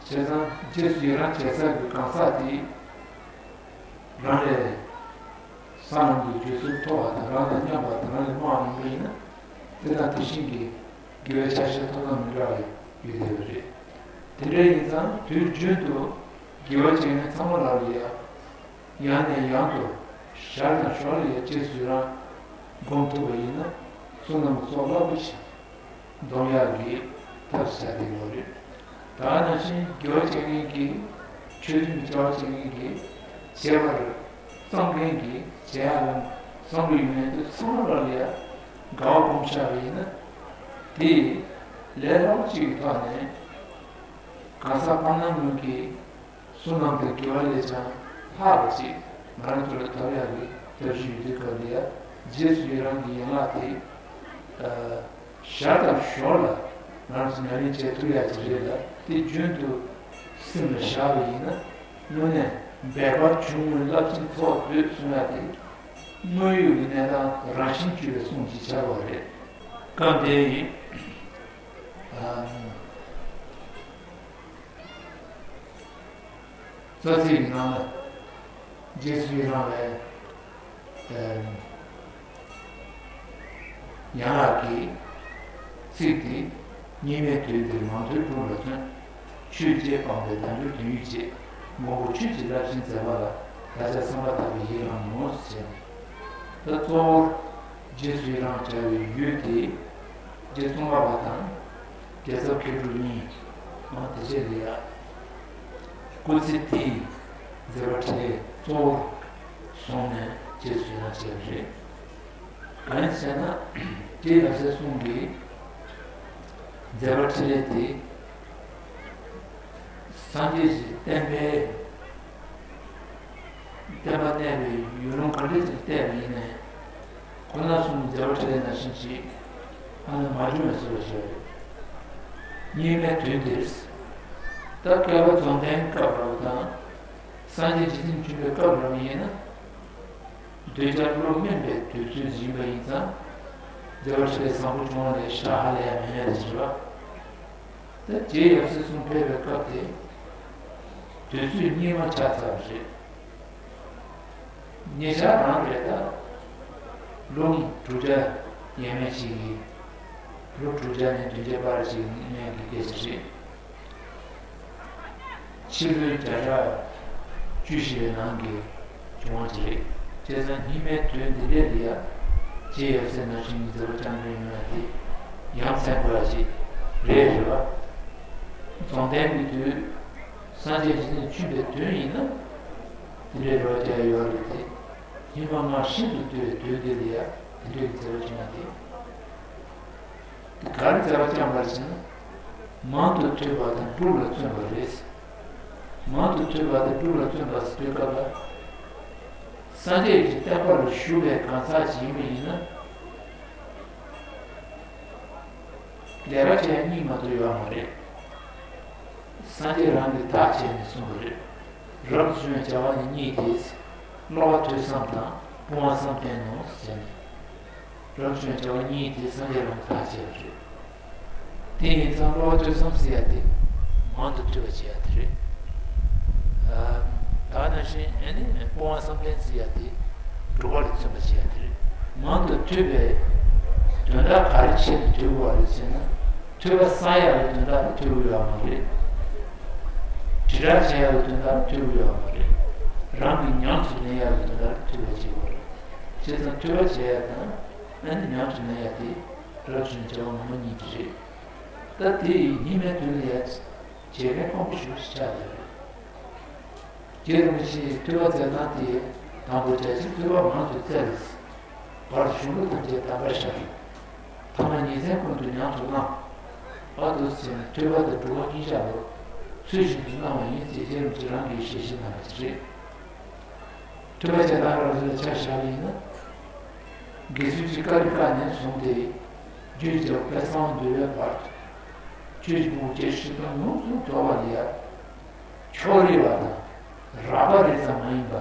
བྱས་ཙང་རྗེས་སུ་ཡི་རང་བྱེད་ས་གི་གང་ཟག་དེ་རང་ལས། ས་ལམ་གྱི་རྒྱུད་ཚོད་མཐོ་བ་དང་། རང་དང་མཉམ་པ་དང་། རང་ལས་དམའ་བ་ཡིན་པ་ཡིན་ན། དེ་དང་དེ་བཞིན་གྱི་དགེ་བའི་ཆ་ཤས་ཐོབ་ཐང་མི་འདྲ་བ་ཡོད་བསྡད་པ་རེད། དེ་འདྲ་ཡིན་ཙང་དུས་རྒྱུན་དུ་དགེ་བ་བྱེད་མཁན་ཚང་མ་ལ་ལ་ཡ། ཡང་ནས་ཡང་དུ་ཞར་དང་ཞོར་ལ་ཡ་རྗེས་སུ་ཡི་རང་སྒོམ་ཐུབ་པ་ཡིན་ན། བསོད་ནམས་ཀྱི་ཚོགས་རླབས་པོ་ཆེ། འདོམས་ཡག་གི་ཐབས་བྱ་དེ་ཡོད་རེད། ད་ནང་བཞིན་དགེ་བ་བྱེད་མཁན་གྱིས། ཆོས་མཐུན་གྱི་བྱ་བ་བྱེད་མཁན་གྱིས། བྱེད་པར་བརྩོན་མཁན་གྱིས་བྱེད་ཡག་ལ་བསམ་བློ་ཡོད་མཁན་དེ་ཚང་མ་ལ་ཡ་དགའ་བ་སྒོམ་བྱ་བ་ཡིན་ན། དེ་ལས་སླ་པོ་གཅིག་གི་ཐོག་ནས་གང་ཟག་སྤང་བླང་ངོས་ཀྱི་བསོད་ནམས་དང་དགེ་བ་ལས་ཀྱང་ལྷག་པ་ཅིག་ང་རང་ཚོ་ལ་ཐོབ་ཡག་གི་ཐབས་ཤེས་ཡོད་དུས་སྐབས་འདི་ཡ། རྗེས་སུ་ཡི་རང་གི་ཡན་ལག་དེ། ཨ། ཞར་དང་ཞོར་ལ་ང་རང་ཚོ་ཉམས་ལེན་བྱེད་ཐུབ་ཡག་ཅིག་རེད་ལ། དེ་རྒྱུན་དུ་སེམས་ལ་བཞག་པ་ཡིན་ན། དངོས་གནས་འབད་པ་ཆུང་ངུས་རླབས་ཆེན་ཚོགས་འདོད་གསུང་ཡག་དེ། དངོས་ཡོད་ཀྱི་གནས་སྟངས་རང་བཞིན་གྱིས་པའི་གསུང་ཅིག་ཆགས་པ་རེད། སྐབས་འདི་ཡི། ཨ། རྩ་ཚིག་གི་ནང་ལ་རྗེས་སུ་ཡི་རང་བའི་ཡན་ལག་གི་ཚིག་དེ། གཉིས་མེད་དོན་འདིར་མང་ཐོས་བསྒོམ་པས་མཚོན། ཆོས་བཅས་སྤངས་པས་དལ་འབྱོར་དོན་ཡོད་ཅེས། མགོན་པོ་ཆོས་ཀྱི་རླབས་ཆེན་མཛད་པ་ལ། བདག་ཅག་བསམ་པ་ཐག་པས་ཡི་རང་ངོ་། ཞེས་ནས། ད་གཙོ་བོར་རྗེས་སུ་ཡི་རང་བྱ་བའི་ཡུལ་དེ། རྗེ་ཙོང་ཁ་པ་དང་རྒྱལ་ཚབ་མཁས་གྲུབ་གཉིས། ཨ། དེ་རྗེས་ལ་ཡ་སྐུ་ཚེ་དེའི་མཛད་པ་འཕྲིན་ལས་གཙོ་བོར་བཟུང་ནས་རྗེས་སུ་ཡི་རང་བྱས་པ་རེད། གང་ཡིན་ཟེར་ན། རྗེ་ཡབ་སྲས་གསུམ་གྱི་མཛད་པ་འཕྲིན་ལས་དེ། སངས་རྒྱས་ཀྱི་བསྟན་པའི་བསྟན་པ་གནས་པའི་ཡུལ་ལུང་ག་འདྲ་ཅིག་བལྟས་པ་ཡིན་ནའི། ཁོ་ན་གསུམ་མཛད་པ་འཕྲིན་ལས་ནང་བཞིན་ཅིག་ཨ་ནི་མ་བྱུང་བའི་བཟོ་ལ་བཞག་ཡོད། གཉིས་མེད་དོན་འདིར། ད་བསྐལ་པ་རྫོགས་ལྡན་སྐབས་རབ་དང་། སངས་རྒྱས་རྗེས་བཙུན་བྱོན་པའི་སྐབས་རབ་ཡིན་ན། འདོད་ཆགས་བློ་དམན་པའི་དུས་ཚོད་ཡིན་པ་ཡིན་ཙང་། མཛད་པ་འཕྲིན་ལས་བཟང་པོ་བྱུང་བ་ལས་ཤ་ཧ་ལས་ཡ་མེད་མེད་རེད་བ། ད་རྗེ་ཡབ་སྲས་གསུམ་ཕེབས་པའི་སྐབས་དེ། དུས་ཚོད་སྙིགས་མ་ཆགས་ཚར་བ་རེད། ཉེ་ཆར་རང་རེད་ད། ལོ་དྲུག་བརྒྱ་ཡས་མས་ཅིག་གི། ལོ་དྲུག་བརྒྱ་ནས་བདུན་བརྒྱ་བར་ཅིག་སྔོན་གྱི་སྐད་ཆ་རེད། ཕྱི་ལོའི་བརྒྱ་ཕྲག་བཅུ་བཞི་པའི་ནང་གི་བྱུང་བ་ཅིག་རེད། བྱས་ཙང་སྙིགས་མའི་དུས་འདི་འདྲ་ལ་ཡ། རྗེ་ཡབ་སྲས་ནང་བཞིན་གྱི་མཛད་པ་བསྐྱངས་དོན་ཡོད་ན་དེ་ཡ་མཚན་དགོས་ཡ་ཅིག་རེད། རེད་བ། རྫོགས་ལྡན་གྱི་དུས། སངས་རྒྱས་རྗེ་བཙུན་བྱོན་པའི་དུས་ཡིན་ན། དེ་འདྲའི་རེ་བ་རྒྱག་ཡ་ཡོད་རེད་དེ། སྙིགས་མ་ལྔ་ཤིན་ཏུ་བསྡུས་པའི་དུས་འདི་ལ་ཡ། དེ་འདྲའི་མཛད་པ་བྱུང་བ་དེ། དེ་ག་རེ་མཛད་པ་བསྐྱངས་པ་རེད་ཟེར་ན། མང་དུ་ཐོས་པ་དང་སྒྲུབ་ལ་བརྩོན་པ་རེད། མང་དུ་ཐོས་པ་དེ་སྒྲུབ་ལ་བརྩོན་པ་ཟེར་དུས་སྐབས་ལ། སངས་རྒྱས་ཀྱི་བསྟན་པ་ལ་ཞུགས་པའི་གང་ཟག་ཅིག་ཡིན་པ་ཡིན་ན། ལས་ཀ་བྱེད་ཡ་གཉིས་མ་གཏོགས་ཡོད་མ་རེད། སངས་རྒྱས་རང་གིས་ཐག་བཅད་ནས་གསུངས་པ་རེད། རབ་ཏུ་བྱུང་བའི་བྱ་བ་ནི་གཉིས་ཏེ། སློབ་པ་ཐོས་བསམ་དང་སྤོང་བ་བསམ་གཏན་ནོ་ཟེར་ནས། རབ་བྱུང་བྱ་བ་གཉིས་དེ་སངས་རྒྱས་རང་གིས་ཐག་བཅད་པ་རེད། དེ་ཡིན་ཙང་སློབ་པ་ཐོས་བསམ་ཟེར་ཡ་དེ་མང་དུ་ཐོས་པ་བྱེད་ཡ་དེ་རེད། ད་ག་ནང་བཞིན་ཨ་ནི་སྤོང་བ་བསམ་གཏན་ཟེར་ཡ་དེ་སྒྲུབ་པ་ལ་བརྩོན་པ་བྱེད་ཡ་དེ་རེད། མང་དུ་ཐོས་པའི་དོན་དག་ག་རེ་ཆེད་དུ་ཐོས་དགོས་པ་རེད་ཟེར་ན། ཐོས་པ་བསགས་ཡག་གི་དོན་དག་ལ་ཐོས་དགོས་ཡོད་མ་རེད། དྲིལ་བསྒྲགས་བྱེད་ཡག་གི་དོན་དག་ལ་ཐོས་དགོས་ཡོད་མ་རེད། རང་གི་ཉམས་སུ་ལེན་ཡག་གི་དོན་དག་ལ་ཐོས་པ་བྱེད་དགོས་རེད། བྱས་ཙང་ཐོས་པ་བྱེད་ཡག་དང་། ཨ་ནི་ཉམས་སུ་ལེན་ཡ་དེ་རབ་བྱུང་བྱ་བ་ངོ་མ་གཉིས་དེ་རེད། ད་དེ་ཡི་གཉིས་མེད་དོན་ལ་ཡ་བྱེད་མཁན་ཕངས་པོ་ཞེ་པོ་ཞིག་ཆགས་བསྡད་རེད། རྗེ་རིན་པོ་ཆེས་ཐོས་པ་མཛད་སྟངས་དེ་དང་པོ་རྒྱ་ཆེར་ཐོས་པ་མང་དུ་བཙལ། བར་གཞུང་ལུགས་ཐམས་ཅད་གདམས་པར་ཤར། ཐ་མ་ཉིན་མཚན་ཀུན་ཏུ་ཉམས་སུ་བླངས། བར་དུ་ཟིན་ཐོས་པ་དང་སྒྲུབ་པ་གཉིས་ཆར་ལོ། ཚུལ་བཞིན་དུ་གནང་བ་ཡིན་ཞེས་རྗེ་རིན་པོ་ཆེ་རང་གིས་ཞལ་བཞེས་གནང་བ་ཞིག་རེད། ཐོས་པ་བྱེད་སྟངས་རང་བཞིན་ལ་ཆ་བཞག་པ་ཡིན་ན། དགེ་ཚུལ་གྱི་ཀ་རི་ཀ་ནས་བཟུང་སྟེ། རྒྱུད་རྒྱལ་བའི་གསང་བ་འདུལ་བའི་བར་དུ། ཆོས་ཀྱི་ཕུང་པོ་བརྒྱད་ཅུ་དང་ཡོངས་སུ་རྫོགས་པ་ལ་ཡ། ཕྱོགས་རིས་པ་དང་རགས་པ་རེ་ཙམ་མ་ཡིན་པ།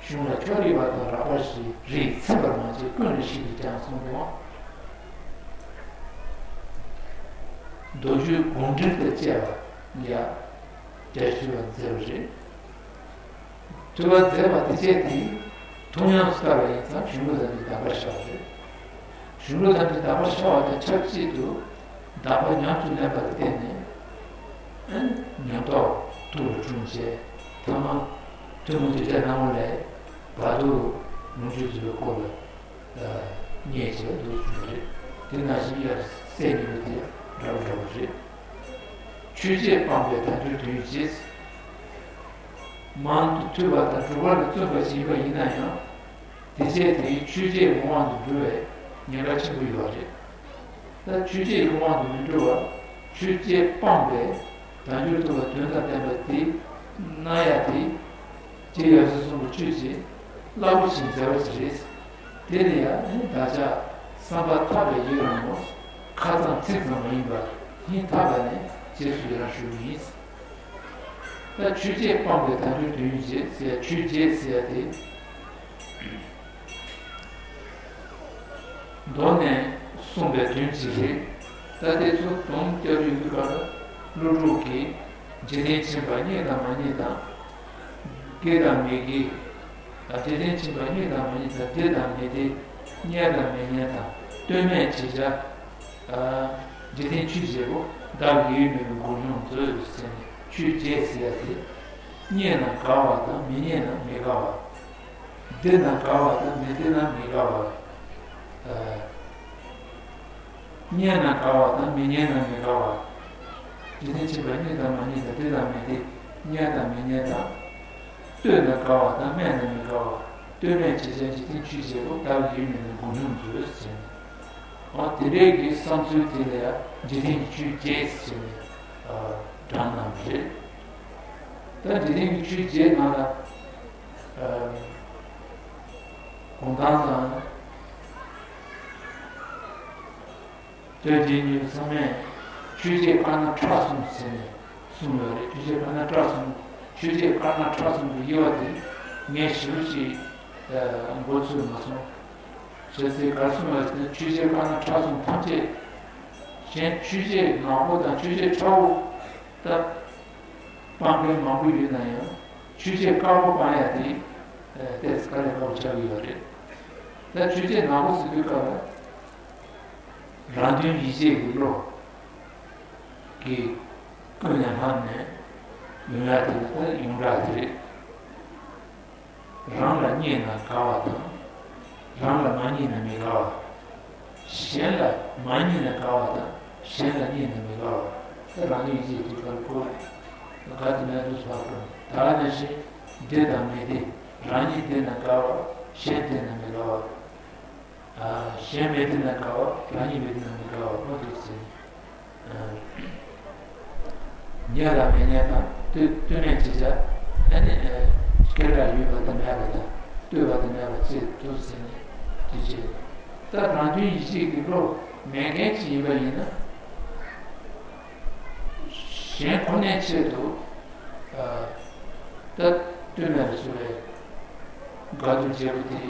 གཞུང་ལ་ཕྱོགས་རིས་པ་དང་རགས་པ་ཞེས་རིགས་ཚིམ་པར་མ་བྱས་ཀུན་ལ་ཞིབ་ཏུ་ཀྱང་གསུངས་འདུག། མདོ་རྒྱུད་དགོངས་འགྲེལ་དང་བཅས་པ་ཡ་རྒྱ་ཆེ་བ་མཛད་པ་རེད། ཐོས་པ་མཛད་པ་དེ་བཅས་དེ་ཐུགས་ཉམས་སུ་བསྟར་བ་ཡིན་ཙང་གཞུང་ལུགས་ཐམས་ཅད་གདམས་པར་ཤར་བ་རེད། གཞུང་ལུགས་ཐམས་ཅད་གདམས་པར་ཤར་བ་དང་ཆབས་ཅིག་ཏུ་གདམས་པ་ཉམས་སུ་ལེན་པ་ལ་བརྟེན་ནས་ཨ་ནི་ཉམས་རྟོགས་ཐུགས་ལ་འཁྲུངས་བྱས། ཐ་མ་ཐུན་མོང་དུས་གྲགས་སྣང་བ་ལས་བར་དུ་ལོངས་སྤྱོད་རྫོགས་པའི་སྐོར་ལ་བརྙེས་བྱས་འདུག་གསུངས་པ་རེད། དེ་ནང་བཞིན་ཡབ་སྲས་གཉིས་པོ་དེ་འདྲ་བོ་འདྲ་བོ་རེད། ཆོས་བརྒྱད་སྤངས་པའི་དལ་འབྱོར་དོན་བྱེད། མང་དུ་ཐོས་པ་དང་སྒྲུབ་པ་ལ་བརྩོན་པ་ཞིག་ཡིན་པ་ཡིན་ན་ཡང་། དེ་བྱས་དེའི་ཆོས་བརྒྱད་ཀྱི་དབང་དུ་འགྲོ་བའི་ཉེན་ཁ་ཆེན་པོ་ཡོད་རེད། ད་ཆོས་བརྒྱད་ཀྱི་དབང་དུ་མི་འགྲོ་བར་ཆོས་བརྒྱད་སྤངས་པའི་དལ་འབྱོར་ཐོབ་པ་དོན་དང་ལྡན་པ་དེ་གནང་ཡ་དེ། རྗེ་ཡབ་སྲས་གསུམ་པོ་ཆོས་ཀྱི་རླབས་པོ་ཆེའི་མཛད་པ་ཅིག་རེད། དེ་ལ་ཡང་ནི་བདག་ཅག་བསམ་པ་ཐག་པས་ཡི་རང་ངོ་། ཁ་ཙམ་ཚིག་ཙམ་མ་ཡིན་པར་སྙིང་ཐག་པ་ནས་རྗེས་སུ་ཡི་རང་ཞུ་བ་ཡིན། ད་ཆོས་བརྒྱད་སྤངས་པའི་དལ་འབྱོར་དོན་བྱེད་ཟེར་ཡ་ཆོས་བརྒྱད་ཟེར་ཡ་དེ། མདོ་ནས་གསུངས་པའི་དོན་ཅིག་རེད། ད་དེ་ཚོ་དོན་བསྐྱར་ཡོང་དུས་སྐབས་ལ་ཀླུ་སྒྲུབ་ཀྱིས་འཇིག་རྟེན་ཁྱིམ་པ་རྙེད་དང་མ་རྙེད་དང་། དགེ་དང་མི་དགེ། འཇིག་རྟེན་ཁྱིམ་པ་རྙེད་དང་མ་རྙེད་དང་བདེ་དང་མི་བདེ། རྙེད་དང་མི་རྙེད་དང་ལྟོས་མེད་ཅེས་བྱ། འཇིག་རྟེན་ཆོས་བརྒྱད་པོ་བདག་གི་ཡུལ་མིན་པའི་མགོ་སྙོམས་མཛོད་ཟེར་ནས་ཆོས་བརྒྱད་ཟེར་ཡ་དེ། རྙེད་ན་དགའ་བ་དང་མི་རྙེད་ན་མི་དགའ་བ། བདེ་ན་དགའ་བ་དང་མི་བདེ་ན་མི་དགའ་བ། རྙེད་ན་དགའ་བ་དང་མི་རྙེད་ན་མི་དགའ་བ། འཇིག་རྟེན་ཁྱིམ་པ་རྙེད་དང་མ་རྙེད་དང་བདེ་དང་མི་བདེ། རྙེད་དང་མི་རྙེད་དང་། ལྟོས་ན་དགའ་བ་དང་སྨྲས་ན་མི་དགའ་བ། ལྟོས་མེད་ཅེས་བྱ་འཇིག་རྟེན་ཆོས་བརྒྱད་པོ་བདག་གི་ཡུལ་མིན་པའི་མགོ་སྙོམས་མཛོད་ཟེར་ནས། འོ་དེ་འདྲའི་གི་བསམ་ཚུལ་དེ་ལ་ཡང་འཇིག་རྟེན་གྱི་ཆོས་བརྒྱད་ཟེར་ནས་བགྲངས་གནང་བ་རེད། ད་འཇིག་རྟེན་གྱི་ཆོས་བརྒྱད་ནང་ལ་གུང་ཐང་དང་། སྟོད་ལྡན་གཉིས་ཚང་མས་ཆོས་བརྒྱད་དཀར་ནག་ཁྲ་གསུམ་ཟེར་ནས་གསུངས་ཡོད་རེད། ཆོས་བརྒྱད་དཀར་ནག་ཁྲ་གསུམ། ཆོས་བརྒྱད་དཀར་ནག་ཁྲ་གསུམ་གྱི་དབྱེ་བ་དེ་ངས་ཞིབ་པོ་ཅིག་མགོ་ཚོས་མ་སོང་། བྱས་ཙང་ག་རེ་གསུངས་པ་ཞིག་ན་ཆོས་བརྒྱད་དཀར་ནག་ཁྲ་གསུམ་ཐམས་ཅད། གཞན་ཆོས་བརྒྱད་ནག་པོ་དང་ཆོས་བརྒྱད་ཁྲ་བོ་ད་སྤང་མཁན་མང་པོ་ཡོད་ན་ཡང་ཆོས་བརྒྱད་དཀར་པོ་སྤང་ཡ་དེ་ཏོག་ཙམ་དཀའ་ལས་ཁག་པོ་ཆགས་ཀྱི་ཡོད་རེད། ད་ཆོས་བརྒྱད་ནག་པོ་ཟེར་དུས་སྐབས་ལ། རང་དོན་ཡིད་བྱེད་ཀྱི་བློ་གིས་ཀུན་ནས་བསླངས་ནས་ཡོང་ཡ་དེ་ལ་ད་ཡོངས་གྲགས་དེ་རེད། རང་ལ་རྙེད་ན་དགའ་བ་དང་། རང་ལ་མ་རྙེད་ན་མི་དགའ་བ། གཞན་ལ་མ་རྙེད་ན་དགའ་བ་དང་གཞན་ལ་རྙེད་ན་མི་དགའ་བ། ད་རང་དོན་ཡིད་བྱེད་ཀྱི་བློ་ཁོ་དགའ་དང་མི་དགའ་དུ་བར་དུ་ད་ག་ནང་བཞིན་བདེ་དང་མི་བདེ། རང་ཉིད་བདེ་ན་དགའ་བ། གཞན་བདེ་ན་མི་དགའ་བ། གཞན་མི་བདེ་ན་དགའ་བ། རང་ཉིད་མི་བདེ་ན་མི་དགའ་བ་མ་གཏོགས་ཟེར། རྙེད་དང་མི་རྙེད་དང་ ལྟོས་ལྟོས་མེད་ཅིག་བྱ། ཨ་ནི་སྐད་གྲགས་ཡོད་པ་དང་མེད་པ་དང་ལྟོས་པ་དང་མེད་པ་བྱེད་དུ་ཟིན་ནས་དེ་བྱེད། ད་རང་དོན་ཡིད་བྱེད་ཀྱི་བློ་མེད་མཁན་ཅིག་ཡིན་པ་ཡིན་ན། གཞན་ཁོ་ནའི་ཆེད་དུ་ད་ལྟོས་མེད་ལ་བཟོ་བའི་དགག་སྒྲུབ་བྱེད་པ་དེ།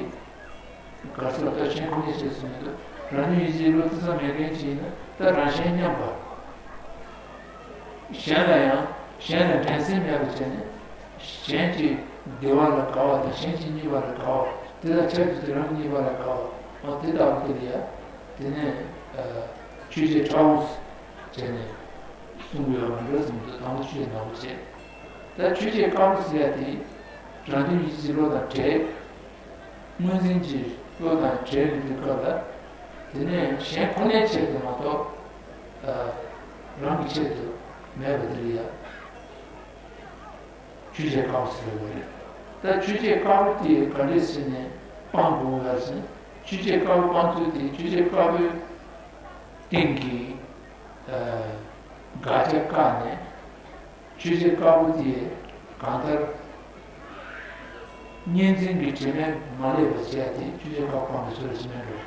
ག་ཚོད་ལྟ་གཞན་ཁོ་ནའི་ཆེད་དུ་མི་འདུག་རང་ཉིད་ཡིད་བྱེད་བློ་ཙི་ཙམ་མེད་མཁན་ཅིག་ཡིན་ན་ད་རང་གཞན་མཉམ་པ། གཞན་ལ་ཡང་གཞན་ལ་འགྲན་སེམས་མེད་པར་བྱས་ནས་གཞན་གྱི་བདེ་བ་ལ་དགའ་བ་དང་གཞན་གྱི་ཉེས་པ་ལ་དགའ་བ་དེ་དང་ཆབས་ཅིག་ཏུ་རང་ཉེས་པ་ལ་དགའ་བ་འོ་དེ་ལྟ་བུ་དེ་ལ་ཡང་དེ་ནས་ཆོས་བྱེད་དྲག་པོ་བྱས་ནས་གསུང་དགོས་ཡ་མ་འགྲོ་ཟེར་མི་འདུག་དང་པོ་ཆོས་བྱེད་ནག་པོ་བྱས། ད་ཆོས་བྱེད་དཀར་པོ་ཟེར་ཡ་དེ་རང་དོན་ཡིད་བྱེད་བློ་དང་བྲལ། དངོས་འཛིན་གྱི་བློ་དང་བྲལ་བའི་དུས་སྐབས་ལ། དེ་ནས་གཞན་ཁོ་ནའི་ཆེད་དུ་མ་གཏོགས། རང་གི་ཆེད་དུ་མེད་པ་དེ་ལ་ཡང་ཆོས་བྱེད་དཀར་པོ་ཟེར་བ་རེད། ད་ཆོས་བྱེད་དཀར་པོ་དེ་ག་འདྲས་བྱས་ནས་སྤང་དགོས་པ་ཟེར་ན། ཆོས་བྱེད་དཀར་པོ་སྤང་ཚུལ་དེ་ཆོས་བྱེད་དཀར་པོའི་སྟེང་གི་དགག་བྱ་བཀག་ནས། ཆོས་བྱེད་དཀར་པོ་དེས་གང་ལྟར་གཉིས་འཛིན་གྱི་དྲི་མས་མ་བསླད་པར་བྱས་ཏེ་ཆོས་བྱེད་དཀར་པོ་སྤངས་པའི་ཚུལ་ལ་ཕྱི་མའི་འགྲོ།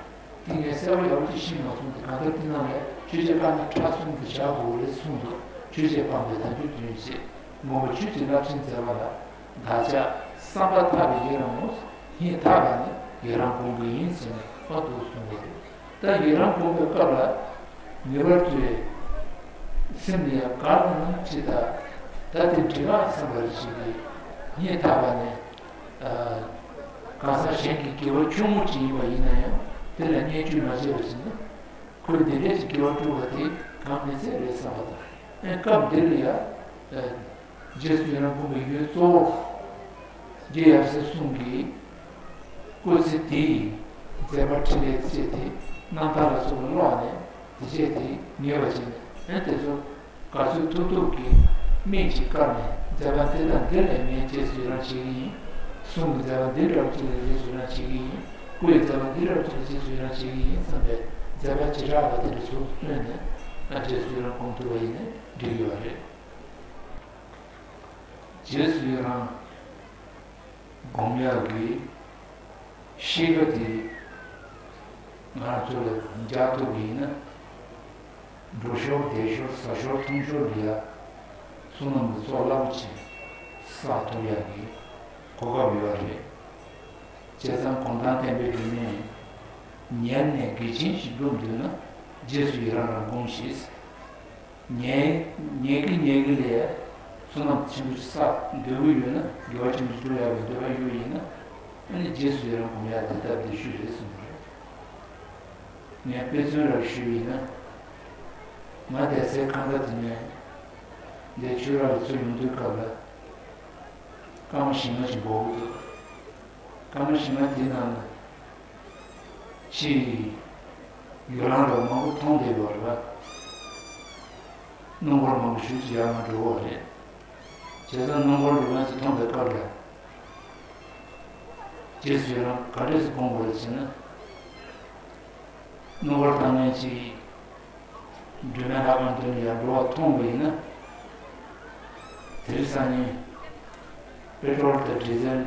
དེ་ངས་གསལ་པོ་ཡག་པོ་ཅིག་ཤེས་མ་སོང་སྟེ། གང་ལྟར་དེ་རྣམས་ལས་ཆོས་བྱེད་དཀར་ནི་ཕྲ་གསུམ་དུ་བཞག་དགོས་རེད་གསུངས་འདུག་ཆོས་བྱེད་སྤངས་པའི་དལ་འབྱོར་དོན་བྱེད། མངོན་པ་ཆོས་ཀྱི་རླབས་ཆེན་མཛད་པ་ལ། བདག་ཅག་བསམ་པ་ཐག་པས་ཡི་རང་ངོ་། སྙིང་ཐག་པ་ནི་ཡི་རང་སྒོམ་གྱི་ཡིན་ཟེར་ནས་ཕར་འདུག་གསུངས་པ་རེད། ད་ཡི་རང་སྒོམ་པའི་སྐབས་ལ་ངེས་པར་དུ་སེམས་ལ་ཡང་ག་ལ་ནང་ཅི་ལྟ། ད་དེ་འགྲིག་ག་བསམ་པ་རེ་བྱེད་ཀྱི། སྙིང་ཐག་པ་ནས་གང་ཟག་གཞན་གྱི་དགེ་བ་ཆུང་ངུ་ཅིག་ཡིན་པ་ཡིན་ན་ཡང་དེ་ལ་བརྙས་བཅོས་མ་བྱས་པ་བྱས་ན་ཁོས་འདི་འདྲས་ཀྱི་དགེ་བ་བསྒྲུབས་པ་དེ་གང་མི་ཚད་རེད་བསམ་པ་དང་། ཨེ་སྐབས་འདིར་ཡང་རྗེས་སུ་ཡི་རང་སྒོམ་པའི་ཡུལ་གཙོ་བོ། རྗེ་ཡབ་སྲས་གསུམ་གྱི་སྐུ་ཚེ་དེའི་མཛད་པ་འཕྲིན་ལས་བཅས་དེ་རྣམ་ཐར་ལ་སོགས་པ་ཀློག་ནས་དེ་བྱས་ཏེ་ངེས་པ་བྱས་ནས། ཨེ་དེ་ཚོ་ག་ཚོད་ཐུབ་ཐུབ་ཀྱིས་དམིགས་ཀྱིས་བཀར་ནས་མཛད་པ་འདི་དང་འདི་ལ་ངས་རྗེས་སུ་ཡི་རང་བྱེད་ཀྱི་ཡིན། གསུམ་གྱི་མཛད་པ་འདི་འདྲ་བ་ཅིག་ལ་རྗེས་སུ་ཡི་རང་བྱེད་ཀྱི་ཡིན། སྐུ་ཡི་མཛད་པ་འདི་འདྲ་བ་ཅིག་ལ་རྗེས་སུ་ཡི་རང་བྱེད་ཀྱི་ཡིན་བསམ་པའི་མཛད་པ་བྱེ་བྲག་པ་དེ་འདྲ་ཚུར་བཏོན་ནས་རྗེས་སུ་ཡི་རང་སྒོམ་ཐུབ་པ་ཡིན་ན་འགྲིག་ཡོད་རེད། རྗེས་སུ་ཡི་རང་སྒོམ་ཡག་གི་གཤིས་ཀ་དེ་ང་ཚོ་ལ་འཇགས་ཐུབ་པ་ཡིན་ན། འགྲོ་ཞོར་བསྡད་ཞོར་ཟ་ཞོར་འཐུང་ཞོར་ལ་ཡ་བསོད་ནམས་ཀྱི་ཚོགས་རླབས་ཆེན་བསགས་ཐུབ་ཡག་གི་གོ་སྐབས་ཡོད་རེད། བྱས་ཙང་གུང་ཐང་བསྟན་པའི་སྒྲོན་མེས། ཉལ་ནས་དགེ་ཆེན་ཞིག་སྒྲུབ་འདོད་ན་རྗེས་སུ་ཡི་རང་རང་སྒོམས་ཤིག་ཉལ་ཉལ་གི་ཉལ་གི་ལས་བསོད་ནམས་ཆེན་པོ་ཞིག་བསགས་འདོད་ཀྱི་ཡོད་ན། དགེ་བ་ཆེན་པོ་ཞིག་སྒྲུབ་ཡག་གི་འདོད་པ་ཡོད་ཡིན་ན། ཨ་ནི་རྗེས་སུ་ཡི་རང་སྒོམ་ཡག་དེ་སྟབས་བདེ་ཤོས་རེད་གསུངས་པ་རེད། ངས་དཔེ་མཚོན་རེ་ཞུས་ཡིན་ན། ང་བསྡད་སའི་ཁང་པ་དེ་ནས་འདིར་ཆོས་ར་ལ་ཚུར་ཡོང་དུས་སྐབས་ལ་སྐར་མ་བཞི་ལྔ་ཞིག་འགོར་གྱི་འདུག་སྐར་མ་བཞི་ལྔ་དེའི་ནང་ལ་ཕྱིའི་ཡོ་ལང་རོ་མང་པོ་མཐོང་བསྡད་ཡོད་རེད་པ། སྣུམ་འཁོར་མང་པོ་ཞེ་ཅིག་ཡར་མར་འགྲོ་གི་ཡོད་རེད། བྱས་ཙང་སྣུམ་འཁོར་འགྲོ་མཁན་ཞིག་མཐོང་བའི་སྐབས་ལ། རྗེས་སུ་ཡི་རང་ག་འདྲས་སེ་སྒོམ་དགོས་རེད་ཟེར་ན། སྣུམ་འཁོར་བཏང་མཁན་ཅིག་མགྲོན་མེད་ལྷ་ཁང་མདུན་ནས་ཡར་འགྲོ་བ་མཐོང་བ་ཡིན་ན། དེ་རིང་སང་ཉིན་པེ་ཊྲོལ་དང་ཌི་ཟེལ་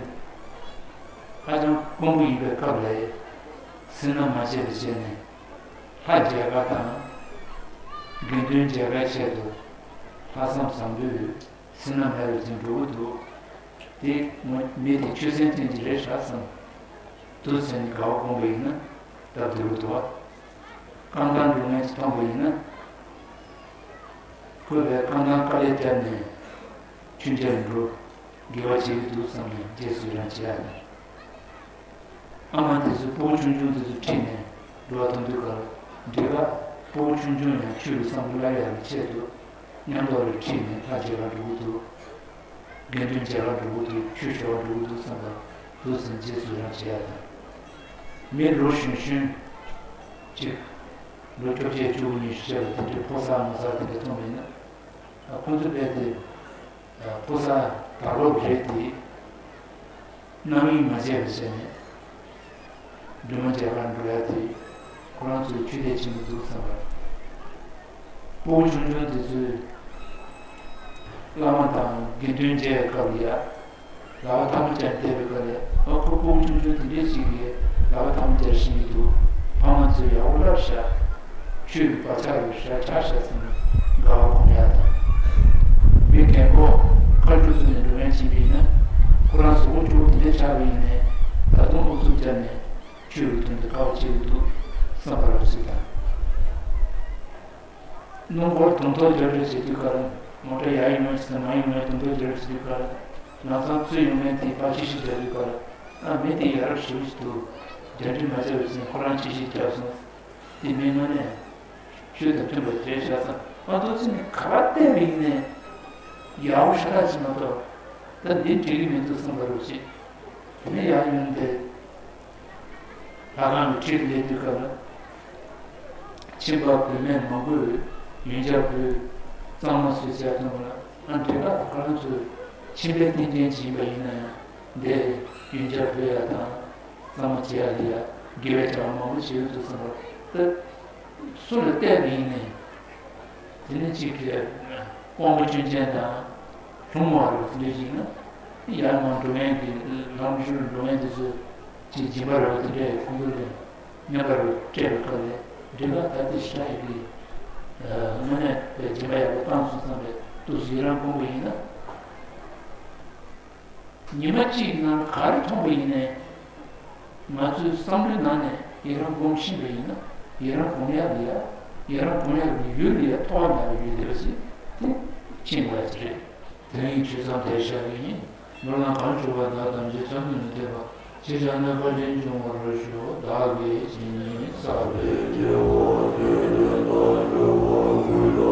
ཧ་ཅང་དཀོན་པོ་ཡིན་པའི་སྐབས་ལ་སེར་སྣ་མ་བྱེད་པ་བྱས་ནས་ལྷ་མཇལ་ཁ་དང་དགེ་འདུན་མཇལ་ཁའི་ཆེད་དུ་ལྷག་བསམ་བཟང་པོས། སེར་སྣ་མེད་པར་ཅིག་འགྲོ་གི་འདུག་དེ་ངོ་མི་དེ་ཆོས་སེམས་ཅན་ཅིག་རེད་ཤག་བསམ། དུ་ཟེར་ནས་དགའ་བ་སྒོམ་པ་ཡིན་ན་སྟབས་བདེ་པོ་འདུག་བ། རྐང་ཐང་འགྲོ་མཁན་ཅིག་མཐོང་པ་ཡིན་ན། ཁོས་བས་རྐང་ཐང་དཀའ་ལས་བརྒྱབ་ནས་ཆུན་ཆེར་འགྲོ། དགེ་བ་བྱེད་ཀྱི་འདུག་བསམ་ནས་རྗེས་སུ་ཡི་རང་བྱེད་ཡ་ཡིན། ཨ་མ་དེ་ཚོས་སྤུ་གུ་ཆུང་ཆུང་དེ་ཚོ་ཁྲིད་ནས་འགྲོ་བ་མཐོང་དུས་ཀར་འགྲིག་ག་སྤུ་གུ་ཆུང་ཆུང་ཡང་ཆོས་ལ་བསམ་བློ་སླེབས་ཡག་གི་ཆེད་དུ་མཉམ་དུ་རེ་ཁྲིད་ནས་ལྷ་མཇལ་ཁ་འགྲོ་གི་འདུག་དགེ་འདུན་མཇལ་ཁ་འགྲོ་གི་འདུག་ཆོས་ཞུ་བ་འགྲོ་གི་འདུག་བསམ་པ་འདུག་ཟེར་རྗེས་སུ་ཡི་རང་བྱེད་ཡག་དང་། མི་ལོ་གཞོན་གཞོན་ཅིག་ལོ་བཅོ་བརྒྱད་བཅུ་དགུ་ཉི་ཤུ་བྱས་པ་དེ་འདྲའི་ཕོ་གསར་མོ་གསར་དེ་འདྲ་མཐོང་བ་ཡིན་ན། ཁོ་ཚོ་རྦད་དེ། ཕོ་གསར་དར་ལོ་རེད་དེ། རྣམ་གཡེང་མ་བྱས་པ་བྱས་ནས་སྒྲོལ་མ་མཇལ་ཁར་འགྲོ་ཡ་དེ་ཁོ་རང་ཚོའི་ཆོས་དད་ཆེན་པོ་འདུག་བསམ་པ། སྤུ་གུ་ཆུང་ཆུང་དེ་ཚོས་ བླ་མ་དང་དགེ་འདུན་མཇལ་བའི་སྐབས་ལ་ཡ། ལག་པ་ཐལ་མོ་སྦྱར་བསྡད་པའི་སྐབས་ལ་ཡ། ཨ་ཁོ་སྤུ་གུ་ཆུང་ཆུང་དེ་འདྲས་ཅིག་གིས་ལག་པ་ཐལ་མོ་སྦྱར་བཞིན་གྱི་འདུག་ཕ་མ་ཚོས་ཡག་པོ་བསླབ་བཞག་ཆོས་ཀྱི་བག་ཆགས་ཡོད་ཤག་ཆགས་ཤག་ཟེར་ནས་དགའ་བ་སྒོམ་ཡག་དང་། མི་རྒན་པོ་མཁའ་འགྲོ་ཚོ་ནས་འགྲོ་མཁན་ཕྱིན་པ་ཡིན་ན། ཁོ་རང་གཟུགས་པོ་སྐྱོ་བོ་དེ་འདྲས་ཆགས་པ་ཡིན་ནའི་ད་དུང་ཨུ་ཚུགས་བརྒྱབ་ནས་ཆོས་ཀྱི་དོན་དུ་དཀའ་བ་སྤྱད་ཀྱི་འདུག་བསམ་པ་རོ་ཅིག་དང་། སྣུམ་འཁོར་དུང་ཐོག་རྒྱབ་རེས་བྱེད་དུས་སྐབས་ལ། མོ་ཊ་ཡར་ཡོང་ཡ་ཅིག་དང་མར་ཡོང་ཡ་དུང་ཐོག་རྒྱབ་རེས་བྱེད་དུས་སྐབས་ལ། ལམ་སང་ཚུར་ཡོང་མཁན་དེས་ཕར་ཕྱི་བཤོལ་རྒྱག་དུས་སྐབས་ལ། ཨ་མི་དེ་ཡ་རབས་ཞེ་པོ་ཞིག་འདུག་རྒྱབ་འདྲེ་མ་བྱས་པ་བྱས་ནས་ཁོ་རང་ཕྱི་བཤོལ་རྒྱབ་སོང་། དེ་མི་དངོས་གནས་ཆོས་དང་མཐུན་པ་རེད་ཤག་བསམ། ཨ་ཏོ་ཚེ་ནི་ག་པར་བལྟས་པ་ཡིན་ནའི་ཡག་པོ་ཞེ་དྲག་ཅིག་མ་གཏོགས། ད་འདི་འགྲིག་གི་མི་འདུག་བསམ་པ་རོ་ཅིག་དེ་ནས་ཡར་ཡོང་སྟེ། ལྷ་ཁང་གི་འཁྲིས་སླེབས་དུས་སྐབས་ལ། ཁྱིམ་པ་བུད་མེད་མང་པོས་ཡོན་ཆབ་ཕུལ། གཙང་མ་བཟོས་བྱས་བཏང་བ་ལ། ཨ་འདྲེ་ལགས་ཁོ་རང་ཚོའི་ཁྱིམ་པའི་རྟེན་ཅན་ཅིག་ཡིན་པ་ཡིན་ན་ཡང་། འདིར་ཡོན་ཆབ་ཕུལ་ཡ་དང་། གཙང་མ་བྱེད་ཡ་ལ་ཡ་དགེ་བའི་བྱ་བ་མང་པོ་བྱེད་ཀྱི་འདུག་བསམ་པ་ལྟ། སུ་ལ་བལྟས་པ་ཡིན་ནའི། དེ་ནི་གཅིག་གིས་དབང་པོ་སྐྱོན་ཅན་དང་། ལྷུང་བ་རུ་དེ་འདྲ་ཞིག་ན། ཡར་མར་འགྲོ་མཁན་གྱི་ལམ་ཞུར་འགྲོ་མཁན་དེ་ཚོས་ཅིག་སྦྱིན་པ་རུ་དེ་འདྲའི་ཁོང་ཚོ་ལ་མཉམ་པ་རུ་སྤྲད་པའི་སྐབས་ལ། འདྲེ་ལགས་ད་ལྟ་ཞེ་དྲག་ཡོད་ཀྱི། དངོས་གནས་པའི་སྦྱིན་པ་ཡག་པོ་བཏང་སོང་བསམ་པའི་ཐུགས་སུ་ཡི་རང་སྒོམ་པ་ཡིན་ན། ཉི་མ་གཅིག་ནང་ག་རེ་མཐོང་པ་ཡིན་ནའི། ང་ཚོའི་བསམ་བློའི་ནང་ནས་ཡི་རང་སྒོམ་ཕྱིན་པ་ཡིན་ན། ཡི་རང་སྒོམ་ཡག་ལ་ཡ། ཡི་རང་སྒོམ་ཡག་གི་ཡུལ་ལ་ཡ་ཐོགས་མེད་པའི་ཡུལ་དེ་བ་ཞིག་དེ་ཕྱིན་དགོས་ཡ་ཅིག་རེད། དེ་རིང་ཆོས་མཚམས་དེར་བཞག་གི་ཡིན། ལོ་ན་གང་བྱུང་བ་དག་ཐམས་ཅད་ཆོས་མཚམས་ནས་འདས་པ། ཕྱིས་ཀྱང་ནད་པ་ཅན་འབྱུང་བར་ཤོག་བདག་གིས་ཇི་སྙེད་བསགས་པའི་དགེ་བ་དེ་དག་འགྲོ་བ་ཀུན་ལ།